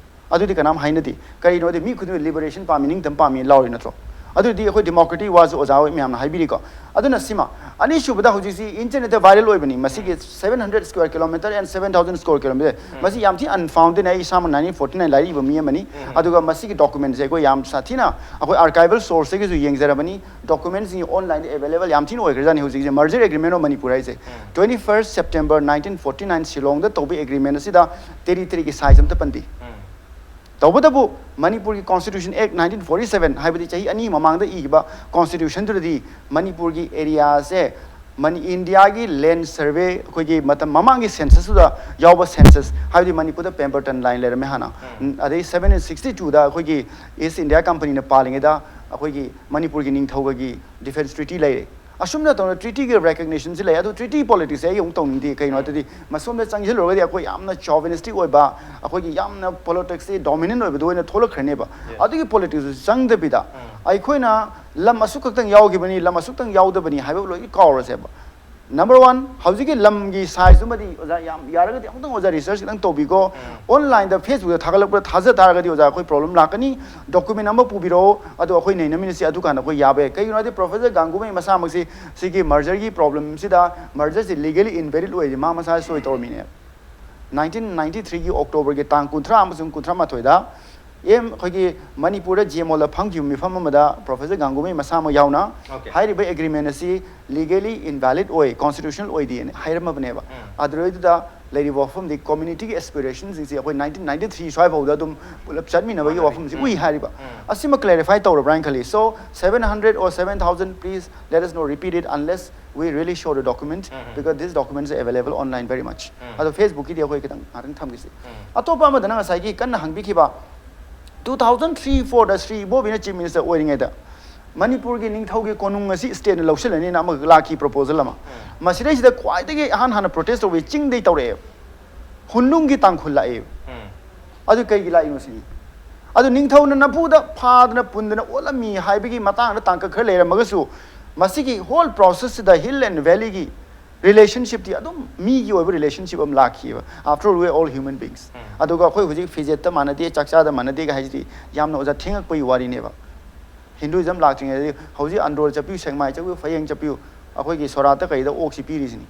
ꯑꯗꯨꯗꯤ ꯀꯅꯥꯝ ꯍꯥꯏꯅꯗꯦ꯫ ꯀꯔꯤꯅꯣꯗꯤ ꯃꯤ ꯈꯨꯗꯤꯡꯃꯛ ꯂꯤꯕꯔꯦꯁꯟ ꯄꯥꯝꯃꯤ, ꯅꯤꯡꯇꯝ ꯄꯥꯝꯃꯤ ꯂꯥꯎꯔꯤ ꯅꯠꯇ꯭ꯔꯣ? ꯑꯗꯨꯗꯤ ꯑꯩꯈꯣꯏ ꯗꯦꯃꯣꯀ꯭ꯔꯦꯇꯤꯛ ꯋꯥꯁꯨ ꯑꯣꯖꯥ ꯍꯣꯏ ꯃꯌꯥꯝꯅ ꯍꯥꯏꯕꯤꯔꯤꯀꯣ꯫ ꯑꯗꯨꯅ ꯁꯤꯃ, ꯑꯅꯤꯁꯨꯕꯗ ꯍꯧꯖꯤꯛꯁꯤ ꯏꯟꯇꯔꯅꯦꯠꯇ ꯚꯥꯏꯔꯦꯜ ꯑꯣꯏꯕꯅꯤ꯫ ꯃꯁꯤꯒꯤ seven hundred square kilometer and seven thousand square kilometer, ꯃꯁꯤ ꯌꯥꯝ ꯊꯤ ꯑꯟꯐꯥꯎꯟꯗꯦꯗꯅꯤ꯫ ꯑꯩ ꯏꯁꯥꯃꯛ nineteen forty nine ꯂꯥꯏꯔꯤꯛ ꯏꯕ ꯃꯤ ꯑꯃꯅꯤ꯫ ꯑꯗꯨꯒ ꯃꯁꯤꯒꯤ ꯗꯣꯀꯨꯃꯦꯟꯁꯦ ꯑꯩꯈꯣꯏ ꯌꯥꯝ ꯁꯥꯊꯤꯅ ꯑꯩꯈꯣꯏ ꯑꯥꯔꯀꯥꯏꯚꯦꯜ ꯁꯣꯔꯁꯇꯒꯤꯁꯨ ꯌꯦꯡꯖꯔꯕꯅꯤ꯫ ꯗꯣꯀꯨꯃꯦꯟꯁꯤꯡ ꯑꯣꯟꯂꯥꯏꯟꯗ ꯑꯦꯕꯥꯏꯂꯦꯕꯜ ꯌꯥꯝ ꯊꯤꯅ ꯑꯣꯏꯈ꯭ꯔꯖꯥꯠꯅꯤ ꯍꯧꯖꯤꯛꯁꯦ꯫ Merger Agreement of Manipur ꯍꯥꯏꯁꯦ, twenty first September nineteen forty nine ꯁꯤꯂꯣꯡꯗ ꯇꯧꯕ ꯑꯦꯒ꯭ꯔꯤꯃꯦꯟ ꯑꯁꯤꯗ ꯇꯦꯔꯤꯇꯔꯤꯒꯤ ꯁꯥꯏꯖ ꯑꯝꯇ ꯄꯟꯗꯦ꯫ ꯇꯧꯕꯇꯕꯨ ꯃꯅꯤꯄꯨꯔꯒꯤ Constitution Act nineteen forty seven, ꯍꯥꯏꯕꯗꯤ ꯆꯍꯤ ꯑꯅꯤ ꯃꯃꯥꯡꯗ ꯏꯈꯤꯕ ꯀꯣꯟꯁꯇꯤꯇ꯭ꯌꯨꯁꯟꯗꯨꯗꯗꯤ ꯃꯅꯤꯄꯨꯔꯒꯤ ꯑꯦꯔꯤꯌꯥꯁꯦ ꯃꯅꯤ-, ꯏꯟꯗꯤꯌꯥꯒꯤ ꯂꯦꯟ ꯁꯔꯚꯦ, ꯑꯩꯈꯣꯏꯒꯤ ꯃꯇꯝ ꯃꯃꯥꯡꯒꯤ ꯁꯦꯟꯁꯁꯇꯨꯗ ꯌꯥꯎꯕ ꯁꯦꯟꯁꯁ, ꯍꯥꯏꯕꯗꯤ ꯃꯅꯤꯄꯨꯔꯗ ꯄꯦꯝꯕꯔꯇꯟ ꯂꯥꯏꯟ ꯂꯩꯔꯝꯃꯦ ꯍꯥꯟꯅ꯫ ꯎꯝ, ꯑꯗꯩ seventeen sixty twoꯗ ꯑꯩꯈꯣꯏꯒꯤ ꯏꯁ ꯏꯟꯗꯤꯌꯥ ꯀꯝꯄꯅꯤꯅ ꯄꯥꯜꯂꯤꯉꯩꯗ ꯑꯩꯈꯣꯏꯒꯤ ꯃꯅꯤꯄꯨꯔꯒꯤ ꯅꯤꯡꯊꯧꯒꯒꯤ ꯗꯤꯐꯦꯟꯁ ꯇ꯭ꯔꯤꯇꯤ ꯂꯩꯔꯦ꯫ ꯑꯁꯨꯝꯅ ꯇꯧꯅ ꯇ꯭ꯔꯤꯇꯤꯒꯤ ꯔꯦꯀꯒꯅꯤꯁꯟꯁꯤ ꯂꯩ꯫ ꯑꯗꯨ ꯇ꯭ꯔꯤꯇꯤ ꯄꯣꯂꯤꯇꯤꯛꯁꯁꯦ ꯑꯩ ꯑꯃꯨꯛ ꯇꯧꯅꯤꯡꯗꯦ꯫ ꯀꯩꯅꯣ ꯍꯥꯏꯗꯤ ꯃꯁꯣꯝꯗ ꯆꯪꯁꯤꯜꯂꯨꯔꯒꯗꯤ ꯑꯩꯈꯣꯏ ꯌꯥꯝꯅ ꯆꯣꯚꯤꯅꯤꯁꯇꯤꯛ ꯑꯣꯏꯕ, ꯑꯩꯈꯣꯏꯒꯤ ꯌꯥꯝꯅ ꯄꯣꯂꯤꯇꯤꯛꯁꯁꯤ ꯗꯣꯃꯤꯅꯦꯟ ꯑꯣꯏꯕꯗꯣ ꯑꯣꯏꯅ ꯊꯣꯛꯂꯛꯈ꯭ꯔꯅꯦꯕ꯫ Yes. ꯑꯗꯨꯒꯤ ꯄꯣꯂꯤꯇꯤꯛꯁꯁꯨ ꯆꯪꯗꯕꯤꯗ ꯎꯝ꯫ ꯑꯩꯈꯣꯏꯅ ꯂꯝ ꯑꯁꯨꯛ ꯈꯛꯇꯪ ꯌꯥꯎꯈꯤꯕꯅꯤ, ꯂꯝ ꯑꯁꯨꯛꯇꯪ ꯌꯥꯎꯗꯕꯅꯤ ꯍꯥꯏꯕ ꯂꯣꯏ ꯀꯥꯎꯔꯁꯦꯕ꯫ ꯅꯝꯕꯔ ꯋꯥꯟ, ꯍꯧꯖꯤꯛꯀꯤ ꯂꯝꯒꯤ ꯁꯥꯏꯖꯇꯨꯃꯗꯤ ꯑꯣꯖꯥ ꯌꯥꯝ ꯌꯥꯔꯒꯗꯤ ꯑꯃꯨꯛꯇꯪ ꯑꯣꯖꯥ ꯔꯤꯁꯔꯁ ꯈꯤꯇꯪ ꯇꯧꯕꯤꯀꯣ꯫ ꯎꯝ꯫ ꯑꯣꯟꯂꯥꯏꯟꯗ, ꯐꯦꯁꯕꯨꯛꯇ ꯊꯥꯒꯠꯂꯛꯄꯗ ꯊꯥꯖ ꯇꯥꯔꯒꯗꯤ ꯑꯣꯖꯥ ꯑꯩꯈꯣꯏ ꯄ꯭ꯔꯣꯕ꯭ꯂꯦꯝ ꯂꯥꯛꯀꯅꯤ꯫ ꯗꯣꯀꯨꯃꯦꯟ ꯑꯃ ꯄꯨꯕꯤꯔꯛꯑꯣ, ꯑꯗꯣ ꯑꯩꯈꯣꯏ ꯅꯩꯅꯃꯤꯟꯅꯁꯤ꯫ ꯑꯗꯨꯀꯥꯟꯗ ꯑꯩꯈꯣꯏ ꯌꯥꯕ ꯌꯥꯏ꯫ ꯀꯩꯒꯤꯅꯣ ꯍꯥꯏꯗꯤ ꯄ꯭ꯔꯣꯐꯦꯁꯔ ꯒꯥꯡꯒꯨꯃꯩ ꯃꯁꯥꯃꯛꯁꯤ ꯁꯤꯒꯤ ꯃꯔꯖꯔꯒꯤ ꯄ꯭ꯔꯣꯕ꯭ꯂꯦꯝꯁꯤꯗ, ꯃꯔꯖꯔꯁꯤ ꯂꯤꯒꯦꯂꯤ ꯏꯟꯚꯦꯂꯤꯗ ꯑꯣꯏꯔꯗꯤ ꯃꯥ ꯃꯁꯥ ꯁꯣꯏ ꯇꯧꯔꯝꯃꯤꯅꯦ꯫ Nineteen ninety threeꯒꯤ ꯑꯣꯛꯇꯣꯕꯔꯒꯤ ꯇꯥꯡ ꯀꯨꯟꯊ꯭ꯔꯥ ꯑꯃꯁꯨꯡ ꯀꯨꯟꯊ꯭ꯔꯥ ꯃꯥꯊꯣꯏꯗ ꯑꯦꯝ ꯑꯩꯈꯣꯏꯒꯤ ꯃꯅꯤꯄꯨꯔꯗ ꯖꯦ ꯃꯣꯜꯗ ꯐꯝꯈꯤꯕ ꯃꯤꯐꯝ ꯑꯃꯗ ꯄ꯭ꯔꯣꯐꯦꯁꯔ ꯒꯥꯡꯒꯨꯃꯩ ꯃꯁꯥꯃꯛ ꯌꯥꯎꯅ Okay. ꯍꯥꯏꯔꯤꯕ ꯑꯦꯒ꯭ꯔꯤꯃꯦꯟ ꯑꯁꯤ ꯂꯤꯒꯦꯂꯤ ꯏꯟꯚꯦꯂꯤꯗ ꯑꯣꯏ, ꯀꯣꯟꯁꯇꯤꯇ꯭ꯌꯨꯁꯅꯦꯜ ꯑꯣꯏꯗꯦꯅ ꯍꯥꯏꯔꯝꯃꯕꯅꯦꯕ꯫ ꯑꯗꯨꯗꯩꯗꯨꯗ ꯂꯩꯔꯤꯕ ꯋꯥꯐꯝꯗꯤ ꯀꯝꯃ꯭ꯌꯨꯅꯤꯇꯤꯒꯤ ꯑꯦꯁꯄꯤꯔꯦꯁꯟꯁꯤꯡꯁꯤ ꯑꯩꯈꯣꯏ ꯅꯥꯏꯟꯇꯤꯟ ꯅꯥꯏꯟꯇꯤ ꯊ꯭ꯔꯤ ꯁ꯭ꯋꯥꯏꯐꯥꯎꯗ ꯑꯗꯨꯝ ꯄꯨꯂꯞ ꯆꯠꯃꯤꯟꯅꯕꯒꯤ ꯋꯥꯐꯝꯁꯤ ꯎꯏ ꯍꯥꯏꯔꯤꯕ꯫ ꯑꯁꯤꯃ ꯀ꯭ꯂꯦꯔꯤꯐꯥꯏ ꯇꯧꯔꯕ꯭ꯔꯥ ꯍꯥꯏꯅ ꯈꯜꯂꯤ꯫ So seven hundred or seven thousand, please let us not repeat it unless we really show the document, because this document is available online very much. ꯑꯗꯣ ꯐꯦꯁꯕꯨꯛꯀꯤꯗꯤ ꯑꯩꯈꯣꯏ ꯈꯤꯇꯪ ꯉꯥꯛꯇꯪ ꯊꯝꯈꯤꯁꯤ꯫ ꯑꯇꯣꯞꯄ ꯑꯃꯗꯅ ꯉꯁꯥꯏꯒꯤ ꯀꯟꯅ ꯍꯪꯕꯤꯈꯤꯕ two thousand three fourꯗ ꯁ꯭ꯔꯤ ꯏꯕꯣꯕꯤꯅ ꯆꯤꯐ ꯃꯤꯅꯤꯁꯇꯔ ꯑꯣꯏꯔꯤꯉꯩꯗ ꯃꯅꯤꯄꯨꯔꯒꯤ ꯅꯤꯡꯊꯧꯒꯤ ꯀꯣꯅꯨꯡ ꯑꯁꯤ ꯁ꯭ꯇꯦꯠꯅ ꯂꯧꯁꯤꯜꯂꯅꯤꯅ ꯑꯃꯈꯛ ꯂꯥꯛꯈꯤ ꯄ꯭ꯔꯣꯄꯣꯖꯜ ꯑꯃ꯫ ꯃꯁꯤꯗꯩꯁꯤꯗ ꯈ꯭ꯋꯥꯏꯗꯒꯤ ꯏꯍꯥꯟ ꯍꯥꯟꯅ ꯄ꯭ꯔꯣꯇꯦꯁ ꯇꯧꯕꯁꯤ ꯆꯤꯡꯗꯩ ꯇꯧꯔꯛꯑꯦꯕ, ꯍꯨꯟꯅꯨꯡꯒꯤ ꯇꯥꯡꯈꯨꯜ ꯂꯥꯛꯑꯦꯕ꯫ ꯑꯗꯨ ꯀꯩꯒꯤ ꯂꯥꯛꯏꯅꯣ ꯁꯤꯅꯤ꯫ ꯑꯗꯨ ꯅꯤꯡꯊꯧꯅ ꯅꯝꯐꯨꯗ ꯐꯥꯗꯅ ꯄꯨꯟꯗꯅ ꯑꯣꯠꯂꯝꯃꯤ ꯍꯥꯏꯕꯒꯤ ꯃꯇꯥꯡꯗ ꯇꯥꯡꯀꯛ ꯈꯔ ꯂꯩꯔꯝꯃꯒꯁꯨ, ꯃꯁꯤꯒꯤ ꯍꯣꯜ ꯄ꯭ꯔꯣꯁꯦꯁꯁꯤꯗ ꯍꯤꯜ ꯑꯦꯟ ꯚꯦꯂꯤꯒꯤ ꯔꯤꯂꯦꯁꯟꯁꯤꯞꯇꯤ ꯑꯗꯨꯝ ꯃꯤꯒꯤ ꯑꯣꯏꯕ ꯔꯤꯂꯦꯁꯟꯁꯤꯞ ꯑꯃ ꯂꯥꯛꯈꯤꯕ꯫ After all, we are all human beings. ꯑꯗꯨꯒ ꯑꯩꯈꯣꯏ ꯍꯧꯖꯤꯛ ꯐꯤꯖꯦꯠꯇ ꯃꯥꯟꯅꯗꯦ, ꯆꯥꯛꯆꯥꯗ ꯃꯥꯟꯅꯗꯦꯒ ꯍꯥꯏꯁꯤꯗꯤ ꯌꯥꯝꯅ ꯑꯣꯖꯥ ꯊꯦꯡꯉꯛꯄꯒꯤ ꯋꯥꯔꯤꯅꯦꯕ꯫ ꯍꯤꯟꯗꯨꯏꯖꯝ ꯂꯥꯛꯇ꯭ꯔꯤꯉꯩꯗꯗꯤ ꯍꯧꯖꯤꯛ ꯑꯟꯗ꯭ꯔꯣꯜ ꯆꯠꯄꯤꯌꯨ, ꯁꯦꯛꯃꯥꯏ ꯆꯠꯄꯤꯌꯨ, ꯐꯌꯦꯡ ꯆꯠꯄꯤꯌꯨ, ꯑꯩꯈꯣꯏꯒꯤ ꯁꯣꯔꯥꯠꯇ ꯀꯩꯗ ꯑꯣꯛꯁꯤ ꯄꯤꯔꯤꯁꯤꯅꯤ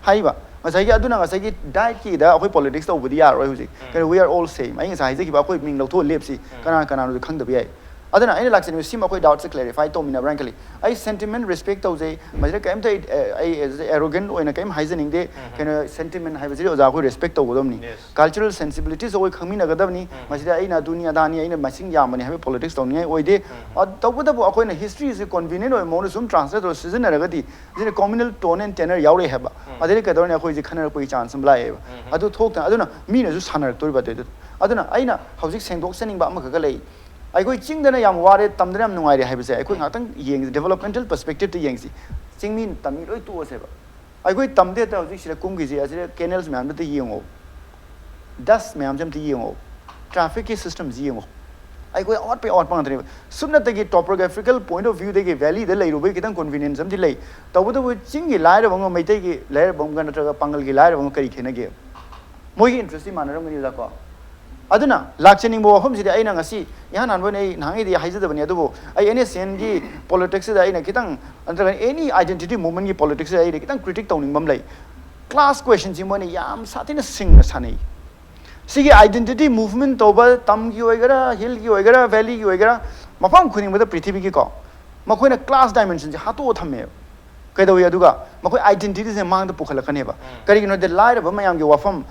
ꯍꯥꯏꯕ꯫ ꯉꯁꯥꯏꯒꯤ ꯑꯗꯨꯅ ꯉꯁꯥꯏꯒꯤ ꯗꯥꯏꯠꯀꯤꯗ ꯑꯩꯈꯣꯏ ꯄꯣꯂꯤꯇꯤꯛꯁ ꯇꯧꯕꯗꯤ ꯌꯥꯔꯣꯏ ꯍꯧꯖꯤꯛ꯫ ꯀꯩꯅꯣ, we are all same꯫ ꯑꯩ ꯉꯁꯥꯏ ꯍꯥꯏꯖꯈꯤꯕ ꯑꯩꯈꯣꯏ ꯃꯤꯡ ꯂꯧꯊꯣꯛꯑ ꯂꯦꯞꯁꯤ ꯀꯅꯥ ꯀꯅꯥꯅꯣꯗꯤ ꯈꯪꯗꯕ ꯌꯥꯏ꯫ ꯑꯗꯨꯅ ꯑꯩꯅ ꯂꯥꯛꯆꯅꯤꯡꯕ ꯁꯤꯃ ꯑꯩꯈꯣꯏ ꯗꯥꯎꯠꯁꯦ ꯀ꯭ꯂꯦꯔꯤꯐꯥꯏ ꯇꯧꯃꯤꯟꯅꯕ꯭ꯔꯥ ꯍꯥꯏꯅ ꯈꯜꯂꯤ꯫ ꯑꯩ ꯁꯦꯟꯇꯤꯃꯦꯟ ꯔꯦꯁꯄꯦꯛ ꯇꯧꯖꯩ, ꯃꯁꯤꯗ ꯀꯔꯤꯝꯇ ꯑꯩ ꯑꯦꯔꯣꯒꯦꯟ ꯑꯣꯏꯅ ꯀꯔꯤꯝ ꯍꯥꯏꯖꯅꯤꯡꯗꯦ꯫ ꯀꯩꯅꯣ, ꯁꯦꯟꯇꯤꯃꯦꯟ ꯍꯥꯏꯕꯁꯤꯗꯤ ꯑꯣꯖꯥ ꯑꯩꯈꯣꯏ ꯔꯦꯁꯄꯦꯛ ꯇꯧꯒꯗꯕꯅꯤ꯫ ꯀꯜꯆꯔꯦꯜ ꯁꯦꯟꯁꯤꯕꯤꯂꯤꯇꯤꯁ ꯑꯩꯈꯣꯏ ꯈꯪꯃꯤꯟꯅꯒꯗꯕꯅꯤ꯫ ꯃꯁꯤꯗ ꯑꯩꯅ ꯑꯗꯨꯅꯤ ꯑꯗꯥꯅꯤ, ꯑꯩꯅ ꯃꯁꯤꯡ ꯌꯥꯝꯕꯅꯤ ꯍꯥꯏꯕ ꯄꯣꯂꯤꯇꯤꯛꯁ ꯇꯧꯅꯤꯡꯉꯥꯏ ꯑꯣꯏꯗꯦ꯫ ꯑ, ꯇꯧꯕꯇꯕꯨ ꯑꯩꯈꯣꯏꯅ ꯍꯤꯁꯇ꯭ꯔꯤꯁꯤ ꯀꯣꯟꯚꯤꯅꯤꯌꯟ ꯑꯣꯏꯕ ꯃꯑꯣꯡꯗ ꯁꯨꯝ ꯇ꯭ꯔꯥꯟꯁꯂꯦꯠ ꯇꯧꯔ ꯁꯤꯖꯤꯟꯅꯔꯒꯗꯤ ꯁꯤꯅ ꯀꯣꯃ꯭ꯌꯨꯅꯦꯜ ꯇꯣꯟ ꯑꯦꯟ ꯇꯦꯅꯔ ꯌꯥꯎꯔꯛꯑꯦ ꯍꯥꯏꯕ꯫ ꯑꯗꯩꯗꯤ ꯀꯩꯗꯧꯔꯅꯤ, ꯑꯩꯈꯣꯏꯁꯦ ꯈꯟꯅꯔꯛꯄꯒꯤ ꯆꯥꯟꯁ ꯑꯃ ꯂꯥꯛꯑꯦꯕ꯫ ꯑꯗꯨ ꯊꯣꯛꯇꯅ ꯑꯗꯨꯅ ꯃꯤꯅꯁꯨ ꯁꯥꯟꯅꯔꯛꯇꯣꯔꯤꯕ ꯑꯗꯨꯏꯗꯨꯗ꯫ ꯑꯗꯨꯅ ꯑꯩꯅ ꯍꯧꯖꯤꯛ ꯁꯦꯡꯗꯣꯛꯆꯅꯤꯡꯕ ꯑꯃꯈꯛꯀ ꯂꯩ꯫ ꯑꯩꯈꯣꯏ ꯆꯤꯡꯗꯅ ꯌꯥꯝ ꯋꯥꯔꯦ, ꯇꯝꯗꯅ ꯌꯥꯝ ꯅꯨꯡꯉꯥꯏꯔꯦ ꯍꯥꯏꯕꯁꯦ ꯑꯩꯈꯣꯏ ꯉꯥꯛꯇꯪ ꯌꯦꯡꯁꯤ, ꯗꯤꯕꯂꯞꯃꯦꯟꯇꯦꯜ ꯄꯔꯁꯄꯦꯛꯇꯤꯞꯇ ꯌꯦꯡꯁꯤ꯫ ꯆꯤꯡꯃꯤ ꯇꯝꯃꯤ ꯂꯣꯏ ꯇꯣꯛꯑꯁꯦꯕ꯫ ꯑꯩꯈꯣꯏ ꯇꯝꯗꯦꯗ ꯍꯧꯖꯤꯛ ꯁꯤꯗ ꯀꯨꯝꯈꯤꯁꯦ, ꯑꯁꯤꯗ ꯀꯦꯅꯦꯜꯁ ꯃꯌꯥꯝꯗꯨ ꯑꯝꯇ ꯌꯦꯡꯉꯣ, ꯗꯁ ꯃꯌꯥꯝꯁꯦ ꯑꯝꯇ ꯌꯦꯡꯉꯣ, ꯇ꯭ꯔꯥꯐꯤꯛꯀꯤ ꯁꯤꯁꯇꯝꯁꯤ ꯌꯦꯡꯉꯣ꯫ ꯑꯩꯈꯣꯏ ꯑꯋꯥꯠꯄꯒꯤ ꯑꯋꯥꯠꯄ ꯉꯥꯛꯇꯅꯦꯕ꯫ ꯁꯨꯞꯅꯇꯒꯤ ꯇꯣꯄꯣꯒ꯭ꯔꯥꯐꯤꯀꯦꯜ ꯄꯣꯏꯟꯠ ꯑꯣꯐ ꯚ꯭ꯌꯨꯗꯒꯤ ꯚꯦꯂꯤꯗ ꯂꯩꯔꯨꯕꯒꯤ ꯈꯤꯇꯪ ꯀꯣꯟꯚꯤꯅꯤꯌꯟꯁ ꯑꯃꯗꯤ ꯂꯩ꯫ ꯇꯧꯕꯇꯕꯨ ꯆꯤꯡꯒꯤ ꯂꯥꯏꯔꯕ ꯑꯃꯒ ꯃꯩꯇꯩꯒꯤ ꯂꯥꯏꯔꯕ ꯑꯃꯒ ꯅꯠꯇ꯭ꯔꯒ ꯄꯥꯡꯒꯜꯒꯤ ꯂꯥꯏꯔꯕ ꯑꯃꯒ ꯀꯔꯤ ꯈꯦꯠꯅꯒꯦ? ꯃꯣꯏꯒꯤ ꯏꯟꯇꯔꯦꯁꯇꯤ ꯃꯥꯟꯅꯔꯝꯒꯅꯤꯗꯀꯣ꯫ ꯑꯗꯨꯅ ꯂꯥꯛꯆꯅꯤꯡꯕ ꯋꯥꯐꯝꯁꯤꯗꯤ ꯑꯩꯅ ꯉꯁꯤ ꯏꯍꯥꯟ ꯍꯥꯟꯕ ꯑꯣꯏꯅ ꯑꯩ ꯅꯍꯥꯟꯉꯩꯗꯤ ꯍꯥꯏꯖꯗꯕꯅꯤ, ꯑꯗꯨꯕꯨ ꯑꯩ ꯑꯦꯟ ꯑꯦꯁ ꯑꯦꯟꯒꯤ ꯄꯣꯂꯤꯇꯤꯛꯁꯁꯤꯗ ꯑꯩꯅ ꯈꯤꯇꯪ, ꯅꯠꯇ꯭ꯔꯒ ꯑꯦꯅꯤ ꯑꯥꯏꯗꯦꯟꯇꯤꯇꯤ ꯃꯨꯚꯃꯦꯟꯒꯤ ꯄꯣꯂꯤꯇꯤꯛꯁꯁꯤꯗ ꯑꯩꯅ ꯈꯤꯇꯪ ꯀ꯭ꯔꯤꯇꯤꯛ ꯇꯧꯅꯤꯡꯕ ꯑꯃ ꯂꯩ꯫ ꯀ꯭ꯂꯥꯁ ꯀ꯭ꯋꯦꯁꯟꯁꯤ ꯃꯣꯏꯅ ꯌꯥꯝ ꯁꯥꯊꯤꯅ ꯁꯤꯡꯅ ꯁꯥꯟꯅꯩ꯫ ꯁꯤꯒꯤ identity movement ꯇꯧꯕ, ꯇꯝꯒꯤ ꯑꯣꯏꯒꯦꯔꯥ, ꯍꯤꯜꯒꯤ ꯑꯣꯏꯒꯦꯔꯥ, ꯚꯦꯂꯤꯒꯤ ꯑꯣꯏꯒꯦꯔꯥ, ꯃꯐꯝ ꯈꯨꯗꯤꯡꯃꯛꯇ ꯄ꯭ꯔꯤꯊꯤꯕꯤꯒꯤꯀꯣ, ꯃꯈꯣꯏꯅ class dimensionꯁꯦ ꯍꯥꯠꯇꯣꯛꯑ ꯊꯝꯃꯦꯕ꯫ ꯀꯩꯗꯧꯏ? ꯑꯗꯨꯒ ꯃꯈꯣꯏ identityꯁꯦ ꯃꯥꯡꯗ ꯄꯨꯈꯠꯂꯛꯀꯅꯦꯕ꯫ ꯀꯔꯤꯒꯤꯅꯣꯗꯤ ꯂꯥꯏꯔꯕ ꯃꯌꯥꯝꯒꯤ ꯋꯥꯐꯝ,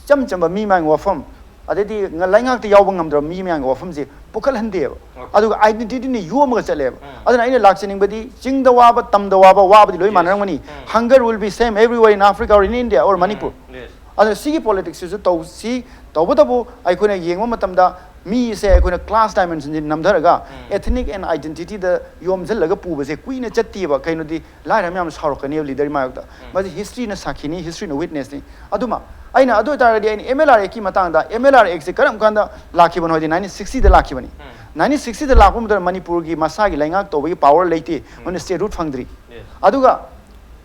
ꯏꯆꯝ ꯆꯝꯕ ꯃꯤ ꯃꯌꯥꯝꯒꯤ ꯋꯥꯐꯝ, ꯑꯗꯩꯗꯤ ꯉ-, ꯂꯩꯉꯥꯛꯇ ꯌꯥꯎꯕ ꯉꯝꯗ꯭ꯔꯕ ꯃꯤ ꯃꯌꯥꯝꯒꯤ ꯋꯥꯐꯝꯁꯦ ꯄꯨꯈꯠꯍꯟꯗꯦꯕ꯫ ꯑꯗꯨꯒ identityꯅ ꯌꯣꯝꯃꯒ ꯆꯠꯂꯦꯕ꯫ ꯑꯗꯨꯅ ꯑꯩꯅ ꯂꯥꯛꯆꯅꯤꯡꯕꯗꯤ, ꯆꯤꯡꯗ ꯋꯥꯕ, ꯇꯝꯗ ꯋꯥꯕ, ꯋꯥꯕꯗꯤ ꯂꯣꯏ ꯃꯥꯟꯅꯔꯝꯒꯅꯤ꯫ Hunger will be same everywhere in Africa or in India or Manipur꯫ ꯑꯗꯨꯅ ꯁꯤꯒꯤ politicsꯁꯤꯁꯨ ꯇꯧꯁꯤ꯫ ꯇꯧꯕꯇꯕꯨ ꯑꯩꯈꯣꯏꯅ ꯌꯦꯡꯕ ꯃꯇꯝꯗ ꯃꯤꯁꯦ ꯑꯩꯈꯣꯏꯅ class dimensionꯁꯤ ꯅꯝꯊꯔꯒ ethnic and identityꯗ ꯌꯣꯝꯁꯤꯜꯂꯒ ꯄꯨꯕꯁꯦ ꯀꯨꯏꯅ ꯆꯠꯇꯦꯕ꯫ ꯀꯩꯅꯣꯗꯤ ꯂꯥꯏꯔꯕ ꯃꯌꯥꯝ ꯁꯥꯎꯔꯛꯀꯅꯦꯕ leader ꯃꯥꯌꯣꯛꯇ꯫ ꯃꯁꯤ historyꯅ ꯁꯥꯈꯤꯅꯤ, historyꯅ witnessꯅꯤ꯫ ꯑꯗꯨꯃ ꯑꯩꯅ, ꯑꯗꯨ ꯑꯣꯏꯇꯥꯔꯒꯗꯤ ꯑꯩꯅ MLR Actꯀꯤ ꯃꯇꯥꯡꯗ, MLR Actꯁꯦ ꯀꯔꯝ ꯀꯥꯟꯗ ꯂꯥꯛꯈꯤꯕꯅꯣ ꯍꯥꯏꯗꯤ nineteen sixtyꯗ ꯂꯥꯛꯈꯤꯕꯅꯤ꯫ Nineteen sixtyꯗ ꯂꯥꯛꯄ ꯃꯇꯝꯗ ꯃꯅꯤꯄꯨꯔꯒꯤ ꯃꯁꯥꯒꯤ ꯂꯩꯉꯥꯛ ꯇꯧꯕꯒꯤ power ꯂꯩꯇꯦ, ꯃꯣꯏꯅ statehood ꯐꯪꯗ꯭ꯔꯤ꯫ ꯑꯗꯨꯒ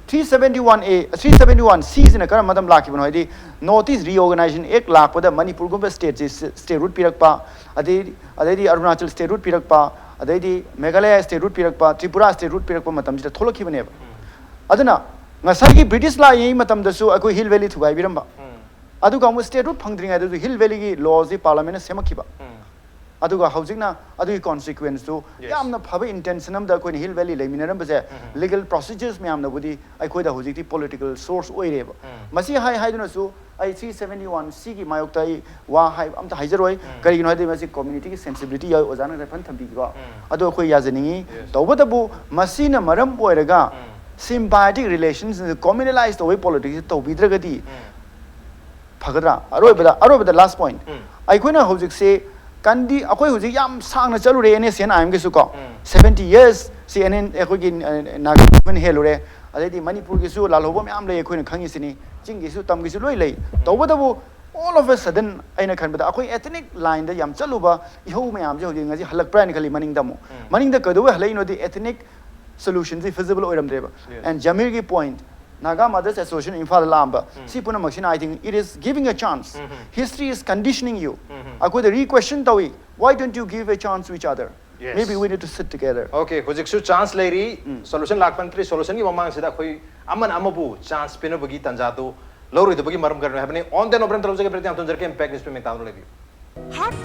three seventy one A, three seventy one Cꯁꯤꯅ ꯀꯔꯝꯕ ꯃꯇꯝ ꯂꯥꯛꯈꯤꯕꯅꯣ ꯍꯥꯏꯗꯤ, North East Reorganization Act ꯂꯥꯛꯄꯗ ꯃꯅꯤꯄꯨꯔꯒꯨꯝꯕ stateꯁꯤ statehood ꯄꯤꯔꯛꯄ, ꯑꯗꯩ, ꯑꯗꯩꯗꯤ ꯑꯔꯨꯅꯥꯆꯜ statehood ꯄꯤꯔꯛꯄ, ꯑꯗꯩꯗꯤ ꯃꯦꯘꯥꯂꯌꯥ statehood ꯄꯤꯔꯛꯄ, ꯇ꯭ꯔꯤꯄꯨꯔꯥ statehood ꯄꯤꯔꯛꯄ ꯃꯇꯝꯁꯤꯗ ꯊꯣꯛꯂꯛꯈꯤꯕꯅꯦꯕ꯫ ꯑꯗꯨꯅ ꯉꯁꯥꯏꯒꯤ British ꯂꯥꯛꯏꯉꯩ ꯃꯇꯝꯗꯁꯨ ꯑꯩꯈꯣꯏ Hill Valley ꯊꯨꯒꯥꯏꯕꯤꯔꯝꯕ, ꯑꯗꯨꯒ ꯑꯃꯨꯛ statehood ꯐꯪꯗ꯭ꯔꯤꯉꯩꯗꯁꯨ Hill Valleyꯒꯤ lawꯁꯤ Parliamentꯅ ꯁꯦꯝꯃꯛꯈꯤꯕ꯫ ꯑꯗꯨꯒ ꯍꯧꯖꯤꯛꯅ ꯑꯗꯨꯒꯤ consequenceꯇꯨ, ꯌꯥꯝꯅ ꯐꯕ intention ꯑꯃꯗ ꯑꯩꯈꯣꯏꯅ Hill Valley ꯂꯩꯃꯤꯟꯅꯔꯝꯕꯁꯦ, legal procedures ꯃꯌꯥꯝꯅꯕꯨꯗꯤ ꯑꯩꯈꯣꯏꯗ ꯍꯧꯖꯤꯛꯇꯤ political source ꯑꯣꯏꯔꯦꯕ꯫ ꯃꯁꯤ ꯍꯥꯏ ꯍꯥꯏꯗꯨꯅꯁꯨ ꯑꯩ three seventy one Cꯒꯤ ꯃꯥꯌꯣꯛꯇ ꯑꯩ ꯋꯥ ꯍꯥꯏ, ꯑꯝꯇ ꯍꯥꯏꯖꯔꯣꯏ꯫ ꯀꯔꯤꯒꯤꯅꯣ ꯍꯥꯏꯗꯤ ꯃꯁꯤ communityꯒꯤ sensibilityꯒꯤ ꯑꯣꯏꯖꯥꯅ ꯐꯖꯅ ꯊꯝꯕꯤꯈꯤꯀꯣ꯫ ꯑꯗꯣ ꯑꯩꯈꯣꯏ ꯌꯥꯖꯅꯤꯡꯉꯤ꯫ ꯇꯧꯕꯇꯕꯨ ꯃꯁꯤꯅ ꯃꯔꯝ ꯑꯣꯏꯔꯒ symbiotic relations communalize ꯇꯧꯕꯒꯤ politicsꯁꯤ ꯇꯧꯕꯤꯗ꯭ꯔꯒꯗꯤ ꯐꯒꯗ꯭ꯔꯥ? ꯑꯔꯣꯏꯕꯗ, ꯑꯔꯣꯏꯕꯗ last point꯫ ꯑꯩꯈꯣꯏꯅ ꯍꯧꯖꯤꯛꯁꯦ ꯀꯟꯗꯤ, ꯑꯩꯈꯣꯏ ꯍꯧꯖꯤꯛ ꯌꯥꯝ ꯁꯥꯡꯅ ꯆꯠꯂꯨꯔꯦ NSCN-IMꯒꯤꯁꯨ ꯀꯣ꯫ Seventy years ꯁꯤ NN ꯑꯩꯈꯣꯏꯒꯤ, ꯑ, Naga movement ꯍꯦꯜꯂꯨꯔꯦ꯫ ꯑꯗꯩꯗꯤ ꯃꯅꯤꯄꯨꯔꯒꯤꯁꯨ ꯂꯥꯜꯍꯧꯕ ꯃꯌꯥꯝ ꯂꯩ, ꯑꯩꯈꯣꯏꯅ ꯈꯪꯉꯤꯁꯤꯅꯤ꯫ ꯆꯤꯡꯒꯤꯁꯨ ꯇꯝꯒꯤꯁꯨ ꯂꯣꯏ ꯂꯩ꯫ ꯇꯧꯕꯇꯕꯨ all of a sudden ꯑꯩꯅ ꯈꯟꯕꯗ ꯑꯩꯈꯣꯏ ethnic lineꯗ ꯌꯥꯝ ꯆꯠꯂꯨꯕ ꯏꯍꯧ ꯃꯌꯥꯝꯁꯦ ꯍꯧꯖꯤꯛ ꯉꯁꯤ ꯍꯜꯂꯛꯄ꯭ꯔꯥ ꯍꯥꯏꯅ ꯈꯜꯂꯤ ꯃꯅꯤꯡꯗ ꯑꯃꯨꯛ꯫ ꯃꯅꯤꯡꯗ ꯀꯩꯗꯧꯕꯩ ꯍꯜꯂꯛꯏꯅꯣꯗꯤ ethnic solutionꯁꯤ feasible ꯑꯣꯏꯔꯝꯗ꯭ꯔꯦꯕ꯫ And ꯖꯃꯤꯔꯒꯤ point, Naga Mothers Association ꯏꯝꯐꯥꯜꯗ ꯂꯥꯛꯑꯝꯕ, ꯁꯤ ꯄꯨꯝꯅꯃꯛꯁꯤꯅ, I think it is giving a chance. History is conditioning you. ꯑꯩꯈꯣꯏꯗ re-question ꯇꯧꯏ, "Why don't you give a chance to each other? Maybe we need to sit together." Okay, ꯍꯧꯖꯤꯛꯁꯨ chance ꯂꯩꯔꯤ꯫ Solution ꯂꯥꯛꯄ ꯅꯠꯇ꯭ꯔꯤ꯫ Solutionꯒꯤ ꯃꯃꯥꯡꯁꯤꯗ ꯑꯩꯈꯣꯏ ꯑꯃꯅ ꯑꯃꯕꯨ chance ꯄꯤꯅꯕꯒꯤ ꯇꯥꯟꯖꯥꯗꯨ ꯂꯧꯔꯣꯏꯗꯕꯒꯤ ꯃꯔꯝ ꯀꯔꯤꯅꯣ ꯍꯥꯏꯕꯅꯤ꯫ On the Open ꯇꯧꯖꯒꯦ, break ꯌꯥꯝ ꯊꯨꯅ ꯖꯔꯛꯀꯦ꯫ Impact News ꯄꯦꯃꯦꯟ ꯇꯥꯗꯨꯅ ꯂꯩꯕꯤꯌꯨ꯫ Heart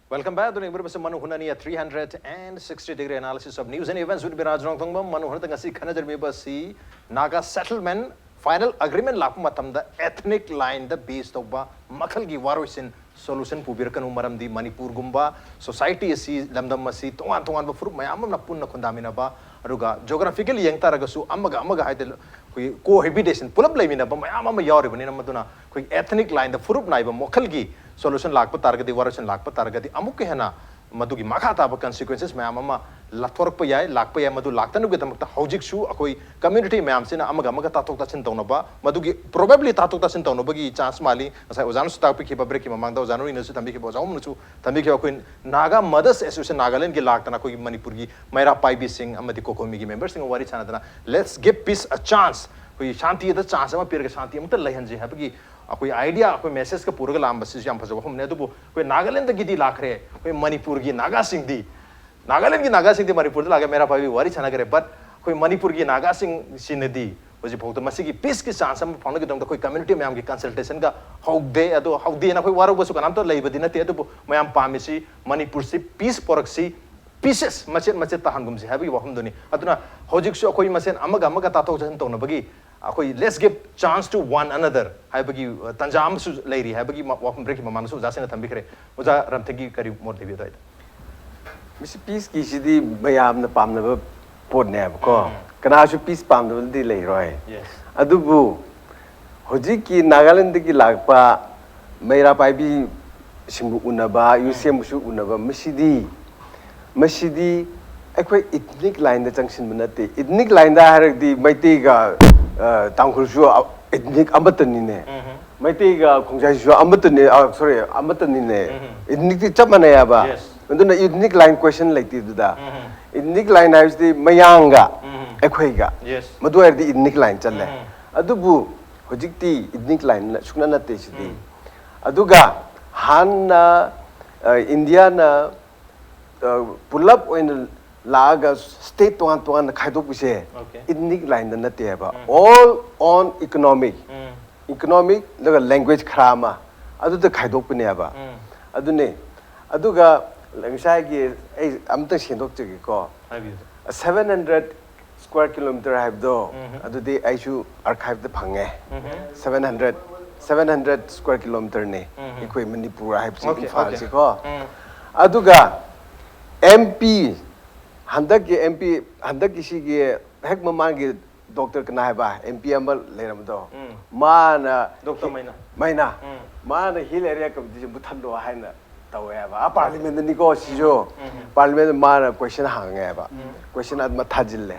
Welcome back. ꯑꯗꯨꯅ ꯌꯦꯡꯕꯤꯔꯤꯕꯁꯤ ꯃꯅꯨ ꯍꯨꯅꯅꯤ, a three hundred and sixty degree analysis of news and events with ꯕꯤꯔꯥꯖ ꯔꯣꯡꯊꯣꯡꯕꯝ꯫ ꯃꯅꯨ ꯍꯨꯅꯗ ꯉꯁꯤ ꯈꯟꯅꯖꯔꯝꯃꯤꯕ ꯑꯁꯤ ꯅꯥꯒꯥ settlement final agreement ꯂꯥꯛꯄ ꯃꯇꯝꯗ ethnic line ꯗ base ꯇꯧꯕ ꯃꯈꯜꯒꯤ ꯋꯥꯔꯣꯏꯁꯤꯟ solution ꯄꯨꯕꯤꯔꯛꯀꯅꯨ, ꯃꯔꯝꯗꯤ ꯃꯅꯤꯄꯨꯔꯒꯨꯝꯕ society ꯑꯁꯤ, ꯂꯝꯗꯝ ꯑꯁꯤ ꯇꯣꯉꯥꯟ ꯇꯣꯉꯥꯟꯕ ꯐꯨꯔꯨꯞ ꯃꯌꯥꯝ ꯑꯃꯅ ꯄꯨꯟꯅ ꯈꯨꯟꯗꯥꯃꯤꯟꯅꯕ, ꯑꯗꯨꯒ geographically ꯌꯦꯡ ꯇꯥꯔꯒꯁꯨ ꯑꯃꯒ ꯑꯃꯒ ꯍꯥꯏꯗꯤ ꯑꯩꯈꯣꯏꯒꯤ cohabitation, ꯄꯨꯂꯞ ꯂꯩꯃꯤꯟꯅꯕ ꯃꯌꯥꯝ ꯑꯃ ꯌꯥꯎꯔꯤꯕꯅꯤꯅ, ꯃꯗꯨꯅ ꯑꯩꯈꯣꯏꯒꯤ ethnic line ꯗ ꯐꯨꯔꯨꯞ ꯅꯥꯏꯕ ꯃꯈꯜꯒꯤ solution ꯂꯥꯛꯄ ꯇꯥꯔꯒꯗꯤ, ꯋꯥꯔꯣꯏꯁꯤꯟ ꯂꯥꯛꯄ ꯇꯥꯔꯒꯗꯤ, ꯑꯃꯨꯛꯀ ꯍꯦꯟꯅ ꯃꯗꯨꯒꯤ ꯃꯈꯥ ꯇꯥꯕ consequences ꯃꯌꯥꯝ ꯑꯃ ꯂꯥꯊꯣꯔꯛꯄ ꯌꯥꯏ, ꯂꯥꯛꯄ ꯌꯥꯏ꯫ ꯃꯗꯨ ꯂꯥꯛꯇꯅꯕꯒꯤꯗꯃꯛꯇ ꯍꯧꯖꯤꯛꯁꯨ ꯑꯩꯈꯣꯏ community ꯃꯌꯥꯝꯁꯤꯅ ꯑꯃꯒ ꯑꯃꯒ ꯇꯥꯊꯣꯛ ꯇꯥꯁꯤꯟ ꯇꯧꯅꯕ, ꯃꯗꯨꯒꯤ probably ꯇꯥꯊꯣꯛ ꯇꯥꯁꯤꯟ ꯇꯧꯅꯕꯒꯤ chance ꯃꯥꯜꯂꯤ꯫ ꯉꯁꯥꯏ ꯑꯣꯖꯥꯅꯁꯨ ꯇꯥꯛꯄꯤꯈꯤꯕ, break ꯀꯤ ꯃꯃꯥꯡꯗ ꯑꯣꯖꯥ ꯅꯣꯏꯅꯁꯨ ꯊꯝꯕꯤꯈꯤꯕ, ꯑꯣꯖꯥ ꯑꯍꯨꯝꯅꯁꯨ ꯊꯝꯕꯤꯈꯤꯕ, ꯑꯩꯈꯣꯏ Naga Mothers Association Nagaland ꯒꯤ ꯂꯥꯛꯇꯅ ꯑꯩꯈꯣꯏꯒꯤ ꯃꯅꯤꯄꯨꯔꯒꯤ ꯃꯩꯔꯥ ꯄꯥꯏꯕꯤꯁꯤꯡ ꯑꯃꯗꯤ COCOMI ꯒꯤ member ꯁꯤꯡꯒ ꯋꯥꯔꯤ ꯁꯥꯟꯅꯗꯅ, "Let's give peace a chance", ꯑꯩꯈꯣꯏꯒꯤ ꯁꯥꯟꯇꯤꯗ chance ꯑꯃ ꯄꯤꯔꯒ ꯁꯥꯟꯇꯤ ꯑꯃꯇ ꯂꯩꯍꯟꯁꯤ ꯍꯥꯏꯕꯒꯤ ꯑꯩꯈꯣꯏ idea, ꯑꯩꯈꯣꯏ message ꯀ ꯄꯨꯔꯒ ꯂꯥꯛꯑꯝꯕꯁꯤꯁꯨ ꯌꯥꯝ ꯐꯖꯕ ꯋꯥꯐꯝꯅꯤ꯫ ꯑꯗꯨꯕꯨ ꯑꯩꯈꯣꯏ ꯅꯥꯒꯥꯂꯦꯟꯗꯒꯤꯗꯤ ꯂꯥꯛꯈ꯭ꯔꯦ, ꯑꯩꯈꯣꯏ ꯃꯅꯤꯄꯨꯔꯒꯤ ꯅꯥꯒꯥꯁꯤꯡꯗꯤ, ꯅꯥꯒꯥꯂꯦꯟꯒꯤ ꯅꯥꯒꯥꯁꯤꯡꯗꯤ ꯃꯅꯤꯄꯨꯔꯗ ꯂꯥꯛꯑꯒ ꯃꯩꯔꯥ ꯄꯥꯏꯕꯤ ꯋꯥꯔꯤ ꯁꯥꯟꯅꯈ꯭ꯔꯦ, but ꯑꯩꯈꯣꯏ ꯃꯅꯤꯄꯨꯔꯒꯤ ꯅꯥꯒꯥꯁꯤꯡꯁꯤꯅꯗꯤ ꯍꯧꯖꯤꯛꯐꯥꯎꯗ ꯃꯁꯤꯒꯤ peace ꯀꯤ chance ꯑꯃ ꯐꯪꯅꯕꯒꯤꯗꯃꯛꯇ ꯑꯩꯈꯣꯏ community ꯃꯌꯥꯝꯒꯤ consultation ꯒ ꯍꯧꯗꯦ꯫ ꯑꯗꯣ ꯍꯧꯗꯦꯅ ꯑꯩꯈꯣꯏ ꯋꯥꯔꯧꯕꯁꯨ ꯀꯅꯥꯝꯇ ꯂꯩꯕꯗꯤ ꯅꯠꯇꯦ, ꯑꯗꯨꯕꯨ ꯃꯌꯥꯝ ꯄꯥꯝꯃꯤꯁꯤ ꯃꯅꯤꯄꯨꯔꯁꯤ peace ꯄꯣꯔꯛꯁꯤ, pieces ꯃꯆꯦꯠ ꯃꯆꯦꯠ ꯇꯥꯍꯟꯒꯨꯝꯁꯤ ꯍꯥꯏꯕꯒꯤ ꯋꯥꯐꯝꯗꯨꯅꯤ꯫ ꯑꯗꯨꯅ ꯍꯧꯖꯤꯛꯁꯨ ꯑꯩꯈꯣꯏ ꯃꯁꯦꯟ ꯑꯃꯒ ꯑꯃꯒ ꯇꯥꯊꯣꯛ ꯇꯥꯁꯤꯟ ꯇꯧꯅꯕꯒꯤ ꯑꯩꯈꯣꯏ "Let's give chance to one another" ꯍꯥꯏꯕꯒꯤ, ꯑ, ꯇꯥꯟꯖꯥ ꯑꯃꯁꯨ ꯂꯩꯔꯤ ꯍꯥꯏꯕꯒꯤ ꯃ-, ꯋꯥꯐꯝ break ꯀꯤ ꯃꯃꯥꯡꯗꯁꯨ ꯑꯣꯖꯥꯁꯤꯡꯅ ꯊꯝꯕꯤꯈ꯭ꯔꯦ꯫ ꯑꯣꯖꯥ ꯔꯝꯊꯤꯡꯒꯤ ꯀꯔꯤ ꯃꯣꯠ ꯂꯩꯕꯤ ꯑꯗꯨꯋꯥꯏꯗ? ꯃꯁꯤ peace ꯀꯤꯁꯤꯗꯤ ꯃꯌꯥꯝꯅ ꯄꯥꯝꯅꯕ ꯄꯣꯠꯅꯦꯕꯀꯣ꯫ ꯀꯅꯥꯁꯨ peace ꯄꯥꯝꯗꯕꯗꯤ ꯂꯩꯔꯣꯏ꯫ Yes. ꯑꯗꯨꯕꯨ ꯍꯧꯖꯤꯛꯀꯤ ꯅꯥꯒꯥꯂꯦꯟꯗꯒꯤ ꯂꯥꯛꯄ ꯃꯩꯔꯥ ꯄꯥꯏꯕꯤꯁꯤꯡꯕꯨ ꯎꯅꯕ, ꯌꯨ ꯁꯦꯝꯕꯁꯨ ꯎꯅꯕ, ꯃꯁꯤꯗꯤ, ꯃꯁꯤꯗꯤ ꯑꯩꯈꯣꯏ ethnic line ꯗ ꯆꯪꯁꯤꯟꯕ ꯅꯠꯇꯦ꯫ Ethnic line ꯗ ꯍꯥꯏꯔꯒꯗꯤ ꯃꯩꯇꯩꯒ, ꯑ, ꯇꯥꯡꯈꯨꯜꯁꯨ ethnic ꯑꯃꯠꯇꯅꯤꯅꯦ꯫ ꯃꯩꯇꯩꯒ ꯈꯣꯡꯖꯥꯏꯁꯨ ꯑꯃꯠꯇꯅꯤ, ꯑ, sorry, ꯑꯃꯠꯇꯅꯤꯅꯦ꯫ Ethnic ꯇꯤ ꯆꯞ ꯃꯥꯟꯅꯩ ꯍꯥꯏꯕ꯫ Yes. ꯑꯗꯨꯅ ethnic line question ꯂꯩꯇꯦ ꯑꯗꯨꯗ꯫ Ethnic line ꯍꯥꯏꯕꯁꯤꯗꯤ ꯃꯌꯥꯡꯒ ꯑꯩꯈꯣꯏꯒ꯫ Yes. ꯃꯗꯨ ꯍꯥꯏꯔꯗꯤ ethnic line ꯆꯠꯂꯦ꯫ ꯑꯗꯨꯕꯨ ꯍꯧꯖꯤꯛꯇꯤ ethnic line ꯅ-, ꯁꯨꯡꯅꯠ ꯅꯠꯇꯦ ꯁꯤꯗꯤ꯫ ꯑꯗꯨꯒ ꯍꯥꯟꯅ, ꯑ, ꯏꯟꯗꯤꯌꯥꯅ, ꯑ, ꯄꯨꯂꯞ ꯑꯣꯏꯅ ꯂꯥꯛꯑꯒ ꯁ꯭ꯇꯦꯠ ꯇꯣꯉꯥꯟ ꯇꯣꯉꯥꯟꯅ ꯈꯥꯏꯗꯣꯛꯄꯁꯦ Okay. ꯏꯊꯅꯤꯛ ꯂꯥꯏꯟꯗ ꯅꯠꯇꯦꯕ, ꯎꯝ. ꯑꯣꯜ ꯑꯣꯟ ꯏꯀꯣꯅꯣꯃꯤꯛ ꯎꯝ. ꯏꯀꯣꯅꯣꯃꯤꯛ ꯑꯗꯨꯒ ꯂꯦꯡꯒ꯭ꯋꯦꯖ ꯈꯔ ꯑꯃ ꯑꯗꯨꯗ ꯈꯥꯏꯗꯣꯛꯄꯅꯦꯕ꯫ ꯎꯝ. ꯑꯗꯨꯅꯦ꯫ ꯑꯗꯨꯒ ꯉꯁꯥꯏꯒꯤ ꯑꯩ ꯑꯝꯇ ꯁꯦꯡꯗꯣꯛꯆꯒꯦꯀꯣ꯫ ꯍꯥꯏꯕꯤꯌꯨ꯫ Seven hundred square kilometer ꯍꯥꯏꯕꯗꯣ, ꯎꯝ. ꯑꯗꯨꯗꯤ ꯑꯩꯁꯨ ꯑꯥꯔꯀꯥꯏꯚꯇ ꯐꯪꯉꯦ꯫ ꯎꯝ. Seven hundred, seven hundred square kilometerꯅꯦ ꯎꯝ. ꯑꯩꯈꯣꯏ ꯃꯅꯤꯄꯨꯔ ꯍꯥꯏꯕꯁꯤ, Okay, okay. ꯏꯝꯐꯥꯜꯁꯤꯀꯣ꯫ ꯎꯝ. ꯑꯗꯨꯒ ꯑꯦꯝ ꯄꯤ ꯍꯟꯗꯛꯀꯤ ꯑꯦꯝ ꯄꯤ ꯍꯟꯗꯛꯀꯤ ꯁꯤꯒꯤ ꯍꯦꯛ ꯃꯃꯥꯡꯒꯤ ꯗꯣꯛꯇꯔ ꯀꯅꯥ ꯍꯥꯏꯕ ꯑꯦꯝ ꯄꯤ ꯑꯃ ꯂꯩꯔꯝꯕꯗꯣ, ꯎꯝ. ꯃꯥꯅ ꯗꯣꯛꯇꯔ ꯃꯩꯅꯥ꯫ ꯃꯩꯅꯥ ꯎꯝ. ꯃꯥꯅ ꯍꯤꯜ ꯑꯦꯔꯤꯌꯥ ꯀꯃꯤꯇꯤꯁꯦ ꯃꯨꯠꯊꯠꯂꯣ ꯍꯥꯏꯅ ꯇꯧꯋꯦ ꯍꯥꯏꯕ꯫ ꯑꯥ ꯄꯥꯔꯂꯤꯌꯥꯃꯦꯟꯗꯅꯤꯀꯣ ꯁꯤꯁꯨ꯫ ꯎꯝ. ꯄꯥꯔꯂꯤꯌꯥꯃꯦꯟꯗ ꯃꯥꯅ ꯀꯣꯏꯁꯟ ꯍꯪꯉꯦ ꯍꯥꯏꯕ꯫ ꯎꯝ. ꯀꯣꯏꯁꯟ ꯑꯗꯨꯃ ꯊꯥꯖꯤꯜꯂꯦ꯫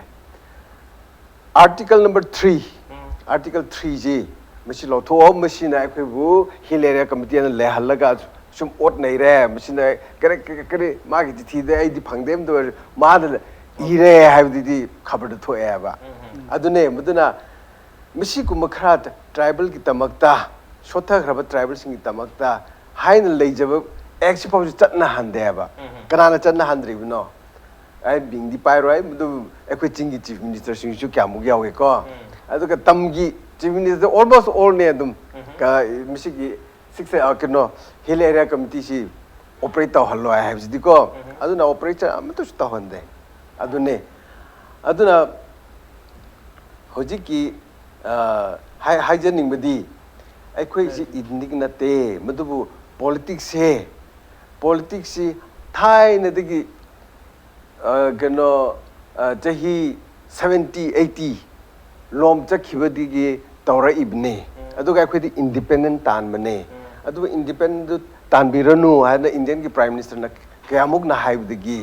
Article number three, ꯎꯝ. Article threeꯁꯤ ꯃꯁꯤ ꯂꯧꯊꯣꯛꯑꯣ, ꯃꯁꯤꯅ ꯑꯩꯈꯣꯏꯕꯨ ꯍꯤꯜ ꯑꯦꯔꯤꯌꯥ ꯀꯃꯤꯇꯤꯅ ꯂꯩꯍꯜꯂꯒ ꯁꯨꯝ ꯑꯣꯠ ꯅꯩꯔꯦ, ꯃꯁꯤꯅ ꯀꯔꯤ ꯀꯔꯤ ꯀꯔꯤ ꯃꯥꯒꯤ ꯆꯤꯊꯤꯗ ꯑꯩꯗꯤ ꯐꯪꯗꯦ, ꯑꯃꯗ ꯑꯣꯏꯔꯁꯨ ꯃꯥꯅ ꯏꯔꯦ ꯍꯥꯏꯕꯗꯨꯗꯤ ꯈꯕꯔꯗ ꯊꯣꯛꯑꯦ ꯍꯥꯏꯕ꯫ ꯎꯝ. ꯑꯗꯨꯅꯦ, ꯃꯗꯨꯅ ꯃꯁꯤꯒꯨꯝꯕ ꯈꯔ ꯇ꯭ꯔꯥꯏꯕꯦꯜꯒꯤꯗꯃꯛꯇ, ꯁꯣꯠꯊꯈ꯭ꯔꯕ ꯇ꯭ꯔꯥꯏꯕꯦꯜꯁꯤꯡꯒꯤꯗꯃꯛꯇ ꯍꯥꯏꯅ ꯂꯩꯖꯕ ꯑꯦꯛꯁꯤ ꯐꯥꯎꯁꯨ ꯆꯠꯅꯍꯟꯗꯦ ꯍꯥꯏꯕ꯫ ꯎꯝ. ꯀꯅꯥꯅ ꯆꯠꯅꯍꯟꯗ꯭ꯔꯤꯕꯅꯣ? ꯑꯩ ꯃꯤꯡꯗꯤ ꯄꯥꯏꯔꯣꯏ, ꯃꯗꯨ ꯑꯩꯈꯣꯏ ꯆꯤꯡꯒꯤ ꯆꯤꯐ ꯃꯤꯅꯤꯁꯇꯔꯁꯤꯡꯁꯨ ꯀꯌꯥꯃꯨꯛ ꯌꯥꯎꯏꯀꯣ꯫ ꯎꯝ. ꯑꯗꯨꯒ ꯇꯝꯒꯤ ꯆꯤꯐ ꯃꯤꯅꯤꯁꯇꯔ almost allꯅꯦ ꯑꯗꯨꯝ꯫ ꯎꯝ. ꯀ-, ꯃꯁꯤꯒꯤ ꯁꯤꯛꯁ, ꯑ, ꯀꯩꯅꯣ, ꯍꯤꯜ ꯑꯦꯔꯤꯌꯥ ꯀꯃꯤꯇꯤꯁꯤ ꯑꯣꯄꯔꯦꯠ ꯇꯧꯍꯜꯂꯣꯏ ꯍꯥꯏꯕꯁꯤꯗꯤꯀꯣ꯫ ꯎꯝ. ꯑꯗꯨꯅ ꯑꯣꯄꯔꯦꯁꯟ ꯑꯃꯠꯇꯁꯨ ꯇꯧꯍꯟꯗꯦ꯫ ꯑꯗꯨꯅꯦ꯫ ꯑꯗꯨꯅ ꯍꯧꯖꯤꯛꯀꯤ, ꯑ, ꯍꯥꯏ-, ꯍꯥꯏꯖꯅꯤꯡꯕꯗꯤ ꯑꯩꯈꯣꯏꯁꯤ ꯏꯊꯅꯤꯛ ꯅꯠꯇꯦ, ꯃꯗꯨꯕꯨ ꯄꯣꯂꯤꯇꯤꯛꯁꯁꯦ, ꯄꯣꯂꯤꯇꯤꯛꯁꯁꯤ ꯊꯥꯏꯅꯗꯒꯤ, ꯑ, ꯀꯩꯅꯣ, ꯑ, ꯆꯍꯤ seventy, eighty ꯂꯣꯝ ꯆꯠꯈꯤꯕꯗꯒꯤ ꯇꯧꯔꯛꯏꯕꯅꯦ꯫ ꯑꯗꯨꯒ ꯑꯩꯈꯣꯏꯗꯤ ꯏꯟꯗꯤꯄꯦꯟꯗꯦꯟ ꯇꯥꯟꯕꯅꯦ꯫ ꯑꯗꯨꯕꯨ ꯏꯟꯗꯤꯄꯦꯟꯗꯦꯟꯗꯨ ꯇꯥꯟꯕꯤꯔꯅꯨ ꯍꯥꯏꯅ ꯏꯟꯗꯤꯌꯟꯒꯤ ꯄ꯭ꯔꯥꯏꯝ ꯃꯤꯅꯤꯁꯇꯔꯅ ꯀꯌꯥꯃꯨꯛꯅ ꯍꯥꯏꯕꯗꯒꯤ,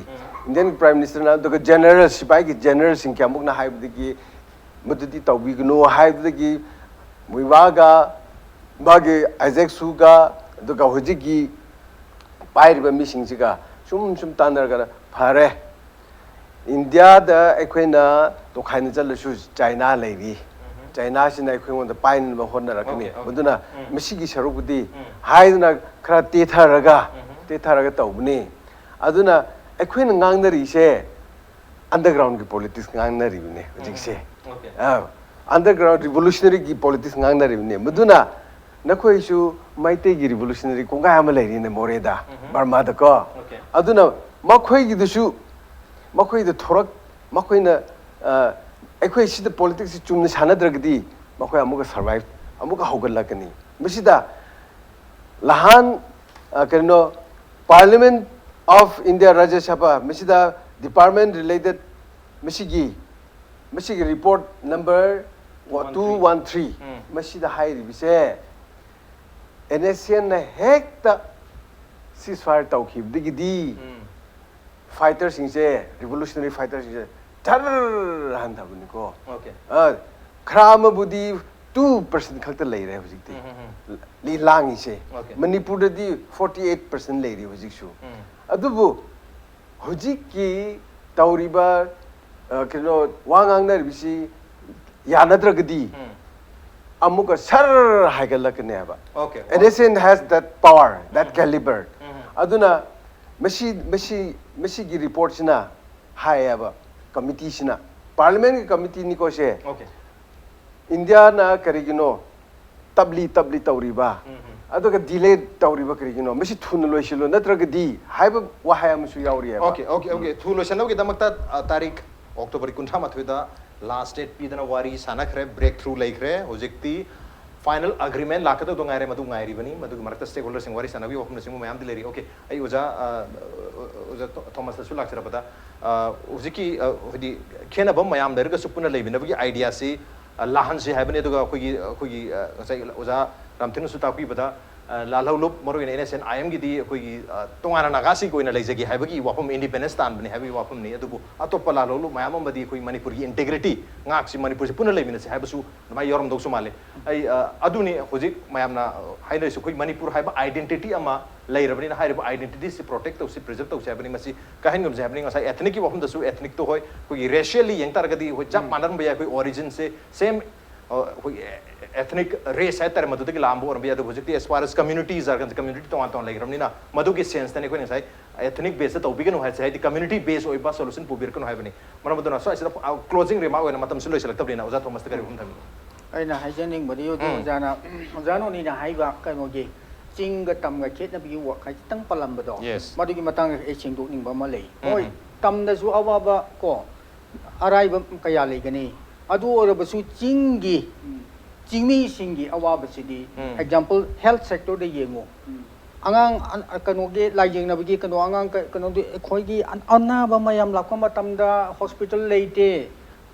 ꯏꯟꯗꯤꯌꯟꯒꯤ ꯄ꯭ꯔꯥꯏꯝ ꯃꯤꯅꯤꯁꯇꯔꯅ, ꯑꯗꯨꯒ ꯖꯦꯅꯔꯦꯜ, ꯁꯤꯐꯥꯏꯒꯤ ꯖꯦꯅꯔꯦꯜꯁꯤꯡ ꯀꯌꯥꯃꯨꯛꯅ ꯍꯥꯏꯕꯗꯒꯤ ꯃꯗꯨꯗꯤ ꯇꯧꯕꯤꯒꯅꯨ ꯍꯥꯏꯕꯗꯒꯤ ꯃꯨꯏꯋꯥꯒ ꯃꯥꯒꯤ ꯑꯥꯏꯖꯦꯛꯁꯨꯒ ꯑꯗꯨꯒ ꯍꯧꯖꯤꯛꯀꯤ ꯄꯥꯏꯔꯤꯕ ꯃꯤꯁꯤꯡꯁꯤꯒ ꯁꯨꯝ ꯁꯨꯝ ꯇꯥꯟꯅꯔꯒ ꯐꯔꯦ, ꯏꯟꯗꯤꯌꯥꯗ ꯑꯩꯈꯣꯏꯅ ꯇꯣꯈꯥꯏꯅ ꯆꯠꯂꯁꯨ ꯆꯥꯏꯅꯥ ꯂꯩꯔꯤ꯫ ꯆꯥꯏꯅꯥꯁꯤꯅ ꯑꯩꯈꯣꯏꯉꯣꯟꯗ ꯄꯥꯏꯅꯕ ꯍꯣꯠꯅꯔꯛꯀꯅꯤ꯫ Okay, okay. ꯃꯗꯨꯅ ꯎꯝ. ꯃꯁꯤꯒꯤ ꯁꯔꯨꯛꯄꯨꯗꯤ ꯍꯥꯏꯗꯨꯅ ꯈꯔ ꯇꯦꯊꯔꯒ, ꯇꯦꯊꯔꯒ ꯇꯧꯕꯅꯤ꯫ ꯑꯗꯨꯅ ꯑꯩꯈꯣꯏꯅ ꯉꯥꯡꯅꯔꯤꯁꯦ undergroundꯒꯤ politics ꯉꯥꯡꯅꯔꯤꯕꯅꯦ ꯍꯧꯖꯤꯛꯁꯦ꯫ Okay. ꯑꯥ, underground revolutionaryꯒꯤ politics ꯉꯥꯡꯅꯔꯤꯕꯅꯦ꯫ ꯃꯗꯨꯅ ꯅꯈꯣꯏꯁꯨ ꯃꯩꯇꯩꯒꯤ revolutionary ꯀꯣꯡꯒꯥꯏ ꯑꯃ ꯂꯩꯔꯤꯅꯦ ꯃꯣꯔꯦꯗ, ꯕꯔꯃꯥꯗꯀꯣ꯫ Okay. ꯑꯗꯨꯅ ꯃꯈꯣꯏꯒꯤꯗꯨꯁꯨ, ꯃꯈꯣꯏꯗ ꯊꯣꯔꯛ ꯃꯈꯣꯏꯅ ꯑ, ꯑꯩꯈꯣꯏ ꯁꯤꯗ politicsꯁꯤ ꯆꯨꯝꯅ ꯁꯥꯟꯅꯗ꯭ꯔꯒꯗꯤ ꯃꯈꯣꯏ ꯑꯃꯨꯛꯀ survive, ꯑꯃꯨꯛꯀ ꯍꯧꯒꯠꯂꯛꯀꯅꯤ꯫ ꯃꯁꯤꯗ ꯂꯍꯥꯟ, ꯑ, ꯀꯩꯅꯣ, Parliament of India, Rajya Sabha, ꯃꯁꯤꯗ department related ꯃꯁꯤꯒꯤ, ꯃꯁꯤꯒꯤ report number two one three, ꯎꯝ꯫ ꯃꯁꯤꯗ ꯍꯥꯏꯔꯤꯕꯁꯦ NSCNꯅ ꯍꯦꯛꯇ ceasefire ꯇꯧꯈꯤꯕꯗꯒꯤꯗꯤ ꯎꯝ꯫ fighterꯁꯤꯡꯁꯦ, revolutionary fighterꯁꯤꯡꯁꯦ ꯙꯔ ꯍꯟꯊꯕꯅꯤꯀꯣ꯫ Okay. ꯑ, ꯈꯔ ꯑꯃꯕꯨꯗꯤ two percent ꯈꯛꯇ ꯂꯩꯔꯦ ꯍꯧꯖꯤꯛꯇꯤ꯫ ꯎꯝ, ꯎꯝ, ꯎꯝ꯫ ꯂꯤ ꯂꯥꯡꯉꯤꯁꯦ꯫ Okay. ꯃꯅꯤꯄꯨꯔꯗꯗꯤ forty eight percent ꯂꯩꯔꯤ ꯍꯧꯖꯤꯛꯁꯨ꯫ ꯎꯝ꯫ ꯑꯗꯨꯕꯨ ꯍꯧꯖꯤꯛꯀꯤ ꯇꯧꯔꯤꯕ, ꯑ, ꯀꯩꯅꯣ, ꯋꯥ ꯉꯥꯡꯅꯔꯤꯕꯁꯤ ꯌꯥꯅꯗ꯭ꯔꯒꯗꯤ ꯎꯝ꯫ ꯑꯃꯨꯛꯀ ꯁꯔ ꯍꯥꯏꯒꯠꯂꯛꯀꯅꯦꯕ꯫ Okay. NSCN has that power, that caliber. Um. ꯑꯗꯨꯅ ꯃꯁꯤ, ꯃꯁꯤ, ꯃꯁꯤꯒꯤ reportꯁꯤꯅ ꯍꯥꯏꯌꯦꯕ, committeeꯁꯤꯅ, Parliamentꯀꯤ committeeꯅꯤꯀꯣ ꯁꯦ, Okay. ꯏꯟꯗꯤꯌꯥꯅ ꯀꯔꯤꯒꯤꯅꯣ ꯇꯞꯂꯤ ꯇꯞꯂꯤ ꯇꯧꯔꯤꯕ, ꯎꯝ, ꯎꯝ꯫ ꯑꯗꯨꯒ delay ꯇꯧꯔꯤꯕ ꯀꯔꯤꯒꯤꯅꯣ, ꯃꯁꯤ ꯊꯨꯅ ꯂꯣꯏꯁꯤꯜꯂꯣ ꯅꯠꯇ꯭ꯔꯒꯗꯤ ꯍꯥꯏꯕ ꯋꯥꯍꯩ ꯑꯃꯁꯨ ꯌꯥꯎꯔꯤꯑꯕ꯫ Okay, okay, okay. ꯊꯨ ꯂꯣꯏꯁꯟꯅꯕꯒꯤꯗꯃꯛꯇ, ꯑ, ꯇꯥꯔꯤꯛ October ꯀꯨꯟꯊ꯭ꯔꯥ ꯃꯥꯊꯣꯏꯗ last date ꯄꯤꯗꯅ ꯋꯥꯔꯤ ꯁꯥꯟꯅꯈ꯭ꯔꯦ, breakthrough ꯂꯩꯈ꯭ꯔꯦ꯫ ꯍꯧꯖꯤꯛꯇꯤ final agreement ꯂꯥꯛꯀꯗꯧꯗꯣ ꯉꯥꯏꯔꯦ, ꯃꯗꯨ ꯉꯥꯏꯔꯤꯕꯅꯤ꯫ ꯃꯗꯨꯒꯤ ꯃꯔꯛꯇ stakeholderꯁꯤꯡ ꯋꯥꯔꯤ ꯁꯥꯟꯅꯕꯒꯤ ꯋꯥꯐꯝꯅꯆꯤꯡꯕ ꯃꯌꯥꯝꯗꯤ ꯂꯩꯔꯤ꯫ Okay, ꯑꯩ ꯑꯣꯖꯥ, ꯑ, ꯑꯣꯖꯥ ꯊꯣ-, ꯊꯣꯃꯁꯇꯁꯨ ꯂꯥꯛꯆꯔꯛꯄꯗ, ꯑ, ꯍꯧꯖꯤꯛꯀꯤ, ꯑ, ꯍꯥꯏꯗꯤ ꯈꯦꯠꯅꯕ ꯃꯌꯥꯝ ꯂꯩꯔꯒꯁꯨ ꯄꯨꯟꯅ ꯂꯩꯃꯤꯟꯅꯕꯒꯤ ideaꯁꯤ, ꯑ, ꯂꯥꯛꯍꯟꯁꯤ ꯍꯥꯏꯕꯅꯤ꯫ ꯑꯗꯨꯒ ꯑꯩꯈꯣꯏꯒꯤ, ꯑꯩꯈꯣꯏꯒꯤ, ꯑ, ꯉꯁꯥꯏ ꯑꯣꯖꯥ ꯔꯥꯝꯊꯤꯡꯅꯁꯨ ꯇꯥꯛꯄꯤꯕꯗ, ꯑ, ꯂꯥꯜꯍꯧꯂꯨꯞ, ꯃꯔꯨꯑꯣꯏꯅ NSCN IMꯒꯤꯗꯤ ꯑꯩꯈꯣꯏꯒꯤ, ꯑ, ꯇꯣꯉꯥꯟꯅ ꯅꯥꯒꯥꯁꯤꯡꯒꯤ ꯑꯣꯏꯅ ꯂꯩꯖꯒꯦ ꯍꯥꯏꯕꯒꯤ ꯋꯥꯐꯝ, independence ꯇꯥꯟꯕꯅꯤ ꯍꯥꯏꯕꯒꯤ ꯋꯥꯐꯝꯅꯤ꯫ ꯑꯗꯨꯕꯨ ꯑꯇꯣꯞꯄ ꯂꯥꯜꯍꯧꯂꯨꯞ ꯃꯌꯥꯝ ꯑꯃꯗꯤ ꯑꯩꯈꯣꯏ ꯃꯅꯤꯄꯨꯔꯒꯤ integrity ꯉꯥꯛꯁꯤ, ꯃꯅꯤꯄꯨꯔꯁꯤ ꯄꯨꯟꯅ ꯂꯩꯃꯤꯟꯅꯁꯤ ꯍꯥꯏꯕꯁꯨ ꯑꯗꯨꯃꯥꯏꯅ ꯌꯥꯎꯔꯝꯗꯧꯁꯨ ꯃꯥꯜꯂꯤ꯫ ꯑꯩ, ꯑ, ꯑꯗꯨꯅꯤ ꯍꯧꯖꯤꯛ ꯃꯌꯥꯝꯅ, ꯑ, ꯍꯥꯏꯅꯔꯤꯁꯤ, ꯑꯩꯈꯣꯏ ꯃꯅꯤꯄꯨꯔ ꯍꯥꯏꯕ identity ꯑꯃ ꯂꯩꯔꯕꯅꯤꯅ ꯍꯥꯏꯔꯤꯕ identityꯁꯤ protect ꯇꯧꯁꯤ, preserve ꯇꯧꯁꯤ ꯍꯥꯏꯕꯅꯤ꯫ ꯃꯁꯤ ꯀꯥꯏꯍꯟꯒꯨꯝꯁꯤ ꯍꯥꯏꯕꯅꯤ꯫ ꯉꯁꯥꯏ ethnicꯀꯤ ꯋꯥꯐꯝꯗꯁꯨ ethnicꯇꯣ ꯍꯣꯏ, ꯑꯩꯈꯣꯏꯒꯤ racially ꯌꯦꯡ ꯇꯥꯔꯒꯗꯤ ꯍꯣꯏ ꯆꯞ ꯃꯥꯟꯅꯔꯝꯕ ꯌꯥꯏ, ꯑꯩꯈꯣꯏ originꯁꯦ same ꯑꯩꯈꯣꯏꯒꯤ ethnic race ꯍꯥꯏꯇꯥꯔꯦ, ꯃꯗꯨꯗꯒꯤ ꯂꯥꯛꯑꯝꯕ ꯑꯣꯏꯔꯝꯕ ꯌꯥꯏ꯫ ꯑꯗꯨꯕꯨ ꯍꯧꯖꯤꯛꯇꯤ as far as community is concerned, community ꯇꯣꯉꯥꯟ ꯇꯣꯉꯥꯟ ꯂꯩꯈ꯭ꯔꯕꯅꯤꯅ, ꯃꯗꯨꯒꯤ sense ꯇꯅꯤ ꯑꯩꯈꯣꯏꯅ ꯉꯁꯥꯏ ethnic base ꯇ ꯇꯧꯕꯤꯒꯅꯨ ꯍꯥꯏꯁꯦ, ꯍꯥꯏꯗꯤ community base ꯑꯣꯏꯕ solution ꯄꯨꯕꯤꯔꯛꯀꯅꯨ ꯍꯥꯏꯕꯅꯤ꯫ ꯃꯔꯝ ꯑꯗꯨꯅ ꯁ꯭ꯋꯥꯏꯁꯤꯗ closing remark ꯑꯣꯏꯅ ꯃꯇꯝꯁꯨ ꯂꯣꯏꯁꯤꯜꯂꯛꯇꯕꯅꯤꯅ ꯑꯣꯖꯥ ꯊꯣꯃꯁꯇ ꯀꯔꯤ ꯋꯥꯐꯝ ꯊꯝꯕꯤꯒꯦ? ꯑꯩꯅ ꯍꯥꯏꯖꯅꯤꯡꯕꯗꯤ ꯍꯧꯖꯤꯛ ꯎꯝ꯫ ꯑꯣꯖꯥꯅ ꯑꯣꯖꯥ ꯅꯣꯅꯤꯅ ꯍꯥꯏꯕ ꯀꯩꯅꯣꯒꯤ ꯆꯤꯡꯒ ꯇꯝꯒ ꯈꯦꯠꯅꯕꯒꯤ ꯋꯥ ꯈꯤꯇꯪ ꯄꯜꯂꯝꯕꯗꯣ, Yes. ꯃꯗꯨꯒꯤ ꯃꯇꯥꯡꯗ ꯑꯩ ꯁꯦꯡꯗꯣꯛꯅꯤꯡꯕ ꯑꯃ ꯂꯩ꯫ ꯎꯝ, ꯍꯣꯏ, ꯎꯝ꯫ ꯇꯝꯗꯁꯨ ꯑꯋꯥꯕ ꯀꯣ ꯑꯔꯥꯏꯕ ꯀꯌꯥ ꯂꯩꯒꯅꯤ꯫ ꯑꯗꯨ ꯑꯣꯏꯔꯕꯁꯨ ꯆꯤꯡꯒꯤ ꯆꯤꯡꯃꯤꯁꯤꯡꯒꯤ ꯑꯋꯥꯕꯁꯤꯗꯤ, ꯎꯝ꯫ example, health sector ꯗ ꯌꯦꯡꯉꯨ꯫ ꯑꯉꯥꯡ ꯑ-, ꯀꯩꯅꯣꯒꯤ ꯂꯥꯏꯌꯦꯡꯅꯕꯒꯤ ꯀꯩꯅꯣ, ꯑꯉꯥꯡ ꯀ-, ꯀꯩꯅꯣꯗꯤ ꯑꯩꯈꯣꯏꯒꯤ ꯑ-, ꯑꯅꯥꯕ ꯃꯌꯥꯝ ꯂꯥꯛꯄ ꯃꯇꯝꯗ hospital ꯂꯩꯇꯦ꯫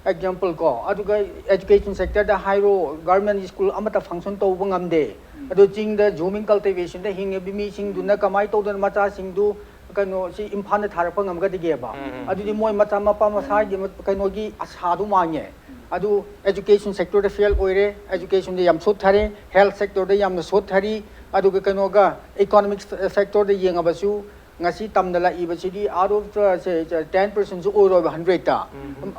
Example ꯀꯣ, ꯑꯗꯨꯒ education sector ꯗ ꯍꯥꯏꯔꯣ, government school ꯑꯃꯠꯇ function ꯇꯧꯕ ꯉꯝꯗꯦ꯫ ꯑꯗꯣ ꯆꯤꯡꯗ ꯖꯨꯃꯤꯡ cultivation ꯗ ꯍꯤꯡꯉꯤꯕ ꯃꯤꯁꯤꯡꯗꯨꯅ ꯀꯃꯥꯏꯅ ꯇꯧꯗꯅ ꯃꯆꯥꯁꯤꯡꯗꯨ ꯀꯩꯅꯣ ꯁꯤ ꯏꯝꯐꯥꯜꯗ ꯊꯥꯔꯛꯄ ꯉꯝꯒꯗꯒꯦꯕ? ꯎꯝ, ꯎꯝ꯫ ꯑꯗꯨꯗꯤ ꯃꯣꯏ ꯃꯆꯥ ꯃꯄꯥ ꯃꯁꯥꯒꯤ ꯃ-, ꯀꯩꯅꯣꯒꯤ ꯑꯁꯥꯗꯨ ꯃꯥꯡꯉꯦ꯫ ꯑꯗꯨ education sector ꯗ fail ꯑꯣꯏꯔꯦ, education ꯗ ꯌꯥꯝ ꯁꯣꯠꯊꯔꯦ, health sector ꯗ ꯌꯥꯝꯅ ꯁꯣꯠꯊꯔꯤ, ꯑꯗꯨꯒ ꯀꯩꯅꯣꯒ economic sector ꯗ ꯌꯦꯡꯉꯕꯁꯨ ꯉꯁꯤ ꯇꯝꯗ ꯂꯥꯛꯏꯕꯁꯤꯗꯤ out of the, say, say, ten percent ꯁꯨ ꯑꯣꯏꯔꯣꯏꯕ hundred ꯇ꯫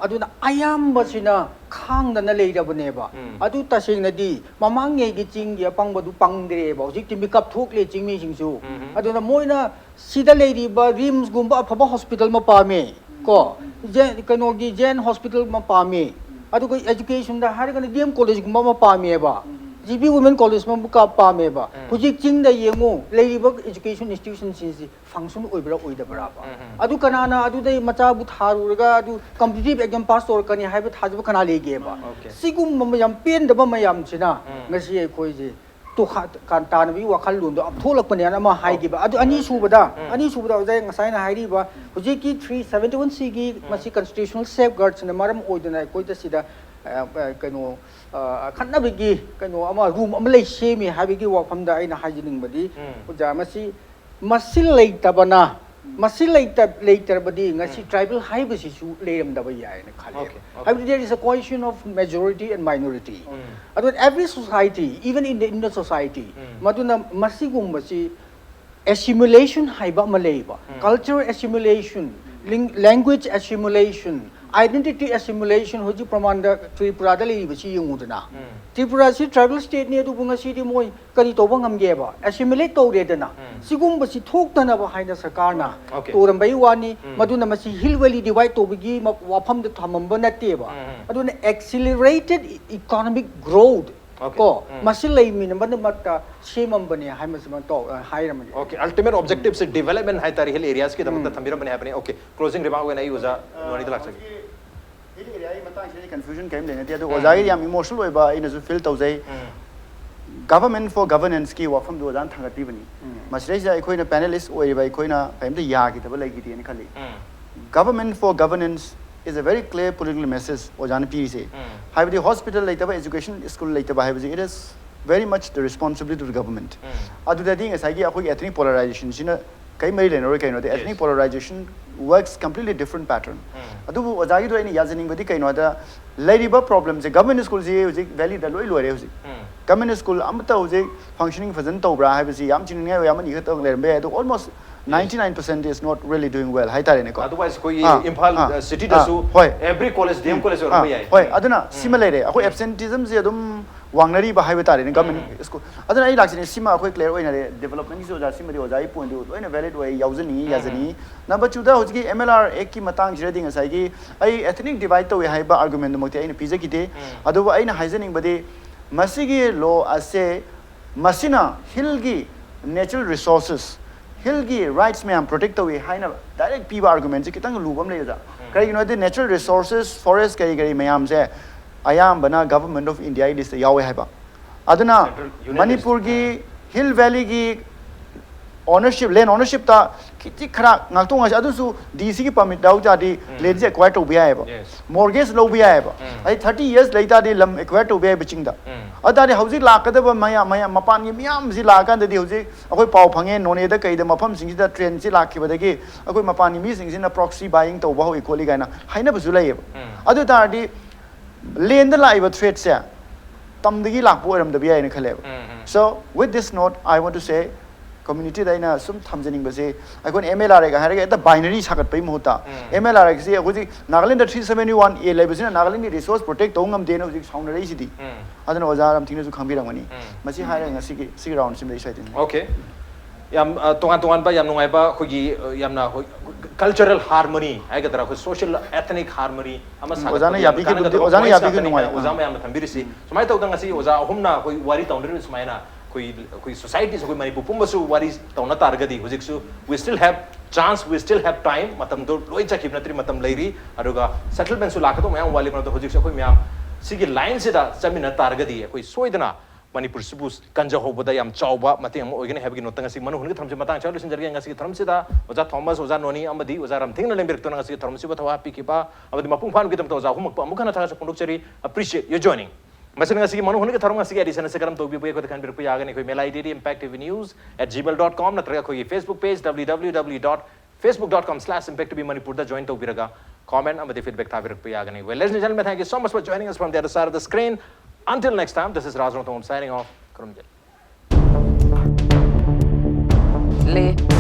ꯑꯗꯨꯅ ꯑꯌꯥꯝꯕꯁꯤꯅ ꯈꯥꯡꯗꯅ ꯂꯩꯔꯕꯅꯦꯕ꯫ ꯎꯝ꯫ ꯑꯗꯨ ꯇꯁꯦꯡꯅꯗꯤ ꯃꯃꯥꯡꯉꯩꯒꯤ ꯆꯤꯡꯒꯤ ꯑꯄꯪꯕꯗꯨ ꯄꯪꯗ꯭ꯔꯦꯕ꯫ ꯍꯧꯖꯤꯛꯇꯤ ꯃꯤꯀꯞ ꯊꯣꯛꯂꯦ ꯆꯤꯡꯃꯤꯁꯤꯡꯁꯨ꯫ ꯑꯗꯨꯅ ꯃꯣꯏꯅ ꯁꯤꯗ ꯂꯩꯔꯤꯕ RIMS ꯒꯨꯝꯕ ꯑꯐꯕ hospital ꯑꯃ ꯄꯥꯝꯃꯦ ꯀꯣ, ꯖꯦ-, ꯀꯩꯅꯣꯒꯤ Jain hospital ꯑꯃ ꯄꯥꯝꯃꯦ, ꯑꯗꯨꯒ education ꯗ ꯍꯥꯏꯔꯒꯅ D M college ꯒꯨꯝꯕ ꯑꯃ ꯄꯥꯝꯃꯦꯕ, G B Women College ꯑꯃ ꯄꯥꯝꯃꯦꯕ꯫ ꯍꯧꯖꯤꯛ ꯆꯤꯡꯗ ꯌꯦꯡꯉꯨ, ꯂꯩꯔꯤꯕ education institution ꯁꯤꯡꯁꯤ function ꯑꯣꯏꯕ꯭ꯔꯥ ꯑꯣꯏꯗꯕ꯭ꯔꯥꯕ? ꯑꯗꯨ ꯀꯅꯥꯅ ꯑꯗꯨꯗꯩ ꯃꯆꯥꯕꯨ ꯊꯥꯔꯨꯔꯒ ꯑꯗꯨ competitive exam pass ꯇꯧꯔꯛꯀꯅꯤ ꯍꯥꯏꯕ ꯊꯥꯖꯕ ꯀꯅꯥ ꯂꯩꯒꯦꯕ? Okay. ꯁꯤꯒꯨꯝꯕ ꯃꯌꯥꯝ ꯄꯦꯟꯗꯕ ꯃꯌꯥꯝꯁꯤꯅ ꯉꯁꯤ ꯑꯩꯈꯣꯏꯁꯦ ꯇꯣꯈꯥ-, ꯀꯥꯟ ꯇꯥꯅꯕꯒꯤ ꯋꯥꯈꯜꯂꯣꯟꯗꯣ ꯊꯣꯛꯂꯛꯄꯅꯦꯅ ꯑꯃ ꯍꯥꯏꯈꯤꯕ꯫ ꯑꯗꯨ ꯑꯅꯤꯁꯨꯕꯗ, ꯑꯅꯤꯁꯨꯕꯗ ꯑꯣꯖꯥ ꯉꯁꯥꯏꯅ ꯍꯥꯏꯔꯤꯕ ꯍꯧꯖꯤꯛꯀꯤ three seventy one C ꯒꯤ ꯃꯁꯤ constitutional safeguards ꯅ ꯃꯔꯝ ꯑꯣꯏꯗꯨꯅ ꯑꯩꯈꯣꯏꯗ ꯁꯤꯗ, ꯑ, ꯑ, ꯀꯩꯅꯣ, ꯑ, ꯈꯠꯅꯕꯒꯤ ꯀꯩꯅꯣ ꯑꯃ room ꯑꯃ ꯂꯩ ꯁꯦꯝꯃꯤ ꯍꯥꯏꯕꯒꯤ ꯋꯥꯐꯝꯗ ꯑꯩꯅ ꯍꯥꯏꯖꯅꯤꯡꯕꯗꯤ, ꯑꯣꯖꯥ, ꯃꯁꯤ, ꯃꯁꯤ ꯂꯩꯇꯕꯅ, ꯃꯁꯤ ꯂꯩꯇ-, ꯂꯩꯇ꯭ꯔꯕꯗꯤ ꯉꯁꯤ tribal ꯍꯥꯏꯕꯁꯤꯁꯨ ꯂꯩꯔꯝꯗꯕ ꯌꯥꯏꯅ ꯈꯜꯂꯦ꯫ Okay, okay. ꯍꯥꯏꯕꯗꯤ there is a cohesion of majority and minority꯫ ꯑꯗꯨꯅ every society, even in the, in the society, ꯃꯗꯨꯅ ꯃꯁꯤꯒꯨꯝꯕꯁꯤ assimilation ꯍꯥꯏꯕ ꯑꯃ ꯂꯩꯕ, cultural assimilation, ling-, language assimilation, Identity assimilation ꯍꯧꯖꯤꯛ ꯄ꯭ꯔꯃꯥꯟꯗ ꯇ꯭ꯔꯤꯄꯨꯔꯥꯗ ꯂꯩꯔꯤꯕꯁꯤ ꯌꯦꯡꯉꯨꯗꯅ, ꯇ꯭ꯔꯤꯄꯨꯔꯥꯁꯤ tribal stateꯅꯤ, ꯑꯗꯨꯕꯨ ꯉꯁꯤꯗꯤ ꯃꯣꯏ ꯀꯔꯤ ꯇꯧꯕ ꯉꯝꯒꯦꯕ? Assimilate ꯇꯧꯔꯦꯗꯅ꯫ ꯁꯤꯒꯨꯝꯕꯁꯤ ꯊꯣꯛꯇꯅꯕ ꯍꯥꯏꯅ ꯁꯔꯀꯥꯔꯅ Okay. ꯇꯧꯔꯝꯕꯒꯤ ꯋꯥꯅꯤ꯫ ꯃꯗꯨꯅ ꯃꯁꯤ hill valley divide ꯇꯧꯕꯒꯤ ꯃ- ꯋꯥꯐꯝꯗ ꯊꯝꯃꯝꯕ ꯅꯠꯇꯦꯕ꯫ ꯑꯗꯨꯅ accelerated economic growth Okay. ꯀꯣ ꯃꯁꯤ ꯂꯩꯃꯤꯟꯅꯕꯗꯃꯛꯇ ꯁꯦꯝꯃꯝꯕꯅꯦ ꯍꯥꯏꯕꯁꯤꯃ ꯇꯧ- ꯍꯥꯏꯔꯝꯃꯒꯦ꯫ Okay, ultimate objectiveꯁꯦ developmentꯁꯦ ꯍꯥꯏꯇꯥꯔꯦ, hill areaꯁꯀꯤꯗꯃꯛꯇ ꯊꯝꯕꯤꯔꯝꯕꯅꯦ ꯍꯥꯏꯕꯅꯦ꯫ Okay, closing remark ꯑꯣꯏꯅ ꯑꯩ ꯑꯣꯖꯥ ꯅꯣꯅꯤꯗ ꯂꯥꯛꯆꯒꯦ꯫ Hill areaꯒꯤ ꯃꯇꯥꯡꯁꯤꯗꯤ confusion ꯀꯔꯤꯝ ꯂꯩꯅꯗꯦ, ꯑꯗꯨ ꯑꯣꯖꯥꯒꯤ ꯌꯥꯝ emotional ꯑꯣꯏꯕ ꯑꯩꯅꯁꯨ feel ꯇꯧꯖꯩ꯫ Government for governanceꯀꯤ ꯋꯥꯐꯝꯗꯨ ꯑꯣꯖꯥꯅ ꯊꯥꯡꯒꯠꯄꯤꯕꯅꯤ꯫ ꯃꯁꯤꯗꯩꯁꯤꯗ ꯑꯩꯈꯣꯏꯅ panelist ꯑꯣꯏꯔꯤꯕ ꯑꯩꯈꯣꯏꯅ ꯀꯔꯤꯝꯇ ꯌꯥꯈꯤꯗꯕ ꯂꯩꯈꯤꯗꯦꯅ ꯈꯜꯂꯤ꯫ Government for governance is a very clear political message ꯑꯣꯖꯥꯅ ꯄꯤꯔꯤꯁꯦ꯫ ꯍꯥꯏꯕꯗꯤ hospital ꯂꯩꯇꯕ, education school ꯂꯩꯇꯕ ꯍꯥꯏꯕꯁꯤ it is very much the responsibility to the government. ꯑꯗꯨꯗꯗꯤ ꯉꯁꯥꯏꯒꯤ ꯑꯩꯈꯣꯏꯒꯤ ethnic polarizationꯁꯤꯅ ꯀꯔꯤ ꯃꯔꯤ ꯂꯩꯅꯔꯣꯏ? ꯀꯩꯅꯣꯗꯤ ethnic polarization works completely different pattern. ꯑꯗꯨꯕꯨ ꯑꯣꯖꯥꯒꯤꯗꯣ ꯑꯩꯅ ꯌꯥꯖꯅꯤꯡꯕꯗꯤ ꯀꯩꯅꯣ ꯍꯥꯏꯗ, ꯂꯩꯔꯤꯕ problemꯁꯦ, government schoolꯁꯤ ꯍꯧꯖꯤꯛ valleyꯗ ꯂꯣꯏ ꯂꯣꯏꯔꯦ ꯍꯧꯖꯤꯛ꯫ Government school ꯑꯃꯠꯇ ꯍꯧꯖꯤꯛ functioning ꯐꯖꯅ ꯇꯧꯕ꯭ꯔꯥ ꯍꯥꯏꯕꯁꯤ ꯌꯥꯝ ꯆꯤꯡꯅꯤꯡꯉꯥꯏ ꯑꯣꯏ, ꯑꯃꯅꯤ ꯈꯛꯇꯪ ꯂꯩꯔꯝꯕ ꯌꯥꯏ, ꯑꯗꯨ almost ninety nine percent is not really doing well ꯍꯥꯏꯇꯥꯔꯦꯅꯦꯀꯣ꯫ Otherwise ꯑꯩꯈꯣꯏꯒꯤ ꯑꯥ, ꯏꯝꯐꯥꯜ ꯑꯥ, cityꯗꯁꯨ ꯑꯥ, ꯍꯣꯏ꯫ Every college, D M ꯎꯝ, college ꯑꯣꯏꯔꯝꯕ ꯑꯥ, ꯌꯥꯏ꯫ ꯍꯣꯏ, ꯑꯗꯨꯅ ꯁꯤꯃ ꯂꯩꯔꯦ꯫ ꯑꯩꯈꯣꯏ absenteeismꯁꯦ ꯑꯗꯨꯝ ꯋꯥꯡꯅꯔꯤꯕ ꯍꯥꯏꯕ ꯇꯥꯔꯦꯅꯦ government school꯫ ꯑꯗꯨꯅ ꯑꯩ ꯂꯥꯛꯆꯅꯤꯡꯉꯤ, ꯁꯤꯃ ꯑꯩꯈꯣꯏ clear ꯑꯣꯏꯅꯔꯦ, developmentꯀꯤꯁꯨ ꯑꯣꯖꯥ ꯁꯤꯃꯗꯤ ꯑꯣꯖꯥꯒꯤ pointꯗꯨ ꯂꯣꯏꯅ valid ꯑꯣꯏ, ꯌꯥꯎꯖꯅꯤꯡꯉꯤ, ꯌꯥꯖꯅꯤꯡꯉꯤ꯫ Number twoꯗ ꯍꯧꯖꯤꯛꯀꯤ M L R Actꯀꯤ ꯃꯇꯥꯡꯁꯤꯗꯗꯤ ꯉꯁꯥꯏꯒꯤ ꯑꯩ ethnic divide ꯇꯧꯏ ꯍꯥꯏꯕ argumentꯗꯨꯃꯛꯇꯤ ꯑꯩꯅ ꯄꯤꯖꯈꯤꯗꯦ꯫ ꯑꯗꯨꯕꯨ ꯑꯩꯅ ꯍꯥꯏꯖꯅꯤꯡꯕꯗꯤ ꯃꯁꯤꯒꯤ law ꯑꯁꯦ ꯃꯁꯤꯅ hillꯒꯤ natural resources, hillꯒꯤ rights ꯃꯌꯥꯝ protect ꯇꯧꯏ ꯍꯥꯏꯅ direct ꯄꯤꯕ argumentꯁꯦ ꯈꯤꯇꯪ ꯂꯨꯕ ꯑꯃ ꯂꯩ ꯑꯣꯖꯥ꯫ ꯀꯔꯤꯒꯤꯅꯣ ꯍꯥꯏꯗꯤ natural resources, forest ꯀꯔꯤ ꯀꯔꯤ ꯃꯌꯥꯝꯁꯦ ꯑꯌꯥꯝꯕꯅ Government of Indiaꯒꯤ listꯇ ꯌꯥꯎꯋꯦ ꯍꯥꯏꯕ꯫ ꯑꯗꯨꯅ Central Union ꯃꯅꯤꯄꯨꯔꯒꯤ hill valleyꯒꯤ ownership, land ownershipꯇ ꯈꯤꯇꯤ ꯈꯔ ꯉꯥꯛꯇꯣꯡꯉꯁꯤ, ꯑꯗꯨꯁꯨ D Cꯒꯤ permit ꯌꯥꯎ ꯇꯥꯔꯗꯤ landꯁꯦ acquire ꯇꯧꯕ ꯌꯥꯏꯑꯕ꯫ Yes. Mortgage ꯂꯧꯕ ꯌꯥꯏꯑꯕ꯫ ꯑꯩ thirty years ꯂꯩ ꯇꯥꯔꯗꯤ lam acquire ꯇꯧꯕ ꯌꯥꯏꯕ ꯆꯤꯡꯗ꯫ ꯑꯗꯨ ꯇꯥꯔꯗꯤ ꯍꯧꯖꯤꯛ ꯂꯥꯛꯀꯗꯕ ꯃꯌꯥꯝ, ꯃꯌꯥꯝ ꯃꯄꯥꯟꯒꯤ ꯃꯌꯥꯝꯁꯤ ꯂꯥꯛꯑꯀꯥꯟꯗꯗꯤ ꯍꯧꯖꯤꯛ ꯑꯩꯈꯣꯏ ꯄꯥꯎ ꯐꯪꯉꯦ, ꯅꯣꯅꯦꯗ ꯀꯩꯗ ꯃꯐꯝꯁꯤꯡꯁꯤꯗ trainꯁꯤ ꯂꯥꯛꯈꯤꯕꯗꯒꯤ ꯑꯩꯈꯣꯏ ꯃꯄꯥꯟꯒꯤ ꯃꯤꯁꯤꯡꯁꯤꯅ proxy buying ꯇꯧꯕ ꯍꯧꯏ ꯈꯣꯠꯂꯤ ꯀꯥꯏꯅ ꯍꯥꯏꯅꯕꯁꯨ ꯂꯩꯌꯦꯕ꯫ ꯑꯗꯨ ꯇꯥꯔꯗꯤ landꯗ ꯂꯥꯛꯏꯕ threatꯁꯦ ꯇꯝꯗꯒꯤ ꯂꯥꯛꯄ ꯑꯣꯏꯔꯝꯗꯕ ꯌꯥꯏꯅ ꯈꯜꯂꯦꯕ꯫ So with this note, I want to say ꯀꯝꯃ꯭ꯌꯨꯅꯤꯇꯤꯗ ꯑꯩꯅ ꯁꯨꯝ ꯊꯝꯖꯅꯤꯡꯕꯁꯦ, ꯑꯩꯈꯣꯏꯅ ꯑꯦꯝ ꯑꯦꯜ ꯑꯥꯔ ꯑꯦꯒ ꯍꯥꯏꯔꯒ ꯍꯦꯛꯇ ꯕꯥꯏꯅꯔꯤ ꯁꯥꯒꯠꯄꯒꯤ ꯃꯍꯨꯠꯇ, ꯑꯦꯝ ꯑꯦꯜ ꯑꯥꯔ ꯑꯦꯒꯁꯤ ꯍꯧꯖꯤꯛ ꯅꯥꯒꯥꯂꯦꯟꯗ ꯊ꯭ꯔꯤ ꯁꯕꯦꯟꯇꯤ ꯋꯥꯟ ꯑꯦ ꯂꯩꯕꯁꯤꯅ ꯅꯥꯒꯥꯂꯦꯟꯒꯤ ꯔꯤꯁꯣꯔꯁ ꯄ꯭ꯔꯣꯇꯦꯛ ꯇꯧꯕ ꯉꯝꯗꯦꯅ ꯍꯧꯖꯤꯛ ꯁꯥꯎꯅꯔꯛꯏꯁꯤꯗꯤ꯫ ꯑꯗꯨꯅ ꯑꯣꯖꯥ ꯔꯝꯊꯤꯡꯅꯁꯨ ꯈꯪꯕꯤꯔꯝꯒꯅꯤ꯫ ꯃꯁꯤ ꯍꯥꯏꯔꯒ ꯉꯁꯤꯒꯤ ꯁꯤꯒꯤ ꯔꯥꯎꯟꯁꯤꯃ ꯑꯩ ꯁ꯭ꯋꯥꯏꯗꯅꯤ꯫ ꯑꯣꯀꯦ꯫ ꯌꯥꯝ ꯑ, ꯇꯣꯉꯥꯟ ꯇꯣꯉꯥꯟꯕ ꯌꯥꯝ ꯅꯨꯡꯉꯥꯏꯕ ꯑꯩꯈꯣꯏꯒꯤ, ꯑ, ꯌꯥꯝꯅ ꯑꯩꯈꯣꯏ ꯀꯜꯆꯔꯦꯜ ꯍꯥꯔꯃꯣꯅꯤ ꯍꯥꯏꯒꯗ꯭ꯔꯥ, ꯑꯩꯈꯣꯏ ꯁꯣꯁꯤꯌꯦꯜ ꯑꯦꯊꯅꯤꯛ ꯍꯥꯔꯃꯣꯅꯤ ꯑꯃ ꯎꯝ, ꯁꯥꯒꯠꯄ ꯑꯣꯖꯥꯅ ꯂꯩꯕ ꯌꯥꯕꯤꯈꯤꯕꯗꯨꯗꯤ, ꯀꯥꯟꯅꯒꯗꯕ ꯑꯣꯖꯥꯅ ꯄꯣꯏꯟꯠꯁ ꯌꯥꯕꯤꯈꯤꯕ ꯉꯥꯛꯇꯅꯤ ꯅꯨꯡꯉꯥꯏ꯫ ꯑꯩꯅ ꯑꯣꯖꯥ ꯃꯌꯥꯝꯅ ꯊꯝꯕꯤꯔꯤꯁꯤ꯫ ꯁꯨꯃꯥꯏꯅ ꯇꯧꯗꯅ ꯉꯁꯤ ꯑꯣꯖꯥ ꯑꯍꯨꯝꯅ ꯑꯩꯈꯣꯏ ꯋꯥꯔꯤ ꯇꯧꯅꯔꯤꯕ ꯁꯨꯃꯥꯏꯅ ꯑꯩꯈꯣꯏ, ꯑꯩꯈꯣꯏ ꯁꯣꯁꯥꯏꯇꯤꯁꯦ, ꯑꯩꯈꯣꯏ ꯃꯅꯤꯄꯨꯔ ꯄꯨꯝꯕꯁꯨ ꯋꯥꯔꯤ ꯇꯧꯅ ꯇꯥꯔꯒꯗꯤ ꯍꯧꯖꯤꯛꯁꯨ we still have chance, we still have time, ꯃꯇꯝꯗꯣ ꯂꯣꯏ ꯆꯠꯈꯤꯕ ꯅꯠꯇ꯭ꯔꯤ, ꯃꯇꯝ ꯂꯩꯔꯤ꯫ ꯑꯗꯨꯒ ꯁꯦꯇꯜꯃꯦꯟꯁꯨ ꯂꯥꯛꯀꯗꯧꯕ ꯃꯌꯥꯝ ꯋꯥꯠꯂꯤ꯫ ꯃꯔꯝꯗꯤ ꯍꯧꯖꯤꯛꯁꯦ ꯑꯩꯈꯣꯏ ꯃꯌꯥꯝ ꯁꯤꯒꯤ ꯂꯥꯏꯟꯁꯤꯗ ꯆꯠꯃꯤꯟꯅ ꯇꯥꯔꯒꯗꯤ ꯑꯩꯈꯣꯏ ꯁꯣꯏꯗꯅ ꯃꯅꯤꯄꯨꯔꯁꯤꯕꯨ ꯀꯟꯖꯍꯧꯕꯗ ꯌꯥꯝ ꯆꯥꯎꯕ ꯃꯇꯦꯡ ꯑꯃ ꯑꯣꯏꯒꯅꯤ ꯍꯥꯏꯕꯒꯤ ꯅꯣꯠꯇ ꯉꯁꯤ ꯃꯅꯨꯡ ꯍꯨꯠꯅꯒꯤ ꯊꯧꯔꯝꯁꯤ ꯃꯇꯥꯡ ꯆꯥꯅ ꯂꯣꯏꯁꯤꯟꯖꯔꯒꯦ꯫ ꯉꯁꯤꯒꯤ ꯊꯧꯔꯝꯁꯤꯗ ꯑꯣꯖꯥ ꯊꯣꯃꯁ, ꯑꯣꯖꯥ ꯅꯣꯅꯤ ꯑꯃꯗꯤ ꯑꯣꯖꯥ ꯔꯝꯊꯤꯡꯅ ꯂꯦꯡꯕꯤꯔꯛꯇꯨꯅ ꯉꯁꯤꯒꯤ ꯊꯧꯔꯝꯁꯤꯕꯨ ꯊꯧ ꯍꯥꯞꯄꯤꯈꯤꯕ ꯑꯃꯗꯤ ꯃꯄꯨꯡ ꯐꯥꯍꯟꯕꯒꯤꯗꯃꯛꯇ ꯑꯣꯖꯥ ꯑꯍꯨꯝꯃꯛꯄꯨ ꯑꯃꯨꯛ ꯍꯟꯅ ꯊꯥꯒꯠꯆ ꯐꯣꯡꯗꯣꯛꯆꯔꯤ꯫ Appreciate your joining. ꯃꯁꯤꯅ ꯉꯁꯤꯒꯤ ꯃꯅꯨꯡ ꯍꯨꯠꯅꯒꯤ ꯊꯧꯔꯝ ꯉꯁꯤꯒꯤ ꯑꯦꯗꯤꯁꯟ ꯑꯁꯤ ꯀꯔꯝ ꯇꯧꯕꯤꯕꯒꯦ ꯑꯩꯈꯣꯏꯗ ꯈꯟꯕꯤꯔꯛꯄ ꯌꯥꯒꯅꯤ꯫ ꯑꯩꯈꯣꯏ mail ID D impact T V news at gmail dot com ꯅꯠꯇ꯭ꯔꯒ ꯑꯩꯈꯣꯏꯒꯤ Facebook page W W W dot facebook dot com slash impact T V Manipur ꯗ join ꯇꯧꯕꯤꯔꯒ comment ꯑꯃꯗꯤ feedback ꯊꯥꯕꯤꯔꯛꯄ ꯌꯥꯒꯅꯤ꯫ Well, ladies and gentlemen, thank you so much for joining us from the other side of the screen. Until next time, this is Raj Rongthong signing off. ꯈꯨꯔꯨꯝꯖꯔꯤ꯫ ꯂꯦ꯫